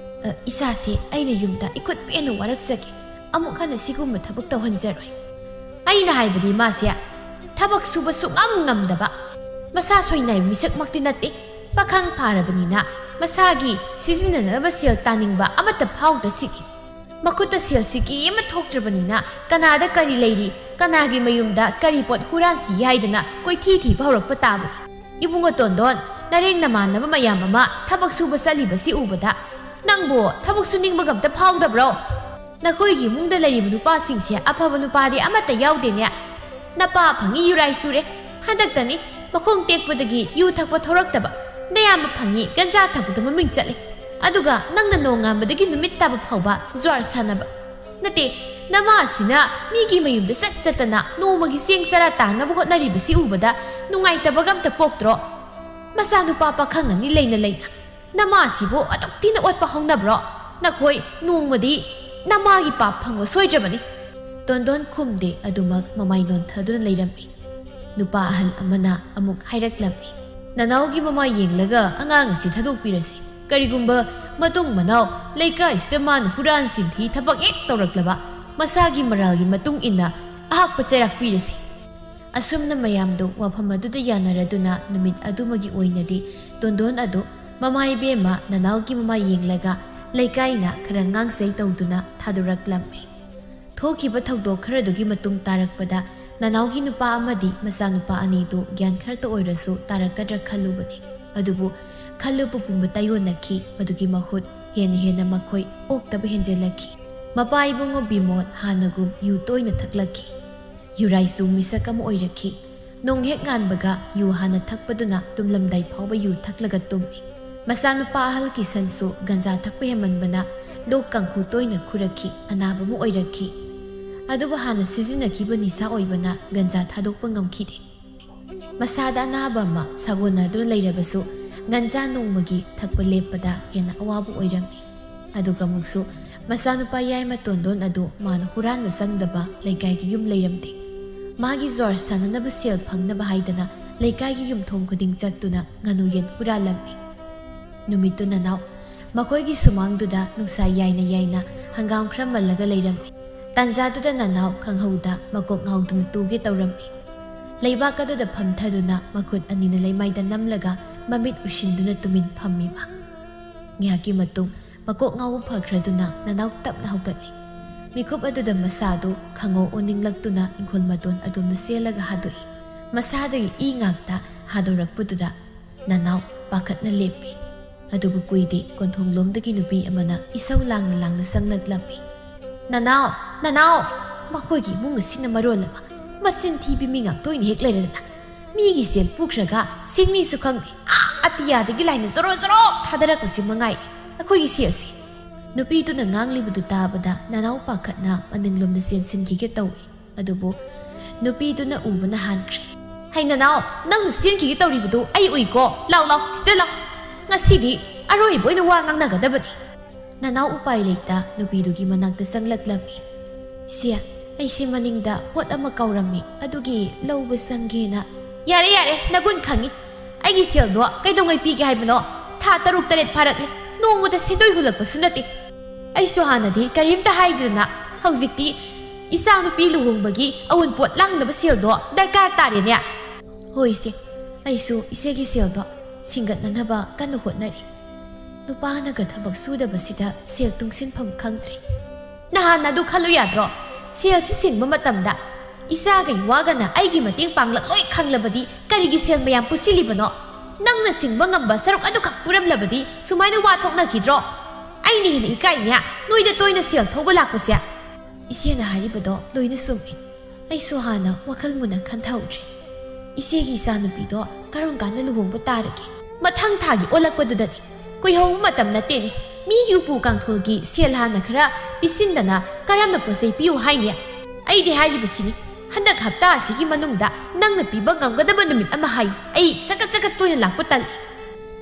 ꯑ, ꯏꯆꯥꯁꯦ ꯑꯩꯅ ꯌꯨꯝꯗ ꯏꯈꯨꯠ ꯄꯦꯟꯅ ꯋꯥꯔꯛꯆꯒꯦ꯫ ꯑꯃꯨꯛ ꯍꯟꯅ ꯁꯤꯒꯨꯝꯕ ꯊꯕꯛ ꯇꯧꯍꯟꯖꯔꯣꯏ꯫" "ꯑꯩꯅ ꯍꯥꯏꯕꯗꯤ ꯃꯥꯁꯦ ꯊꯕꯛ ꯁꯨꯕ ꯁꯨꯉꯝ ꯉꯝꯗꯕ, ꯃꯁꯥ ꯁꯣꯏꯅꯥꯏꯕ ꯃꯤꯁꯛꯃꯛꯇꯤ ꯅꯠꯇꯦ꯫ ꯄꯥꯈꯪ ꯐꯥꯔꯕꯅꯤꯅ ꯃꯁꯥꯒꯤ ꯁꯤꯖꯤꯟꯅꯅꯕ ꯁꯦꯜ ꯇꯥꯅꯤꯡꯕ ꯑꯃꯠꯇ ꯐꯥꯎꯗ꯭ꯔꯁꯤꯗꯤ꯫ ꯃꯈꯨꯠꯇ ꯁꯦꯜ ꯁꯤꯀꯤ ꯑꯃ ꯊꯣꯛꯇ꯭ꯔꯕꯅꯤꯅ ꯀꯅꯥꯗ ꯀꯔꯤ ꯂꯩꯔꯤ, ꯀꯅꯥꯒꯤ ꯃꯌꯨꯝꯗ ꯀꯔꯤ ꯄꯣꯠ ꯍꯨꯔꯥꯟꯁꯤ ꯍꯥꯏꯗꯅ ꯀꯣꯏꯊꯤ ꯊꯤꯕ ꯍꯧꯔꯛꯄ ꯇꯥꯕꯅꯤ꯫ ꯏꯕꯨꯡꯉꯣ ꯇꯣꯟꯗꯣꯟ, ꯅꯔꯦꯡ ꯅꯃꯥꯟꯅꯕ ꯃꯌꯥꯝ ꯑꯃ ꯊꯕꯛ ꯁꯨꯕ ꯆꯠꯂꯤꯕꯁꯤ ꯎꯕꯗ ꯅꯪꯕꯨ ꯊꯕꯛ ꯁꯨꯅꯤꯡꯕꯒ ꯑꯝꯇ ꯐꯥꯎꯗꯕ꯭ꯔꯣ? ꯅꯈꯣꯏꯒꯤ ꯏꯃꯨꯡꯗ ꯂꯩꯔꯤꯕ ꯅꯨꯄꯥꯁꯤꯡꯁꯦ ꯑꯐꯕ ꯅꯨꯄꯥꯗꯤ ꯑꯃꯠꯇ ꯌꯥꯎꯗꯦꯅꯦ꯫ ꯅꯄꯥ ꯐꯪꯉꯤ ꯌꯨꯔꯥꯏ ꯁꯨꯔꯦ꯫ ꯍꯟꯗꯛꯇꯅꯤ ꯃꯈꯣꯡ ꯇꯦꯛꯄꯗꯒꯤ ꯌꯨ ꯊꯛꯄ ꯊꯣꯔꯛꯇꯕ꯫ ꯅꯌꯥꯝꯕ ꯐꯪꯉꯤ ꯒꯟꯖꯥ ꯊꯛꯄꯗ ꯃꯃꯤꯡ ꯆꯠꯂꯤ꯫ ꯑꯗꯨꯒ ꯅꯪꯅ ꯅꯣꯡꯉꯥꯟꯕꯗꯒꯤ ꯅꯨꯃꯤꯠ ꯇꯥꯕ ꯐꯥꯎꯕ ꯖ꯭ꯋꯥꯔ ꯁꯥꯟꯅꯕ꯫ ꯅꯠꯇꯦ, ꯅꯃꯥ ꯑꯁꯤꯅ ꯃꯤꯒꯤ ꯃꯌꯨꯝꯗ ꯆꯠ ꯆꯠꯇꯅ ꯅꯣꯡꯃꯒꯤ ꯆꯦꯡ ꯆꯔꯥ ꯇꯥꯟꯅꯕ ꯍꯣꯠꯅꯔꯤꯕꯁꯤ ꯎꯕꯗ ꯅꯨꯡꯉꯥꯏꯇꯕꯒ ꯑꯝꯇ ꯄꯣꯛꯇ꯭ꯔꯣ? ꯃꯆꯥꯅꯨꯄꯥ ꯄꯥꯈꯪ ꯑꯅꯤ ꯂꯩꯅ ꯂꯩꯅ ꯅꯃꯥꯁꯤꯕꯨ ꯑꯗꯨꯛ ꯊꯤꯅ ꯑꯣꯠꯄ ꯍꯧꯅꯕ꯭ꯔꯣ? ꯅꯈꯣꯏ ꯅꯣꯡꯃꯗꯤ ꯅꯃꯥꯒꯤ ꯄꯥꯞ ꯐꯪꯕ ꯁꯣꯏꯗ꯭ꯔꯕꯅꯤ꯫ ꯇꯣꯟꯗꯣꯟ ꯈꯨꯝꯗꯦ, ꯑꯗꯨꯃꯛ ꯃꯃꯥꯏ ꯅꯣꯟꯊꯗꯨꯅ ꯂꯩꯔꯝꯃꯤ꯫ ꯅꯨꯄꯥ ꯑꯍꯜ ꯑꯃꯅ ꯑꯃꯨꯛ ꯍꯥꯏꯔꯛꯂꯝꯃꯤ, "ꯅꯅꯥꯎꯒꯤ ꯃꯃꯥꯏ ꯌꯦꯡꯂꯒ ꯑꯉꯥꯡ ꯑꯁꯤ ꯊꯥꯗꯣꯛꯄꯤꯔꯁꯤ꯫ ꯀꯔꯤꯒꯨꯝꯕ ꯃꯇꯨꯡ ꯃꯅꯥꯎ ꯂꯩꯀꯥꯏꯁꯤꯗ ꯃꯥꯅ ꯍꯨꯔꯥꯟ ꯆꯤꯟꯊꯤ ꯊꯕꯛ ꯍꯦꯛ ꯇꯧꯔꯛꯂꯕ, ꯃꯁꯥꯒꯤ ꯃꯔꯥꯜꯒꯤ ꯃꯇꯨꯡ ꯏꯟꯅ ꯑꯍꯥꯛꯄ ꯆꯩꯔꯥꯛ ꯄꯤꯔꯁꯤ꯫" ꯑꯁꯨꯝꯅ ꯃꯌꯥꯝꯗꯨ ꯋꯥꯐꯝ ꯑꯗꯨꯗ ꯌꯥꯅꯔꯗꯨꯅ ꯅꯨꯃꯤꯠ ꯑꯗꯨꯃꯒꯤ ꯑꯣꯏꯅꯗꯤ ꯇꯣꯟꯗꯣꯟ ꯑꯗꯨ ꯃꯃꯥ ꯏꯕꯦꯝꯃ ꯅꯅꯥꯎꯒꯤ ꯃꯃꯥ ꯌꯦꯡꯂꯒ ꯂꯩꯀꯥꯏꯅ ꯈꯔ ꯉꯥꯡꯆꯩ ꯇꯧꯗꯨꯅ ꯊꯥꯗꯣꯔꯛꯂꯝꯃꯤ꯫ ꯊꯣꯛꯈꯤꯕ ꯊꯧꯗꯣꯛ ꯈꯔꯗꯨꯒꯤ ꯃꯇꯨꯡ ꯇꯥꯔꯛꯄꯗ ꯅꯅꯥꯎꯒꯤ ꯅꯨꯄꯥ ꯑꯃꯗꯤ ꯃꯆꯥꯅꯨꯄꯥ ꯑꯅꯤꯗꯨ ꯒ꯭ꯌꯥꯟ ꯈꯔꯇ ꯑꯣꯏꯔꯁꯨ ꯇꯥꯔꯛꯀꯗ꯭ꯔꯥ ꯈꯜꯂꯨꯕꯅꯤ꯫ ꯑꯗꯨꯕꯨ ꯈꯜꯂꯨꯕ ꯄꯨꯝꯕ ꯇꯥꯏꯑꯣꯟꯅꯈꯤ꯫ ꯃꯗꯨꯒꯤ ꯃꯍꯨꯠ ꯍꯦꯟꯅ ꯍꯦꯟꯅ ꯃꯈꯣꯏ ꯑꯣꯛꯇꯕ ꯍꯦꯟꯖꯤꯜꯂꯛꯈꯤ꯫ ꯃꯄꯥ ꯏꯕꯨꯡꯉꯣ ꯕꯤꯃꯣꯜ ꯍꯥꯟꯅꯒꯨꯝ ꯌꯨ ꯇꯣꯏꯅ ꯊꯛꯂꯛꯈꯤ꯫ ꯌꯨꯔꯥꯏꯁꯨ ꯃꯤꯁꯛ ꯑꯃ ꯑꯣꯏꯔꯛꯈꯤ꯫ ꯅꯣꯡ ꯍꯦꯛ ꯉꯥꯟꯕꯒ ꯌꯨ ꯍꯥꯟꯅ ꯊꯛꯄꯗꯨꯅ ꯇꯨꯝꯂꯝꯗꯥꯏ ꯐꯥꯎꯕ ꯌꯨ ꯊꯛꯂꯒ ꯇꯨꯝꯃꯤ꯫ ꯃꯆꯥꯅꯨꯄꯥ ꯑꯍꯜ ꯀꯤꯁꯟꯁꯨ ꯒꯟꯖꯥ ꯊꯛꯄ ꯍꯦꯟꯃꯟꯕꯅ ꯂꯣꯛ ꯀꯥꯡꯈꯨ ꯇꯣꯏꯅ ꯈꯨꯔꯛꯈꯤ, ꯑꯅꯥꯕ ꯑꯃ ꯑꯣꯏꯔꯛꯈꯤ꯫ ꯑꯗꯨꯕꯨ ꯍꯥꯟꯅ ꯁꯤꯖꯤꯟꯅꯈꯤꯕ ꯅꯤꯁꯥ ꯑꯣꯏꯕꯅ ꯒꯟꯖꯥ ꯊꯥꯗꯣꯛꯄ ꯉꯝꯈꯤꯗꯦ꯫ ꯃꯁꯥꯗ ꯑꯅꯥꯕ ꯑꯃ ꯁꯥꯒꯣꯟꯅꯗꯨꯅ ꯂꯩꯔꯕꯁꯨ ꯒꯟꯖꯥ ꯅꯣꯡꯃꯒꯤ ꯊꯛꯄ ꯂꯦꯞꯄꯗ ꯍꯦꯟꯅ ꯑꯋꯥꯕ ꯑꯣꯏꯔꯝꯃꯤ꯫ ꯑꯗꯨꯒ ꯑꯃꯨꯛꯁꯨ ꯃꯆꯥꯅꯨꯄꯥ ꯌꯥꯏꯃ ꯇꯣꯟꯗꯣꯟ ꯑꯗꯨ ꯃꯥꯅ ꯍꯨꯔꯥꯟꯕ ꯆꯪꯗꯕ ꯂꯩꯀꯥꯏꯒꯤ ꯌꯨꯝ ꯂꯩꯔꯝꯗꯦ꯫ ꯃꯥꯒꯤ ꯖ꯭ꯋꯥꯔ ꯁꯥꯟꯅꯅꯕ ꯁꯦꯜ ꯐꯪꯅꯕ ꯍꯥꯏꯗꯅ ꯂꯩꯀꯥꯏꯒꯤ ꯌꯨꯝꯊꯣꯡ ꯈꯨꯗꯤꯡ ꯆꯠꯇꯨꯅ ꯉꯥꯅꯨ ꯌꯦꯟ ꯍꯨꯔꯥꯜꯂꯝꯃꯤ꯫ ꯅꯨꯃꯤꯠꯇꯨ ꯅꯅꯥꯎ ꯃꯈꯣꯏꯒꯤ ꯁꯨꯃꯥꯡꯗꯨꯗ ꯅꯨꯡꯁꯥ ꯌꯥꯏꯅ ꯌꯥꯏꯅ ꯍꯪꯒꯥꯝ ꯈꯔ ꯃꯜꯂꯒ ꯂꯩꯔꯝꯃꯤ꯫ ꯇꯥꯟꯖꯥꯗꯨꯗ ꯅꯅꯥꯎ ꯈꯪꯍꯧꯗ ꯃꯀꯣꯛ ꯉꯥꯎꯗꯨꯅ ꯇꯨꯒꯦ ꯇꯧꯔꯝꯃꯤ꯫ ꯂꯩꯕꯥꯛ ꯑꯗꯨꯗ ꯐꯝꯊꯗꯨꯅ ꯃꯈꯨꯠ ꯑꯅꯤꯅ ꯂꯩꯃꯥꯏꯗ ꯅꯝꯂꯒ ꯃꯃꯤꯠ ꯎꯏꯁꯤꯟꯗꯨꯅ ꯇꯨꯃꯤꯟ ꯐꯝꯃꯤ ꯃꯥ꯫ ꯉꯥꯏꯍꯥꯛꯀꯤ ꯃꯇꯨꯡ ꯃꯀꯣꯛ ꯉꯥꯎꯕ ꯐꯈ꯭ꯔꯗꯨꯅ ꯅꯅꯥꯎ ꯇꯞꯅ ꯍꯧꯒꯠꯂꯤ꯫ ꯃꯤꯀꯨꯞ ꯑꯗꯨꯗ ꯃꯁꯥꯗꯨ ꯈꯪꯍꯧ ꯑꯣꯅꯤꯡꯂꯛꯇꯨꯅ ꯏꯪꯈꯣꯜ ꯃꯇꯣꯟ ꯑꯗꯣꯝꯗ ꯆꯦꯜꯂꯒ ꯍꯥꯗꯣꯛꯏ꯫ ꯃꯁꯥꯗꯒꯤ ꯏ ꯉꯥꯛꯇ ꯍꯥꯗꯣꯔꯛꯄꯗꯨꯗ ꯅꯅꯥꯎ ꯄꯥꯈꯠꯅ ꯂꯦꯞꯄꯤ꯫ ꯑꯗꯨꯕꯨ ꯀꯨꯏꯗꯦ, ꯀꯣꯟꯊꯣꯡꯂꯣꯝꯗꯒꯤ ꯅꯨꯄꯤ ꯑꯃꯅ ꯏꯁꯧ ꯂꯥꯡꯅ ꯂꯥꯡꯅ ꯆꯪꯂꯛꯂꯝꯃꯤ꯫ "ꯅꯅꯥꯎ, ꯅꯅꯥꯎ! ꯃꯈꯣꯏꯒꯤ ꯏꯃꯨꯡ ꯑꯁꯤꯅ ꯃꯔꯣꯜ ꯑꯃ ꯃꯆꯤꯟ ꯊꯤꯕꯤ ꯃꯤ ꯉꯥꯛꯇ ꯑꯣꯏꯅ ꯍꯦꯛ ꯂꯩꯔꯗꯅ꯫ ꯃꯤꯒꯤ ꯁꯦꯜ ꯄꯨꯈ꯭ꯔꯒ ꯁꯤꯡꯅꯤꯁꯨ ꯈꯪꯗꯦ, ꯑꯥ ꯑꯇꯤꯌꯥꯗꯒꯤ ꯂꯥꯏꯅ ꯖꯣꯔꯣ ꯖꯣꯔꯣ ꯊꯥꯗꯔꯛꯄꯁꯤ ꯃꯉꯥꯏ ꯑꯩꯈꯣꯏꯒꯤ ꯁꯦꯜꯁꯦ꯫" ꯅꯨꯄꯤꯗꯨꯅ ꯉꯥꯡꯂꯤꯕꯗꯨ ꯇꯥꯕꯗ ꯅꯅꯥꯎ ꯄꯥꯈꯠꯅ ꯃꯅꯤꯡꯂꯣꯝꯗ ꯆꯦꯟꯁꯤꯟꯈꯤꯒꯦ ꯇꯧꯏ꯫ ꯑꯗꯨꯕꯨ ꯅꯨꯄꯤꯗꯨꯅ ꯎꯕꯅ ꯍꯥꯟꯈ꯭ꯔꯦ꯫ "ꯍꯩ ꯅꯅꯥꯎ, ꯅꯪꯅ ꯆꯦꯟꯈꯤꯒꯦ ꯇꯧꯔꯤꯕꯗꯨ ꯑꯩ ꯎꯏꯀꯣ꯫ ꯂꯥꯎ, ꯂꯥꯎ, ꯁꯤꯗ ꯂꯥꯎ꯫ ꯉꯁꯤꯗꯤ ꯑꯔꯣꯏꯕ ꯑꯣꯏꯅ ꯋꯥ ꯉꯥꯡꯅꯒꯗꯕꯅꯤ꯫" ꯅꯅꯥꯎ ꯎꯄꯥꯏ ꯂꯩꯇ ꯅꯨꯄꯤꯗꯨꯒꯤ ꯃꯅꯥꯛꯇ ꯆꯪꯂꯛꯂꯝꯃꯤ꯫ "ꯏꯆꯦ, ꯑꯩꯁꯦ ꯃꯅꯤꯡꯗ ꯄꯣꯠ ꯑꯃ ꯀꯥꯎꯔꯝꯃꯤ, ꯑꯗꯨꯒꯤ ꯂꯧꯕ ꯆꯪꯒꯦꯅ꯫" "ꯌꯥꯔꯦ, ꯌꯥꯔꯦ, ꯅꯒꯨꯟ ꯈꯪꯉꯤ꯫ ꯑꯩꯒꯤ ꯁꯦꯜꯗꯣ ꯀꯩꯗꯧꯉꯩ ꯄꯤꯒꯦ ꯍꯥꯏꯕꯅꯣ? ꯊꯥ ꯇꯔꯨꯛ ꯇꯔꯦꯠ ꯐꯥꯔꯛꯂꯦ, ꯅꯣꯡꯃꯗ ꯁꯦꯟꯗꯣꯏ ꯍꯨꯜꯂꯛꯄꯁꯨ ꯅꯠꯇꯦ꯫ ꯑꯩꯁꯨ ꯍꯥꯟꯅꯗꯤ ꯀꯔꯤꯝꯇ ꯍꯥꯏꯗ꯭ꯔꯤꯗꯅ, ꯍꯧꯖꯤꯛꯇꯤ ꯏꯆꯥꯅꯨꯄꯤ ꯂꯨꯍꯣꯡꯕꯒꯤ ꯑꯎꯟꯄꯣꯠ ꯂꯥꯡꯅꯕ ꯁꯦꯜꯗꯣ ꯗꯔꯀꯥꯔ ꯇꯥꯔꯦꯅꯦ꯫" "ꯍꯣꯏ ꯏꯆꯦ, ꯑꯩꯁꯨ ꯏꯆꯦꯒꯤ ꯁꯦꯜꯗꯣ ꯁꯤꯡꯒꯠꯅꯅꯕ ꯀꯟꯅ ꯍꯣꯠꯅꯔꯤ꯫ ꯅꯨꯄꯥꯅꯒ ꯊꯕꯛ ꯁꯨꯗꯕꯁꯤꯗ ꯁꯦꯜ ꯇꯨꯡꯁꯤꯟꯐꯝ ꯈꯪꯗ꯭ꯔꯦ꯫" "ꯅꯍꯥꯟ ꯑꯗꯨ ꯈꯜꯂꯨ ꯌꯥꯗ꯭ꯔꯣ? ꯁꯦꯜꯁꯤ ꯁꯤꯡꯕ ꯃꯇꯝꯗ ꯏꯆꯥꯒ ꯏꯋꯥꯒꯅ ꯑꯩꯒꯤ ꯃꯇꯦꯡ ꯄꯥꯡꯂꯛꯂꯣꯏ ꯈꯪꯂꯕꯗꯤ ꯀꯔꯤꯒꯤ ꯁꯦꯜ ꯃꯌꯥꯝ ꯄꯨꯁꯤꯜꯂꯤꯕꯅꯣ? ꯅꯪꯅ ꯁꯤꯡꯕ ꯉꯝꯕ ꯁꯔꯨꯛ ꯑꯗꯨꯈꯛ ꯄꯨꯔꯝꯂꯕꯗꯤ ꯁꯨꯃꯥꯏꯅ ꯋꯥ ꯊꯣꯛꯅꯈꯤꯗ꯭ꯔꯣ? ꯑꯩꯅ ꯍꯦꯟꯅ ꯏꯀꯥꯏꯅꯦ ꯅꯣꯏꯗ ꯇꯣꯏꯅ ꯁꯦꯜ ꯊꯧꯕ ꯂꯥꯛꯄꯁꯦ꯫" "ꯏꯆꯦꯅ ꯍꯥꯏꯔꯤꯕꯗꯣ ꯂꯣꯏꯅ ꯆꯨꯝꯃꯤ꯫ ꯑꯩꯁꯨ ꯍꯥꯟꯅ ꯋꯥꯈꯜ ꯃꯨꯟꯅ ꯈꯟꯊꯍꯧꯗ꯭ꯔꯦ꯫ ꯏꯆꯦꯒꯤ ꯏꯆꯥꯅꯨꯄꯤꯗꯣ ꯀꯔꯝ ꯀꯥꯟꯗ ꯂꯨꯍꯣꯡꯕ ꯇꯥꯔꯒꯦ?" "ꯃꯊꯪ ꯊꯥꯒꯤ ꯑꯣꯜꯂꯛꯄꯗꯨꯗꯅꯤ꯫ ꯀꯨꯏꯍꯧꯕ ꯃꯇꯝ ꯅꯠꯇꯦꯅꯦ꯫ ꯃꯤꯒꯤ ꯎꯄꯨ ꯀꯥꯡꯊꯣꯜꯒꯤ ꯁꯦꯜ ꯍꯥꯟꯅ ꯈꯔ ꯄꯤꯁꯤꯟꯗꯅ ꯀꯔꯝꯅ ꯄꯣꯠ ꯆꯩ ꯄꯤꯌꯨ ꯍꯥꯏꯅꯤ? ꯑꯩꯗꯤ ꯍꯥꯏꯔꯤꯕꯁꯤꯅꯤ, ꯍꯟꯗꯛ ꯍꯞꯇꯥ ꯑꯁꯤꯒꯤ ꯃꯅꯨꯡꯗ ꯅꯪꯅ ꯄꯤꯕ ꯉꯝꯒꯗꯕ ꯅꯨꯃꯤꯠ ꯑꯃ ꯍꯥꯏ꯫ ꯑꯩ ꯆꯀꯠ ꯆꯀꯠ ꯇꯣꯏꯅ ꯂꯥꯛꯄ ꯇꯜꯂꯤ꯫"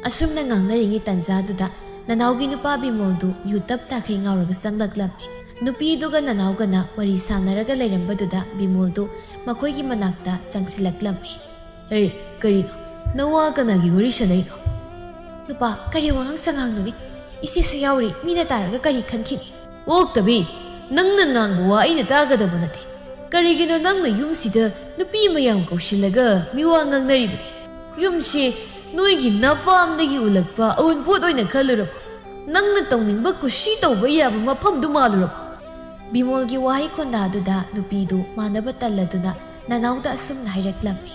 ꯑꯁꯨꯝꯅ ꯉꯥꯡꯅꯔꯤꯉꯩ ꯇꯟꯖꯥꯗꯨꯗ ꯅꯅꯥꯎꯒꯤ ꯅꯨꯄꯥ ꯕꯤꯃꯣꯜꯗꯨ ꯌꯨ ꯇꯞ ꯇꯥꯈꯩ ꯉꯥꯎꯔꯒ ꯆꯪꯂꯛꯂꯝꯃꯤ꯫ ꯅꯨꯄꯤꯗꯨꯒ ꯅꯅꯥꯎꯒꯅ ꯋꯥꯔꯤ ꯁꯥꯟꯅꯔꯒ ꯂꯩꯔꯝꯕꯗꯨꯗ ꯕꯤꯃꯣꯜꯗꯨ ꯃꯈꯣꯏꯒꯤ ꯃꯅꯥꯛꯇ ꯆꯪꯁꯤꯜꯂꯛꯂꯝꯃꯤ꯫ "ꯍꯦ, ꯀꯔꯤꯅꯣ? ꯅꯋꯥ ꯀꯅꯥꯒꯤ ꯋꯥꯔꯤ ꯁꯥꯟꯅꯩꯅꯣ?" "ꯅꯨꯄꯥ, ꯀꯔꯤ ꯋꯥꯉꯥꯡ ꯁꯉꯥꯡꯅꯣꯅꯦ? ꯏꯆꯦꯁꯨ ꯌꯥꯎꯔꯤ, ꯃꯤꯅ ꯇꯥꯔꯒ ꯀꯔꯤ ꯈꯟꯈꯤꯅꯤ?" "ꯑꯣꯛꯇꯕꯤ, ꯅꯪꯅ ꯉꯥꯡꯕ ꯋꯥ ꯑꯩꯅ ꯇꯥꯒꯗꯕ ꯅꯠꯇꯦ꯫ "ꯀꯔꯤꯒꯤꯅꯣ ꯅꯪꯅ ꯌꯨꯝꯁꯤꯗ ꯅꯨꯄꯤ ꯃꯌꯥꯝ ꯀꯧꯁꯤꯜꯂꯒ ꯃꯤꯋꯥ ꯉꯥꯡꯅꯔꯤꯕꯗꯤ? ꯌꯨꯝꯁꯤ ꯅꯣꯏꯒꯤ ꯅꯄꯥꯝꯗꯒꯤ ꯎꯂꯛꯄ ꯑꯎꯟꯄꯣꯠ ꯑꯣꯏꯅ ꯈꯜꯂꯨꯔꯕꯣ? ꯅꯪꯅ ꯇꯧꯅꯤꯡꯕ ꯀꯨꯁꯤ ꯇꯧꯕ ꯌꯥꯕ ꯃꯐꯝꯗꯨ ꯃꯥꯜꯂꯨꯔꯕꯣ?" ꯕꯤꯃꯣꯜꯒꯤ ꯋꯥꯍꯩ ꯈꯣꯟꯗꯥꯗꯨꯗ ꯅꯨꯄꯤꯗꯨ ꯃꯥꯟꯅꯕ ꯇꯜꯂꯗꯨꯅ ꯅꯅꯥꯎꯗ ꯑꯁꯨꯝꯅ ꯍꯥꯏꯔꯛꯂꯝꯃꯤ: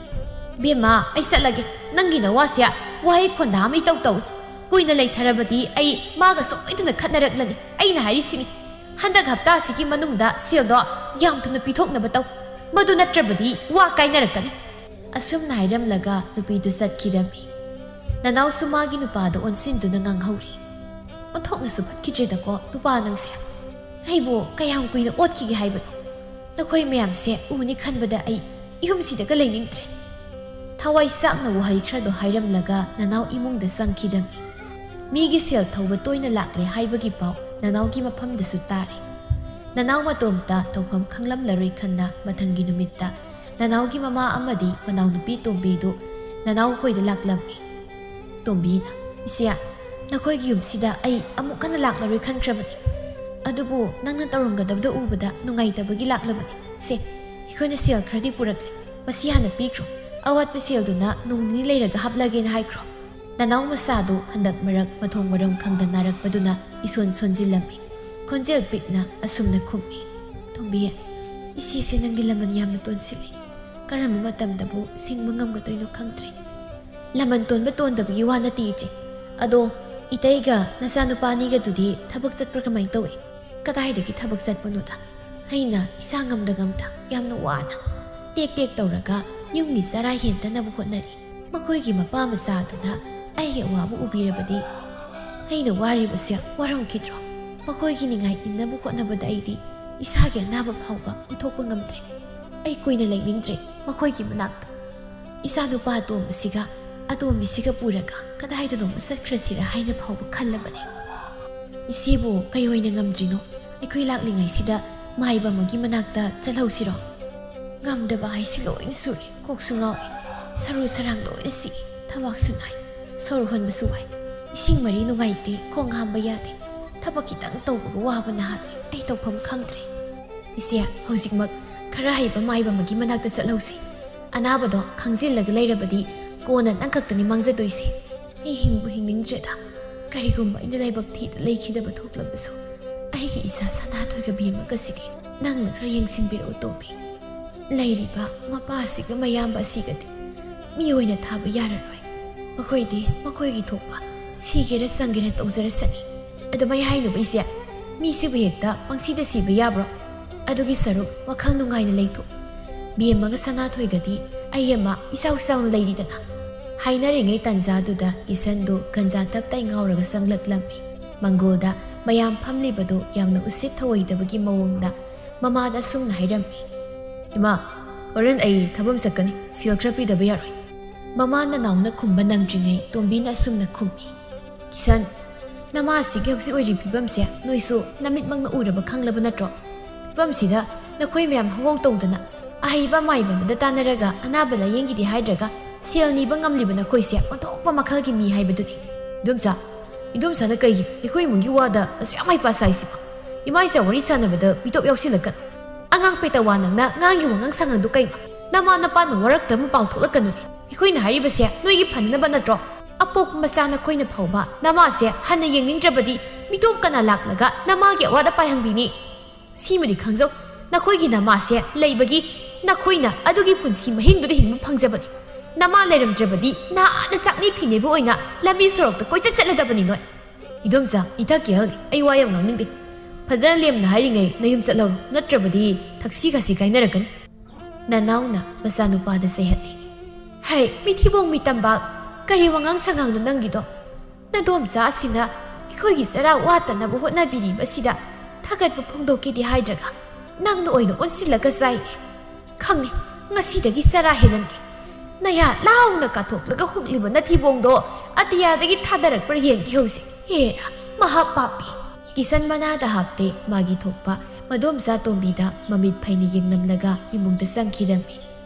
"ꯕꯦꯝꯃ, ꯑꯩ ꯆꯠꯂꯒꯦ꯫ ꯅꯪꯒꯤ ꯅꯋꯥꯁꯦ ꯋꯥꯍꯩ ꯈꯣꯟꯗꯥ ꯑꯃ ꯏꯇꯧ ꯇꯧꯏ꯫ ꯀꯨꯏꯅ ꯂꯩꯊꯔꯕꯗꯤ ꯑꯩ ꯃꯥꯒ ꯁꯣꯏꯗꯅ ꯈꯠꯅꯔꯛꯂꯅꯤ꯫ ꯑꯩꯅ ꯍꯥꯏꯔꯤꯁꯤꯅꯤ, ꯍꯟꯗꯛ ꯍꯞꯇꯥꯁꯤꯒꯤ ꯃꯅꯨꯡꯗ ꯁꯦꯜꯗꯣ ꯌꯥꯝ ꯊꯨꯅ ꯄꯤꯊꯣꯛꯅꯕ ꯇꯧ꯫ ꯃꯗꯨ ꯅꯠꯇ꯭ꯔꯕꯗꯤ ꯋꯥ ꯀꯥꯏꯅꯔꯛꯀꯅꯤ꯫" ꯑꯁꯨꯝꯅ ꯍꯥꯏꯔꯝꯂꯒ ꯅꯨꯄꯤꯗꯨ ꯆꯠꯈꯤꯔꯝꯃꯤ꯫ ꯅꯅꯥꯎꯁꯨ ꯃꯥꯒꯤ ꯅꯨꯄꯥꯗ ꯑꯣꯟꯁꯤꯟꯗꯨꯅ ꯉꯥꯡꯍꯧꯔꯤ: "ꯑꯣꯟꯊꯣꯛꯅꯁꯨ ꯐꯠꯈꯤꯗ꯭ꯔꯦꯗꯀꯣ ꯅꯨꯄꯥ ꯅꯪꯁꯦ꯫ ꯑꯩꯕꯨ ꯀꯌꯥꯝ ꯀꯨꯏꯅ ꯑꯣꯠꯈꯤꯒꯦ ꯍꯥꯏꯕꯅꯣ? ꯅꯈꯣꯏ ꯃꯌꯥꯝꯁꯦ ꯎꯅꯤ ꯈꯟꯕꯗ ꯑꯩ ꯌꯨꯝꯁꯤꯗꯒ ꯂꯩꯅꯤꯡꯗ꯭ꯔꯦ꯫" ꯊꯋꯥꯏ ꯆꯥꯛꯅ ꯋꯥꯍꯩ ꯈꯔꯗꯣ ꯍꯥꯏꯔꯝꯂꯒ ꯅꯅꯥꯎ ꯏꯃꯨꯡꯗ ꯆꯪꯈꯤꯔꯝꯃꯤ꯫ ꯃꯤꯒꯤ ꯁꯦꯜ ꯊꯧꯕ ꯇꯣꯏꯅ ꯂꯥꯛꯂꯦ ꯍꯥꯏꯕꯒꯤ ꯄꯥꯎ ꯅꯅꯥꯎꯒꯤ ꯃꯐꯝꯗꯁꯨ ꯇꯥꯔꯦ꯫ ꯅꯅꯥꯎ ꯃꯇꯣꯝꯇ ꯇꯧꯐꯝ ꯈꯪꯂꯝꯂꯔꯣꯏ ꯈꯟꯅ ꯃꯊꯪꯒꯤ ꯅꯨꯃꯤꯠꯇ ꯅꯅꯥꯎꯒꯤ ꯃꯃꯥ ꯑꯃꯗꯤ ꯃꯅꯥꯎꯅꯨꯄꯤ ꯇꯣꯝꯕꯤꯗꯨ ꯅꯅꯥꯎ ꯍꯣꯏꯗ ꯂꯥꯛꯂꯝꯃꯤ꯫ ꯇꯣꯝꯕꯤꯅ, "ꯏꯆꯦ, ꯅꯈꯣꯏꯒꯤ ꯌꯨꯝꯁꯤꯗ ꯑꯩ ꯑꯃꯨꯛ ꯍꯟꯅ ꯂꯥꯛꯂꯔꯣꯏ ꯈꯟꯈ꯭ꯔꯕꯅꯤ꯫ ꯑꯗꯨꯕꯨ ꯅꯪꯅ ꯇꯧꯔꯝꯒꯗꯕꯗꯨ ꯎꯕꯗ ꯅꯨꯡꯉꯥꯏꯇꯕꯒꯤ ꯂꯥꯛꯂꯕꯅꯤ꯫ ꯁꯦ, ꯑꯩꯈꯣꯏꯅ ꯁꯦꯜ ꯈꯔꯗꯤ ꯄꯨꯔꯛꯂꯦ꯫ ꯃꯁꯤ ꯍꯥꯟꯅ ꯄꯤꯈ꯭ꯔꯣ꯫ ꯑꯋꯥꯠꯄ ꯁꯦꯜꯗꯨꯅ ꯅꯣꯡ ꯅꯤꯅꯤ ꯂꯩꯔꯒ ꯍꯥꯞꯂꯒꯦꯅ ꯍꯥꯏꯈ꯭ꯔꯣ꯫" ꯅꯅꯥꯎ ꯃꯆꯥꯗꯨ ꯍꯟꯗꯛ ꯃꯔꯛ ꯃꯊꯣꯡ ꯃꯔꯝ ꯈꯪꯗ ꯅꯥꯔꯛꯄꯗꯨꯅ ꯏꯁꯣꯟ ꯁꯣꯟꯖꯤꯜꯂꯝꯃꯤ꯫ ꯈꯣꯟꯖꯦꯜ ꯄꯤꯛꯅ ꯑꯁꯨꯝꯅ ꯈꯨꯝꯃꯤ: "ꯇꯣꯝꯕꯤ, ꯏꯆꯦꯁꯦ ꯅꯪꯒꯤ ꯂꯃꯟ ꯌꯥꯝꯅ ꯇꯣꯟꯁꯤꯜꯂꯤ꯫ ꯀꯔꯝꯕ ꯃꯇꯝꯗꯕꯨ ꯁꯤꯡꯕ ꯉꯝꯒꯗꯣꯏꯅꯣ ꯈꯪꯗ꯭ꯔꯦ꯫" "ꯂꯃꯟ ꯇꯣꯟꯕ ꯇꯣꯟꯗꯕꯒꯤ ꯋꯥ ꯅꯠꯇꯦ, ꯏꯆꯦ꯫ ꯑꯗꯣ ꯏꯇꯩꯒ ꯅꯆꯥꯅꯨꯄꯥ ꯑꯅꯤꯒꯗꯨꯗꯤ ꯊꯕꯛ ꯆꯠꯄ꯭ꯔꯥ ꯀꯃꯥꯏꯅ ꯇꯧꯏ?" "ꯀꯗꯥꯏꯗꯒꯤ ꯊꯕꯛ ꯆꯠꯄꯅꯣꯗ? ꯑꯩꯅ ꯏꯁꯥ ꯉꯝꯗ ꯉꯝꯗ ꯌꯥꯝꯅ ꯋꯥꯅ ꯇꯦꯛ ꯇꯦꯛ ꯇꯧꯔꯒ ꯌꯨꯝꯒꯤ ꯆꯔꯥ ꯍꯦꯟꯇꯅꯕ ꯍꯣꯠꯅꯔꯤ꯫ ꯃꯈꯣꯏꯒꯤ ꯃꯄꯥ ꯃꯆꯥꯗꯨꯅ ꯑꯩꯒꯤ ꯑꯋꯥꯕ ꯎꯕꯤꯔꯕꯗꯤ ꯑꯩꯅ ꯋꯥꯔꯤꯕꯁꯦ ꯋꯥꯔꯝꯈꯤꯗ꯭ꯔꯣ? ꯃꯈꯣꯏꯒꯤ ꯅꯤꯡꯉꯥꯏ ꯏꯟꯅꯕ ꯍꯣꯠꯅꯕꯗ ꯑꯩꯗꯤ ꯏꯁꯥꯒꯤ ꯑꯅꯥꯕ ꯐꯥꯎꯕ ꯎꯠꯊꯣꯛꯄ ꯉꯝꯗ꯭ꯔꯦ꯫ ꯑꯩ ꯀꯨꯏꯅ ꯂꯩꯅꯤꯡꯗ꯭ꯔꯦ ꯃꯈꯣꯏꯒꯤ ꯃꯅꯥꯛꯇ꯫ ꯏꯆꯥꯅꯨꯄꯥ ꯑꯇꯣꯝꯕꯁꯤꯒ ꯑꯇꯣꯝꯕꯤꯁꯤꯒ ꯄꯨꯔꯒ ꯀꯗꯥꯏꯗꯅꯣꯃ ꯆꯠꯈ꯭ꯔꯁꯤꯔꯥ ꯍꯥꯏꯅ ꯐꯥꯎꯕ ꯈꯜꯂꯕꯅꯦ꯫" "ꯏꯆꯦꯕꯨ ꯀꯩ ꯑꯣꯏꯅ ꯉꯝꯗ꯭ꯔꯤꯅꯣ? ꯑꯩꯈꯣꯏ ꯂꯥꯛꯂꯤꯉꯩꯁꯤꯗ ꯃꯥꯏꯕ ꯑꯃꯒꯤ ꯃꯅꯥꯛꯇ ꯆꯠꯍꯧꯁꯤꯔꯣ?" "ꯉꯝꯗꯕ ꯍꯥꯏꯁꯤ ꯂꯣꯏꯅ ꯁꯨꯔꯦ꯫ ꯀꯣꯛꯁꯨ ꯉꯥꯎꯏ, ꯁꯔꯨ ꯁꯔꯥꯡ ꯂꯣꯏꯅ ꯆꯤꯛꯏ, ꯊꯕꯥꯛꯁꯨ ꯅꯥꯏ, ꯁꯣꯔ ꯍꯣꯟꯕꯁꯨ ꯋꯥꯏ, ꯏꯁꯤꯡ ꯃꯔꯤ ꯅꯨꯡꯉꯥꯏꯇꯦ, ꯈꯣꯡ ꯍꯥꯝꯕ ꯌꯥꯗꯦ꯫ ꯊꯕꯛ ꯈꯤꯇꯪ ꯇꯧꯕꯒ ꯋꯥꯕꯅ ꯍꯥꯠꯂꯦ꯫ ꯑꯩ ꯇꯧꯐꯝ ꯈꯪꯗ꯭ꯔꯦ꯫" "ꯏꯆꯦ, ꯍꯧꯖꯤꯛꯃꯛ ꯈꯔ ꯍꯩꯕ ꯃꯥꯏꯕ ꯑꯃꯒꯤ ꯃꯅꯥꯛꯇ ꯆꯠꯍꯧꯁꯤ꯫ ꯑꯅꯥꯕꯗꯣ ꯈꯪꯖꯤꯜꯂꯒ ꯂꯩꯔꯕꯗꯤ ꯀꯣꯟꯅ ꯅꯪ ꯈꯛꯇꯅꯤ ꯃꯥꯡꯖꯗꯣꯏꯁꯦ꯫ ꯑꯩ ꯍꯤꯡꯕꯨ ꯍꯤꯡꯅꯤꯡꯗ꯭ꯔꯦꯗ꯫ ꯀꯔꯤꯒꯨꯝꯕ ꯑꯩꯅ ꯂꯥꯏꯕꯛ ꯊꯤꯗ ꯂꯩꯈꯤꯗꯕ ꯊꯣꯛꯂꯕꯁꯨ, ꯑꯩꯒꯤ ꯏꯆꯥ ꯁꯅꯥꯊꯣꯏꯒ ꯕꯦꯝꯃꯒꯁꯤꯗꯤ ꯅꯪꯅ ꯈꯔ ꯌꯦꯡꯁꯤꯟꯕꯤꯔꯛꯎ ꯇꯣꯝꯕꯤ꯫ ꯂꯩꯔꯤꯕ ꯃꯄꯥ ꯑꯁꯤꯒ ꯃꯌꯥꯝꯕ ꯑꯁꯤꯒꯗꯤ ꯃꯤ ꯑꯣꯏꯅ ꯊꯥꯕ ꯌꯥꯔꯔꯣꯏ꯫ ꯃꯈꯣꯏꯗꯤ ꯃꯈꯣꯏꯒꯤ ꯊꯣꯛꯄ ꯁꯤꯒꯦꯔꯥ ꯆꯪꯒꯦꯔꯥ ꯇꯧꯖꯔꯁꯅꯤ꯫ ꯑꯗꯨꯃꯥꯏ ꯍꯥꯏꯅꯨꯕ ꯏꯆꯦ, ꯃꯤꯁꯤꯕꯨ ꯍꯦꯛꯇ ꯄꯪꯁꯤꯗ ꯁꯤꯕ ꯌꯥꯕ꯭ꯔꯣ? ꯑꯗꯨꯒꯤ ꯁꯔꯨꯛ ꯋꯥꯈꯜ ꯅꯨꯡꯉꯥꯏꯅ ꯂꯩꯊꯣꯛ꯫ ꯕꯦꯝꯃꯒ ꯁꯅꯥꯊꯣꯏꯒꯗꯤ ꯑꯩ ꯑꯃ ꯏꯆꯥꯎ ꯆꯥꯎꯅ ꯂꯩꯔꯤꯗꯅ꯫ ꯍꯥꯏꯅꯔꯤꯉꯩ ꯇꯥꯟꯖꯥꯗꯨꯗ ꯀꯤꯁꯟꯗꯨ ꯒꯟꯖꯥ ꯇꯞꯇꯥꯏ ꯉꯥꯎꯔꯒ ꯆꯪꯂꯛꯂꯝꯃꯤ꯫ ꯃꯪꯒꯣꯜꯗ ꯃꯌꯥꯝ ꯐꯝꯂꯤꯕꯗꯨ ꯌꯥꯝꯅ ꯎꯁꯤꯠ ꯊꯑꯣꯏꯗꯕꯒꯤ ꯃꯑꯣꯡꯗ ꯃꯃꯥꯗ ꯑꯁꯨꯝꯅ ꯍꯥꯏꯔꯝꯃꯤ, "ꯏꯃꯥ, ꯍꯣꯔꯦꯟ ꯑꯩ ꯊꯕꯛ ꯑꯃ ꯆꯠꯀꯅꯤ, ꯁꯦꯜ ꯈꯔ ꯄꯤꯗꯕ ꯌꯥꯔꯣꯏ꯫" ꯃꯃꯥ ꯅꯅꯥꯎꯅ ꯈꯨꯝꯕ ꯅꯪꯗ꯭ꯔꯤꯉꯩ ꯇꯣꯝꯕꯤꯅ ꯑꯁꯨꯝꯅ ꯈꯨꯝꯃꯤ, "ꯀꯤꯁꯟ, ꯅꯃꯥꯁꯤꯒꯤ ꯍꯧꯖꯤꯛ ꯑꯣꯏꯔꯤꯕ ꯐꯤꯕꯝꯁꯦ ꯅꯣꯏꯁꯨ ꯅꯃꯤꯠꯃꯛꯅ ꯎꯔꯕ ꯈꯪꯂꯕ ꯅꯠꯇ꯭ꯔꯣ? ꯐꯤꯕꯝꯁꯤꯗ ꯅꯈꯣꯏ ꯃꯌꯥꯝ ꯍꯧꯍꯧ ꯇꯧꯗꯅ ꯑꯍꯩꯕ ꯑꯃꯥꯏꯕ ꯑꯃꯗ ꯇꯥꯟꯅꯔꯒ ꯑꯅꯥꯕ ꯂꯥꯌꯦꯡꯒꯤꯗꯤ ꯍꯥꯏꯗ꯭ꯔꯒ ꯁꯦꯜ ꯅꯤꯕ ꯉꯝꯂꯤꯕ ꯅꯈꯣꯏꯁꯦ ꯑꯣꯟꯊꯣꯛꯄ ꯃꯈꯜꯒꯤ ꯃꯤ ꯍꯥꯏꯕꯗꯨꯅꯤ꯫ ꯏꯗꯣꯝꯆꯥ, ꯏꯗꯣꯝꯆꯥꯅ ꯀꯩꯒꯤ ꯑꯩꯈꯣꯏ ꯏꯃꯨꯡꯒꯤ ꯋꯥꯗ ꯑꯁꯨꯛ ꯌꯥꯝ ꯍꯩꯄꯥ ꯁꯥꯏꯁꯤꯕꯣ? ꯏꯃꯥ ꯏꯆꯥ ꯋꯥꯔꯤ ꯁꯥꯟꯅꯕꯗ ꯃꯤꯇꯣꯞ ꯌꯥꯎꯁꯤꯜꯂꯛꯀꯅꯨ꯫ ꯑꯉꯥꯡ ꯄꯦꯇꯋꯥ ꯅꯪꯅ ꯉꯥꯡꯒꯤ ꯋꯥꯉꯥꯡ ꯁꯉꯥꯡꯗꯣ ꯀꯩꯅꯣ? ꯅꯃꯥ ꯅꯄꯥꯅ ꯋꯥꯔꯛꯇꯕ ꯄꯥꯎ ꯊꯣꯛꯂꯛꯀꯅꯨꯅꯦ꯫ ꯑꯩꯈꯣꯏꯅ ꯍꯥꯏꯔꯤꯕꯁꯦ ꯅꯣꯏꯒꯤ ꯐꯅꯅꯕ ꯅꯠꯇ꯭ꯔꯣ? ꯑꯄꯣꯛꯄ ꯃꯆꯥ ꯅꯈꯣꯏꯅ ꯐꯥꯎꯕ ꯅꯃꯥꯁꯦ ꯍꯟꯅ ꯌꯦꯡꯅꯤꯡꯗ꯭ꯔꯕꯗꯤ ꯃꯤꯇꯣꯞ ꯀꯅꯥ ꯂꯥꯛꯂꯒ ꯅꯃꯥꯒꯤ ꯑꯋꯥꯠ ꯑꯄꯥ ꯍꯪꯕꯤꯅꯤ? ꯁꯤꯃꯗꯤ ꯈꯪꯖꯧ, ꯅꯈꯣꯏꯒꯤ ꯅꯃꯥꯁꯦ ꯂꯩꯕꯒꯤ ꯅꯈꯣꯏꯅ ꯑꯗꯨꯒꯤ ꯄꯨꯟꯁꯤ ꯃꯍꯤꯡꯗꯨꯗ ꯍꯤꯡꯕ ꯐꯪꯖꯕꯅꯤ꯫ ꯅꯃꯥ ꯂꯩꯔꯝꯗ꯭ꯔꯕꯗꯤ ꯅꯍꯥꯟꯅ ꯆꯥꯛꯅꯤ ꯐꯤꯅꯦꯕ ꯑꯣꯏꯅ ꯂꯝꯕꯤ ꯁꯣꯔꯣꯛꯇ ꯀꯣꯏꯆꯠ ꯆꯠꯂꯗꯕꯅꯤ ꯅꯣꯏ꯫ ꯏꯗꯣꯝꯆꯥ, ꯏꯊꯛ ꯀꯤꯍꯜ, ꯑꯩ ꯋꯥ ꯌꯥꯝ ꯉꯥꯡꯅꯤꯡꯗꯦ꯫ ꯐꯖꯅ ꯂꯦꯝꯅ ꯍꯥꯏꯔꯤꯉꯩ ꯅꯌꯨꯝ ꯆꯠꯍꯧꯔꯣ, ꯅꯠꯇ꯭ꯔꯕꯗꯤ ꯊꯛꯁꯤ ꯈꯥꯁꯤ ꯀꯥꯏꯅꯔꯛꯀꯅꯤ꯫ ꯅꯅꯥꯎꯅ ꯃꯆꯥꯅꯨꯄꯥꯗ ꯆꯩꯍꯠꯂꯤ꯫ ꯍꯩ, ꯃꯤꯊꯤꯕꯣꯡ ꯃꯤꯇꯝꯕꯥꯛ, ꯀꯔꯤ ꯋꯥꯉꯥꯡ ꯁꯉꯥꯡꯅꯣ ꯅꯪꯒꯤꯗꯣ? ꯅꯗꯣꯝꯆꯥ ꯑꯁꯤꯅ ꯑꯩꯈꯣꯏꯒꯤ ꯆꯔꯥ ꯋꯥꯠꯇꯅꯕ ꯍꯣꯠꯅꯕꯤꯔꯤꯕꯁꯤꯗ ꯊꯥꯒꯠꯄ ꯐꯣꯡꯗꯣꯛꯀꯦꯗꯤ ꯍꯥꯏꯗ꯭ꯔꯒ ꯅꯪꯅ ꯑꯣꯏꯅ ꯑꯣꯟꯁꯤꯜꯂꯒ ꯆꯥꯏꯅꯦ꯫ ꯈꯪꯉꯦ, ꯉꯁꯤꯗꯒꯤ ꯆꯔꯥ ꯍꯦꯜꯍꯟꯒꯦ꯫ ꯅꯌꯥ ꯂꯥꯎꯅ ꯀꯥꯊꯣꯛꯂꯒ ꯍꯨꯛꯂꯤꯕ ꯅꯊꯤꯕꯣꯡꯗꯣ ꯑꯇꯤꯌꯥꯗꯒꯤ ꯊꯥꯗꯔꯛꯄ꯭ꯔꯥ ꯌꯦꯡꯒꯦ ꯍꯧꯖꯤꯛ꯫ ꯍꯦꯔꯥ, ꯃꯍꯥ ꯄꯥꯄꯤ꯫ ꯀꯤꯁꯟ ꯃꯅꯥꯗ ꯍꯥꯞꯇꯦ, ꯃꯥꯒꯤ ꯊꯣꯛꯄ ꯃꯗꯣꯝꯆꯥ ꯇꯣꯝꯕꯤꯗ ꯃꯃꯤꯠ ꯐꯩꯅ ꯌꯦꯡꯂꯝꯂꯒ ꯏꯃꯨꯡꯗ ꯆꯪꯈꯤꯔꯝꯃꯤ꯫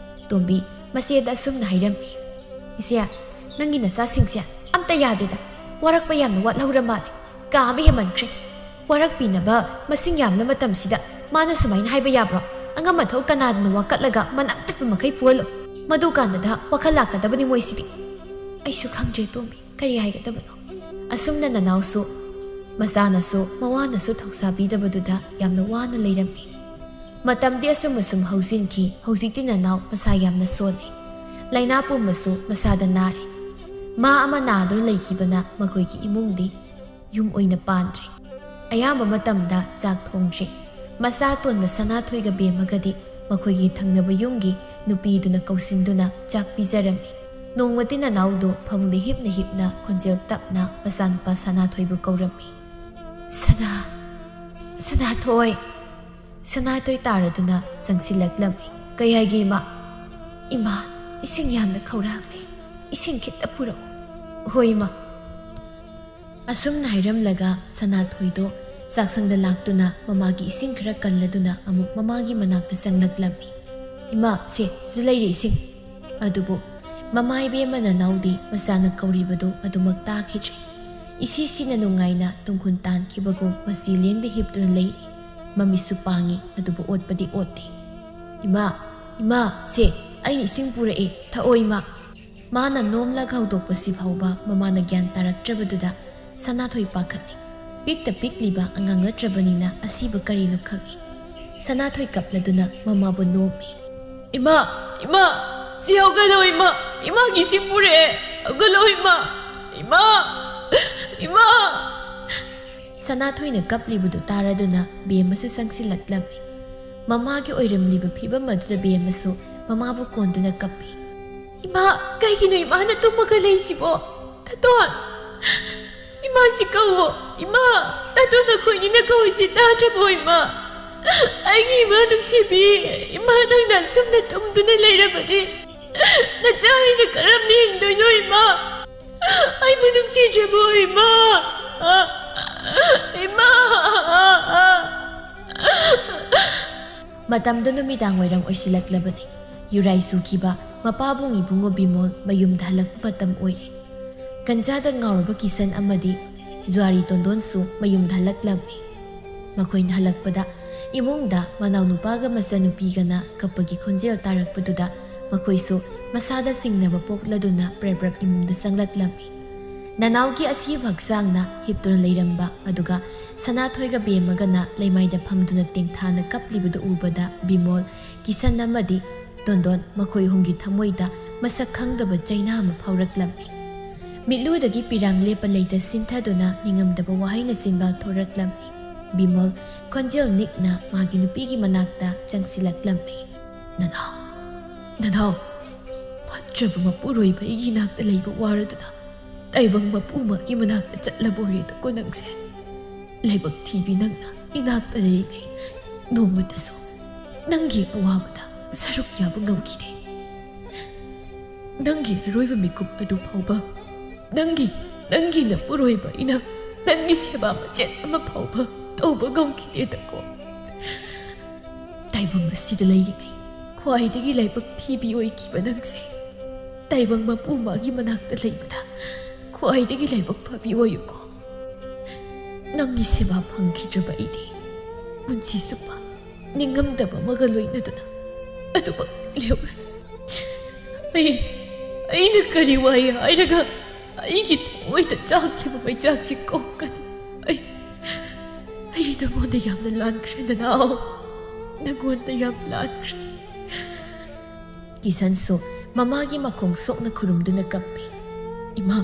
ꯇꯣꯝꯕꯤ ꯃꯆꯦꯗ ꯑꯁꯨꯝꯅ ꯍꯥꯏꯔꯝꯃꯤ, "ꯏꯆꯦ, ꯅꯪꯒꯤ ꯅꯆꯥꯁꯤꯡꯁꯦ ꯑꯝꯇ ꯌꯥꯗꯦꯗ꯫ ꯋꯥꯔꯛꯄ ꯌꯥꯝꯅ ꯋꯥꯠꯍꯧꯔ ꯃꯥꯜꯂꯦ꯫ ꯀꯥ ꯑꯃ ꯍꯦꯟꯃꯟꯈ꯭ꯔꯦ꯫ ꯋꯥꯔꯛꯄꯤꯅꯕ ꯃꯁꯤꯡ ꯌꯥꯝꯂ ꯃꯇꯝꯁꯤꯗ ꯃꯥꯅ ꯁꯨꯃꯥꯏꯅ ꯍꯥꯏꯕ ꯌꯥꯕ꯭ꯔꯣ?" ꯑꯉꯝ ꯑꯊꯧ ꯀꯅꯥꯗꯅ ꯋꯥꯀꯠꯂꯒ ꯃꯅꯥꯛ ꯇꯠꯄ ꯃꯈꯩ ꯐꯨꯍꯜꯂꯨ꯫ ꯃꯗꯨ ꯀꯥꯟꯗꯗ ꯋꯥꯈꯜ ꯂꯥꯛꯀꯗꯕꯅꯤ ꯃꯣꯏꯁꯤꯗꯤ꯫ ꯑꯩꯁꯨ ꯈꯪꯗ꯭ꯔꯦ ꯇꯣꯝꯕꯤ, ꯀꯔꯤ ꯍꯥꯏꯒꯗꯕꯅꯣ꯫ ꯑꯁꯨꯝꯅ ꯅꯅꯥꯎꯁꯨ ꯃꯆꯥꯅꯁꯨ ꯃꯋꯥꯅꯁꯨ ꯊꯧꯁꯥꯕꯤꯗꯕꯗꯨꯗ ꯌꯥꯝꯅ ꯋꯥꯅ ꯂꯩꯔꯝꯃꯤ꯫ ꯃꯇꯝꯗꯤ ꯑꯁꯨꯝ ꯑꯁꯨꯝ ꯍꯧꯖꯤꯟꯈꯤ꯫ ꯍꯧꯖꯤꯛꯇꯤ ꯅꯅꯥꯎ ꯃꯁꯥ ꯌꯥꯝꯅ ꯁꯣꯜꯂꯤ꯫ ꯂꯥꯏꯅꯥ ꯄꯨꯝꯕꯁꯨ ꯃꯁꯥꯗ ꯅꯥꯔꯤ꯫ ꯃꯥ ꯑꯃ ꯅꯥꯗꯨꯅ ꯂꯩꯈꯤꯕꯅ ꯃꯈꯣꯏꯒꯤ ꯏꯃꯨꯡꯗꯤ ꯌꯨꯝ ꯑꯣꯏꯅ ꯄꯥꯟꯗ꯭ꯔꯦ꯫ ꯑꯌꯥꯝꯕ ꯃꯇꯝꯗ ꯆꯥꯛ ꯊꯣꯡꯗ꯭ꯔꯦ꯫ ꯃꯆꯥ ꯑꯇꯣꯟꯕ ꯁꯅꯥꯊꯣꯏꯒ ꯕꯦꯝꯃꯒꯗꯤ ꯃꯈꯣꯏꯒꯤ ꯊꯪꯅꯕ ꯌꯨꯝꯒꯤ ꯅꯨꯄꯤꯗꯨꯅ ꯀꯧꯁꯤꯟꯗꯨꯅ ꯆꯥꯛ ꯄꯤꯖꯔꯝꯃꯤ꯫ ꯅꯣꯡꯃꯗꯤ ꯅꯅꯥꯎꯗꯨ ꯐꯃꯨꯡꯗ ꯍꯤꯞꯅ ꯍꯤꯞꯅ ꯈꯣꯟꯖꯦꯜ ꯇꯞꯅ ꯃꯆꯥꯅꯨꯄꯥ ꯁꯅꯥꯊꯣꯏꯕꯨ ꯀꯧꯔꯝꯃꯤ꯫ "ꯁꯅꯥ, ꯁꯅꯥꯊꯣꯏ!" ꯁꯅꯥꯊꯣꯏ ꯇꯥꯔꯗꯨꯅ ꯆꯪꯁꯤꯜꯂꯛꯂꯝꯃꯤ꯫ "ꯀꯩ ꯍꯥꯏꯒꯦ ꯏꯃꯥ?" "ꯏꯃꯥ, ꯏꯁꯤꯡ ꯌꯥꯝꯅ ꯈꯧꯔꯥꯡꯂꯦ, ꯏꯁꯤꯡ ꯈꯤꯇ ꯄꯨꯔꯛꯎ꯫" "ꯍꯣꯏ ꯏꯃꯥ꯫" ꯑꯁꯨꯝꯅ ꯍꯥꯏꯔꯝꯂꯒ ꯁꯅꯥꯊꯣꯏꯗꯣ ꯆꯥꯛꯁꯪꯗ ꯂꯥꯛꯇꯨꯅ ꯃꯃꯥꯒꯤ ꯏꯁꯤꯡ ꯈꯔ ꯀꯜꯂꯗꯨꯅ ꯑꯃꯨꯛ ꯃꯃꯥꯒꯤ ꯃꯅꯥꯛꯇ ꯆꯪꯂꯛꯂꯝꯃꯤ꯫ "ꯏꯃꯥ, ꯁꯦ, ꯁꯤꯗ ꯂꯩꯔꯦ ꯏꯁꯤꯡ꯫" ꯑꯗꯨꯕꯨ ꯃꯃꯥ ꯏꯕꯦꯝꯃ ꯅꯅꯥꯎꯗꯤ ꯃꯆꯥꯅ ꯀꯧꯔꯤꯕꯗꯨ ꯑꯗꯨꯃꯛ ꯇꯥꯈꯤꯗ꯭ꯔꯦ꯫ ꯏꯁꯤ ꯁꯤꯅ ꯅꯨꯡꯉꯥꯏꯅ ꯇꯨꯡꯈꯨꯟ ꯇꯥꯟꯈꯤꯕꯒꯨꯝ ꯃꯆꯤ ꯂꯦꯡꯗ ꯍꯤꯞꯇꯨꯅ ꯂꯩꯔꯤ꯫ ꯃꯃꯤꯠꯁꯨ ꯄꯥꯡꯉꯤ, ꯑꯗꯨꯕꯨ ꯑꯣꯠꯄꯗꯤ ꯑꯣꯠꯇꯦ꯫ "ꯏꯃꯥ, ꯏꯃꯥ, ꯁꯦ, ꯑꯩꯅ ꯏꯁꯤꯡ ꯄꯨꯔꯛꯑꯦ, ꯊꯛꯑꯣ ꯏꯃꯥ꯫" ꯃꯥꯅ ꯅꯣꯝꯂꯒ ꯍꯧꯗꯣꯛꯄꯁꯤ ꯐꯥꯎꯕ ꯃꯃꯥꯅ ꯒ꯭ꯌꯥꯟ ꯇꯥꯔꯛꯇ꯭ꯔꯕꯗꯨꯗ ꯁꯅꯥꯊꯣꯏ ꯄꯥꯈꯠꯂꯤ꯫ ꯄꯤꯛꯇ ꯄꯤꯛꯂꯤꯕ ꯑꯉꯥꯡ ꯅꯠꯇ꯭ꯔꯕꯅꯤꯅ ꯑꯁꯤꯕ ꯀꯔꯤꯅꯣ ꯈꯪꯉꯤ꯫ ꯁꯅꯥꯊꯣꯏ ꯀꯞꯂꯗꯨꯅ ꯃꯃꯥꯕꯨ ꯅꯣꯝꯃꯤ꯫ "ꯏꯃꯥ, ꯏꯃꯥ, ꯁꯤ ꯍꯧꯒꯠꯂꯣ ꯏꯃꯥ, ꯏꯃꯥꯒꯤ ꯏꯁꯤꯡ ꯄꯨꯔꯛꯑꯦ, ꯍꯧꯒꯠꯂꯣ ꯏꯃꯥ, ꯏꯃꯥ, ꯏꯃꯥ!" ꯁꯅꯥꯊꯣꯏꯅ ꯀꯞꯂꯤꯕꯗꯨ ꯇꯥꯔꯗꯨꯅ ꯕꯦꯝꯃꯁꯨ ꯆꯪꯁꯤꯜꯂꯛꯂꯝꯃꯤ꯫ ꯃꯃꯥꯒꯤ ꯑꯣꯏꯔꯝꯂꯤꯕ ꯐꯤꯕꯝ ꯑꯗꯨꯗ ꯕꯦꯝꯃꯁꯨ ꯃꯃꯥꯕꯨ ꯀꯣꯟꯗꯨꯅ ꯀꯞꯄꯤ꯫ "ꯏꯃꯥ, ꯀꯩꯒꯤꯅꯣ ꯏꯃꯥꯅ ꯇꯨꯝꯃꯒ ꯂꯩꯁꯤꯕꯣ? ꯇꯥꯇꯣꯟ, ꯏꯃꯥꯁꯤ ꯀꯧꯋꯣ꯫ ꯏꯃꯥ, ꯇꯥꯇꯣꯟ, ꯅꯈꯣꯏꯅꯤꯅ ꯀꯧꯔꯤꯁꯤ ꯇꯥꯗ꯭ꯔꯕꯣ ꯏꯃꯥ? ꯑꯩꯒꯤ ꯏꯃꯥ ꯅꯨꯡꯁꯤꯕꯤ, ꯏꯃꯥ ꯅꯪꯅ ꯑꯁꯨꯝꯅ ꯇꯨꯝꯗꯨꯅ ꯂꯩꯔꯕꯗꯤ ꯅꯆꯥ ꯑꯩꯅ ꯀꯔꯝꯅ ꯍꯤꯡꯗꯣꯏꯅꯣ ꯏꯃꯥ? ꯑꯩꯕꯨ ꯅꯨꯡꯁꯤꯗ꯭ꯔꯕꯣ ꯏꯃꯥ? ꯏꯃꯥ!" ꯃꯇꯝꯗꯨ ꯅꯨꯃꯤꯗꯥꯡ ꯋꯥꯏꯔꯝ ꯑꯣꯏꯁꯤꯜꯂꯛꯂꯕꯅꯤ꯫ ꯌꯨꯔꯥꯏ ꯆꯨꯈꯤꯕ ꯃꯄꯥꯕꯨꯡ ꯏꯕꯨꯡꯉꯣ ꯕꯤꯃꯣꯜ ꯃꯌꯨꯝꯗ ꯍꯜꯂꯛꯄ ꯃꯇꯝ ꯑꯣꯏꯔꯦ꯫ ꯒꯟꯖꯥꯗ ꯉꯥꯎꯔꯕ ꯀꯤꯁꯟ ꯑꯃꯗꯤ ꯖꯨꯋꯥꯔꯤ ꯇꯣꯟꯗꯣꯟꯁꯨ ꯃꯌꯨꯝꯗ ꯍꯜꯂꯛꯂꯝꯃꯤ꯫ ꯃꯈꯣꯏꯅ ꯍꯜꯂꯛꯄꯗ ꯏꯃꯨꯡꯗ ꯃꯅꯥꯎꯅꯨꯄꯥꯒ ꯃꯆꯥꯅꯨꯄꯤꯒꯅ ꯀꯞꯄꯒꯤ ꯈꯣꯟꯖꯦꯜ ꯇꯥꯔꯛꯄꯗꯨꯗ ꯃꯈꯣꯏꯁꯨ ꯃꯁꯥꯗ ꯆꯤꯡꯅꯕ ꯄꯣꯛꯂꯗꯨꯅ ꯄ꯭ꯔꯞ ꯄ꯭ꯔꯞ ꯏꯃꯨꯡꯗ ꯆꯪꯂꯛꯂꯝꯃꯤ꯫ ꯅꯅꯥꯎꯒꯤ ꯑꯁꯤꯕ ꯍꯛꯆꯥꯡꯅ ꯍꯤꯞꯇꯨꯅ ꯂꯩꯔꯝꯕ ꯑꯗꯨꯒ ꯁꯅꯥꯊꯣꯏꯒ ꯕꯦꯝꯃꯒꯅ ꯂꯩꯃꯥꯏꯗ ꯐꯝꯗꯨꯅ ꯇꯦꯡꯊꯥꯅ ꯀꯞꯂꯤꯕꯗꯨ ꯎꯕꯗ ꯕꯤꯃꯣꯜ, ꯀꯤꯁꯟ ꯑꯃꯗꯤ ꯇꯣꯟꯗꯣꯟ ꯃꯈꯣꯏ ꯑꯍꯨꯝꯒꯤ ꯊꯃꯣꯏꯗ ꯃꯁꯛ ꯈꯪꯗꯕ ꯆꯩꯅꯥ ꯑꯃ ꯐꯥꯎꯔꯛꯂꯝꯃꯤ꯫ ꯃꯤꯠꯂꯨꯗꯒꯤ ꯄꯤꯔꯥꯡ ꯂꯦꯞꯄ ꯂꯩꯇ ꯁꯤꯟꯊꯗꯨꯅ ꯅꯤꯡꯉꯝꯗꯕ ꯋꯥꯍꯩꯅ ꯆꯤꯟꯕꯥꯜ ꯊꯣꯔꯛꯂꯝꯃꯤ꯫ ꯕꯤꯃꯣꯜ ꯈꯣꯟꯖꯦꯜ ꯅꯤꯛꯅ ꯃꯥꯒꯤ ꯅꯨꯄꯤꯒꯤ ꯃꯅꯥꯛꯇ ꯆꯪꯁꯤꯜꯂꯛꯂꯝꯃꯤ꯫ "ꯅꯅꯥꯎ, ꯅꯅꯥꯎ, ꯐꯠꯇ꯭ꯔꯕ ꯃꯄꯨꯔꯣꯏꯕ ꯑꯩꯒꯤ ꯏꯅꯥꯛꯇ ꯂꯩꯕ ꯋꯥꯔꯗꯨꯅ ꯇꯥꯏꯕꯪ ꯃꯄꯨ ꯃꯥꯒꯤ ꯃꯅꯥꯛꯇ ꯆꯠꯂꯕꯣꯏꯔꯦꯗꯀꯣ ꯅꯪꯁꯦ꯫ ꯂꯥꯏꯕꯛ ꯊꯤꯕꯤ ꯅꯪꯅ ꯏꯅꯥꯛꯇ ꯂꯩꯔꯤꯉꯩ ꯅꯣꯡꯃꯇꯁꯨ ꯅꯪꯒꯤ ꯑꯋꯥꯕꯗ ꯁꯔꯨꯛ ꯌꯥꯕ ꯉꯝꯈꯤꯗꯦ꯫ ꯅꯪꯒꯤ ꯑꯔꯣꯏꯕ ꯃꯤꯀꯨꯞ ꯑꯗꯨ ꯐꯥꯎꯕ ꯅꯪꯒꯤ, ꯅꯪꯒꯤ ꯅꯄꯨꯔꯣꯏꯕ ꯑꯩꯅ ꯅꯪꯒꯤ ꯁꯦꯕꯥ ꯃꯆꯦꯠ ꯑꯃ ꯐꯥꯎꯕ ꯇꯧꯕ ꯉꯝꯈꯤꯗꯦꯗꯀꯣ꯫ ꯇꯥꯏꯕꯪ ꯑꯁꯤꯗ ꯂꯩꯔꯤꯉꯩ ꯈ꯭ꯋꯥꯏꯗꯒꯤ ꯂꯥꯏꯕꯛ ꯊꯤꯕꯤ ꯑꯣꯏꯈꯤꯕ ꯅꯪꯁꯦ ꯇꯥꯏꯕꯪ ꯃꯄꯨ ꯃꯥꯒꯤ ꯃꯅꯥꯛꯇ ꯂꯩꯕꯗ ꯈ꯭ꯋꯥꯏꯗꯒꯤ ꯂꯥꯏꯕꯛ ꯐꯕꯤ ꯑꯣꯏꯌꯨꯀꯣ꯫ ꯅꯪꯒꯤ ꯁꯦꯕꯥ ꯐꯪꯈꯤꯗ꯭ꯔꯕ ꯑꯩꯗꯤ ꯄꯨꯟꯁꯤ ꯆꯨꯞꯄ ꯅꯤꯡꯉꯝꯗꯕ ꯑꯃꯒ ꯂꯣꯏꯅꯗꯨꯅ ꯑꯗꯨꯃꯛ ꯂꯩꯍꯧꯔꯅꯤ꯫ ꯑꯩ, ꯑꯩꯅ ꯀꯔꯤ ꯋꯥꯍꯩ ꯍꯥꯏꯔꯒ ꯑꯩꯒꯤ ꯊꯃꯣꯏꯗ ꯆꯥꯛꯂꯤꯕ ꯃꯩꯆꯥꯛꯁꯤ ꯀꯣꯛꯀꯅꯤ? ꯑꯩ, ꯑꯩ ꯅꯉꯣꯟꯗ ꯌꯥꯝꯅ ꯂꯥꯟꯈ꯭ꯔꯦ ꯅꯅꯥꯎ, ꯅꯉꯣꯟꯗ ꯌꯥꯝ ꯂꯥꯟꯈ꯭ꯔꯦ꯫ ꯀꯤꯁꯟꯁꯨ ꯃꯃꯥꯒꯤ ꯃꯈꯣꯡ ꯁꯣꯛꯅ ꯈꯨꯔꯨꯝꯗꯨꯅ ꯀꯞꯄꯤ꯫ "ꯏꯃꯥ,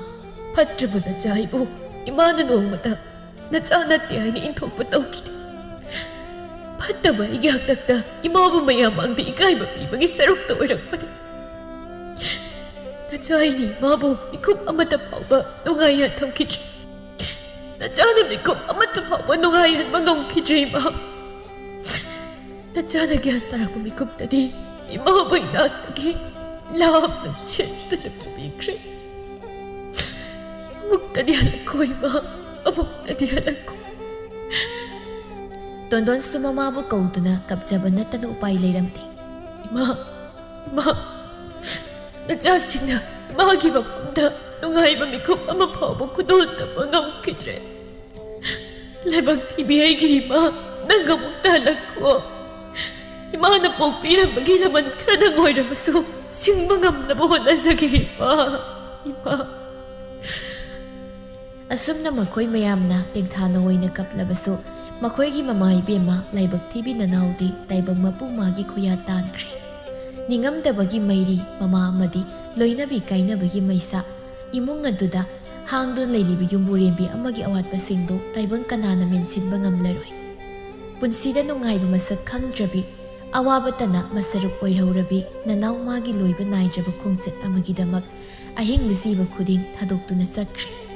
ꯐꯠꯇ꯭ꯔꯕ ꯅꯆꯥ ꯑꯩꯕꯨ ꯏꯃꯥꯅ ꯅꯣꯡꯃꯇ ꯅꯆꯥ ꯅꯠꯇꯦ ꯍꯥꯏꯅ ꯏꯟꯊꯣꯛꯄ ꯇꯧꯈꯤꯗꯦ꯫ ꯐꯠꯇꯕ ꯑꯩꯒꯤ ꯍꯥꯛꯇꯛꯇ ꯏꯃꯥꯕꯨ ꯃꯌꯥꯝ ꯃꯥꯡꯗ ꯏꯀꯥꯏꯕ ꯄꯤꯕꯒꯤ ꯁꯔꯨꯛꯇ ꯑꯣꯏꯔꯛꯄꯅꯤ꯫ ꯅꯆꯥ ꯑꯩꯅ ꯏꯃꯥꯕꯨ ꯃꯤꯀꯨꯞ ꯑꯃꯠꯇ ꯐꯥꯎꯕ ꯅꯨꯡꯉꯥꯏ ꯌꯥꯊꯪꯈꯤꯗ꯭ꯔꯤ꯫ ꯅꯆꯥꯅ ꯃꯤꯀꯨꯞ ꯑꯃꯠꯇ ꯐꯥꯎꯕ ꯅꯨꯡꯉꯥꯏꯍꯟꯕ ꯉꯝꯈꯤꯗ꯭ꯔꯤ, ꯏꯃꯥ꯫ ꯅꯆꯥꯅ ꯒ꯭ꯌꯥꯟ ꯇꯥꯔꯛꯄ ꯃꯤꯀꯨꯞꯇꯗꯤ ꯏꯃꯥꯕꯨ ꯏꯅꯥꯛꯇꯒꯤ ꯂꯥꯞꯅ ꯆꯦꯟꯗꯨꯅ ꯄꯨꯕꯤꯈ꯭ꯔꯦ꯫ ꯑꯃꯨꯛꯇꯗꯤ ꯍꯜꯂꯛꯈꯣ, ꯏꯃꯥ, ꯑꯃꯨꯛꯇꯗꯤ ꯍꯜꯂꯛꯈꯣ꯫" ꯇꯣꯟꯗꯣꯟꯁꯨ ꯃꯃꯥꯕꯨ ꯀꯧꯗꯨꯅ ꯀꯞꯆꯕ ꯅꯠꯇꯅ ꯎꯄꯥꯏ ꯂꯩꯔꯝꯗꯦ꯫ "ꯏꯃꯥ, ꯏꯃꯥ, ꯅꯆꯥꯁꯤꯡꯅ ꯏꯃꯥꯒꯤ ꯃꯐꯝꯗ ꯅꯨꯡꯉꯥꯏꯕ ꯃꯤꯀꯨꯞ ꯑꯃ ꯐꯥꯎꯕ ꯈꯨꯗꯣꯜ ꯇꯝꯕ ꯉꯝꯈꯤꯗ꯭ꯔꯦ꯫ ꯂꯥꯏꯕꯛ ꯊꯤꯕꯤ ꯑꯩꯒꯤ ꯏꯃꯥ, ꯅꯪ ꯑꯃꯨꯛꯇ ꯍꯜꯂꯛꯈꯣ꯫ ꯏꯃꯥꯅ ꯄꯣꯛꯄꯤꯔꯝꯕꯒꯤ ꯂꯃꯟ ꯈꯔꯗꯪ ꯑꯣꯏꯔꯕꯁꯨ ꯁꯤꯡꯕ ꯉꯝꯅꯕ ꯍꯣꯠꯅꯖꯒꯦ, ꯏꯃꯥ, ꯏꯃꯥ꯫ ꯑꯁꯨꯝꯅ ꯃꯈꯣꯏ ꯃꯌꯥꯝꯅ ꯇꯦꯡꯊꯥꯅ ꯑꯣꯏꯅ ꯀꯞꯂꯕꯁꯨ, ꯃꯈꯣꯏꯒꯤ ꯃꯃꯥ ꯏꯕꯦꯝꯃ ꯂꯥꯏꯕꯛ ꯊꯤꯕꯤ ꯅꯅꯥꯎꯗꯤ ꯇꯥꯏꯕꯪ ꯃꯄꯨ ꯃꯥꯒꯤ ꯈꯨꯌꯥ ꯇꯥꯟꯈ꯭ꯔꯦ꯫ ꯅꯤꯡꯉꯝꯗꯕꯒꯤ ꯃꯩꯔꯤ ꯃꯃꯥ ꯑꯃꯗꯤ ꯂꯣꯏꯅꯕꯤ ꯀꯥꯏꯅꯕꯒꯤ ꯃꯩꯁꯥ, ꯏꯃꯨꯡ ꯑꯗꯨꯗ ꯍꯥꯡꯗꯨꯅ ꯂꯩꯔꯤꯕ ꯌꯨꯝꯕꯨꯔꯦꯝꯕꯤ ꯑꯃꯒꯤ ꯑꯋꯥꯠꯄꯁꯤꯡꯗꯨ ꯇꯥꯏꯕꯪ ꯀꯅꯥꯅ ꯃꯦꯟꯁꯤꯟꯕ ꯉꯝꯂꯔꯣꯏ꯫ ꯄꯨꯟꯁꯤꯗ ꯅꯨꯡꯉꯥꯏꯕ ꯃꯁꯛ ꯈꯪꯗ꯭ꯔꯕꯤ, ꯑꯋꯥꯕꯇꯅ ꯃꯁꯔꯨꯛ ꯑꯣꯏꯔꯧꯔꯕꯤ ꯅꯅꯥꯎ ꯃꯥꯒꯤ ꯂꯣꯏꯕ ꯅꯥꯏꯗ꯭ꯔꯕ ꯈꯣꯡꯆꯠ ꯑꯃꯒꯤꯗꯃꯛ ꯑꯍꯤꯡꯕ ꯖꯤꯕ ꯈꯨꯗꯤꯡ ꯊꯥꯗꯣꯛꯇꯨꯅ ꯆꯠꯈ꯭ꯔꯦ꯫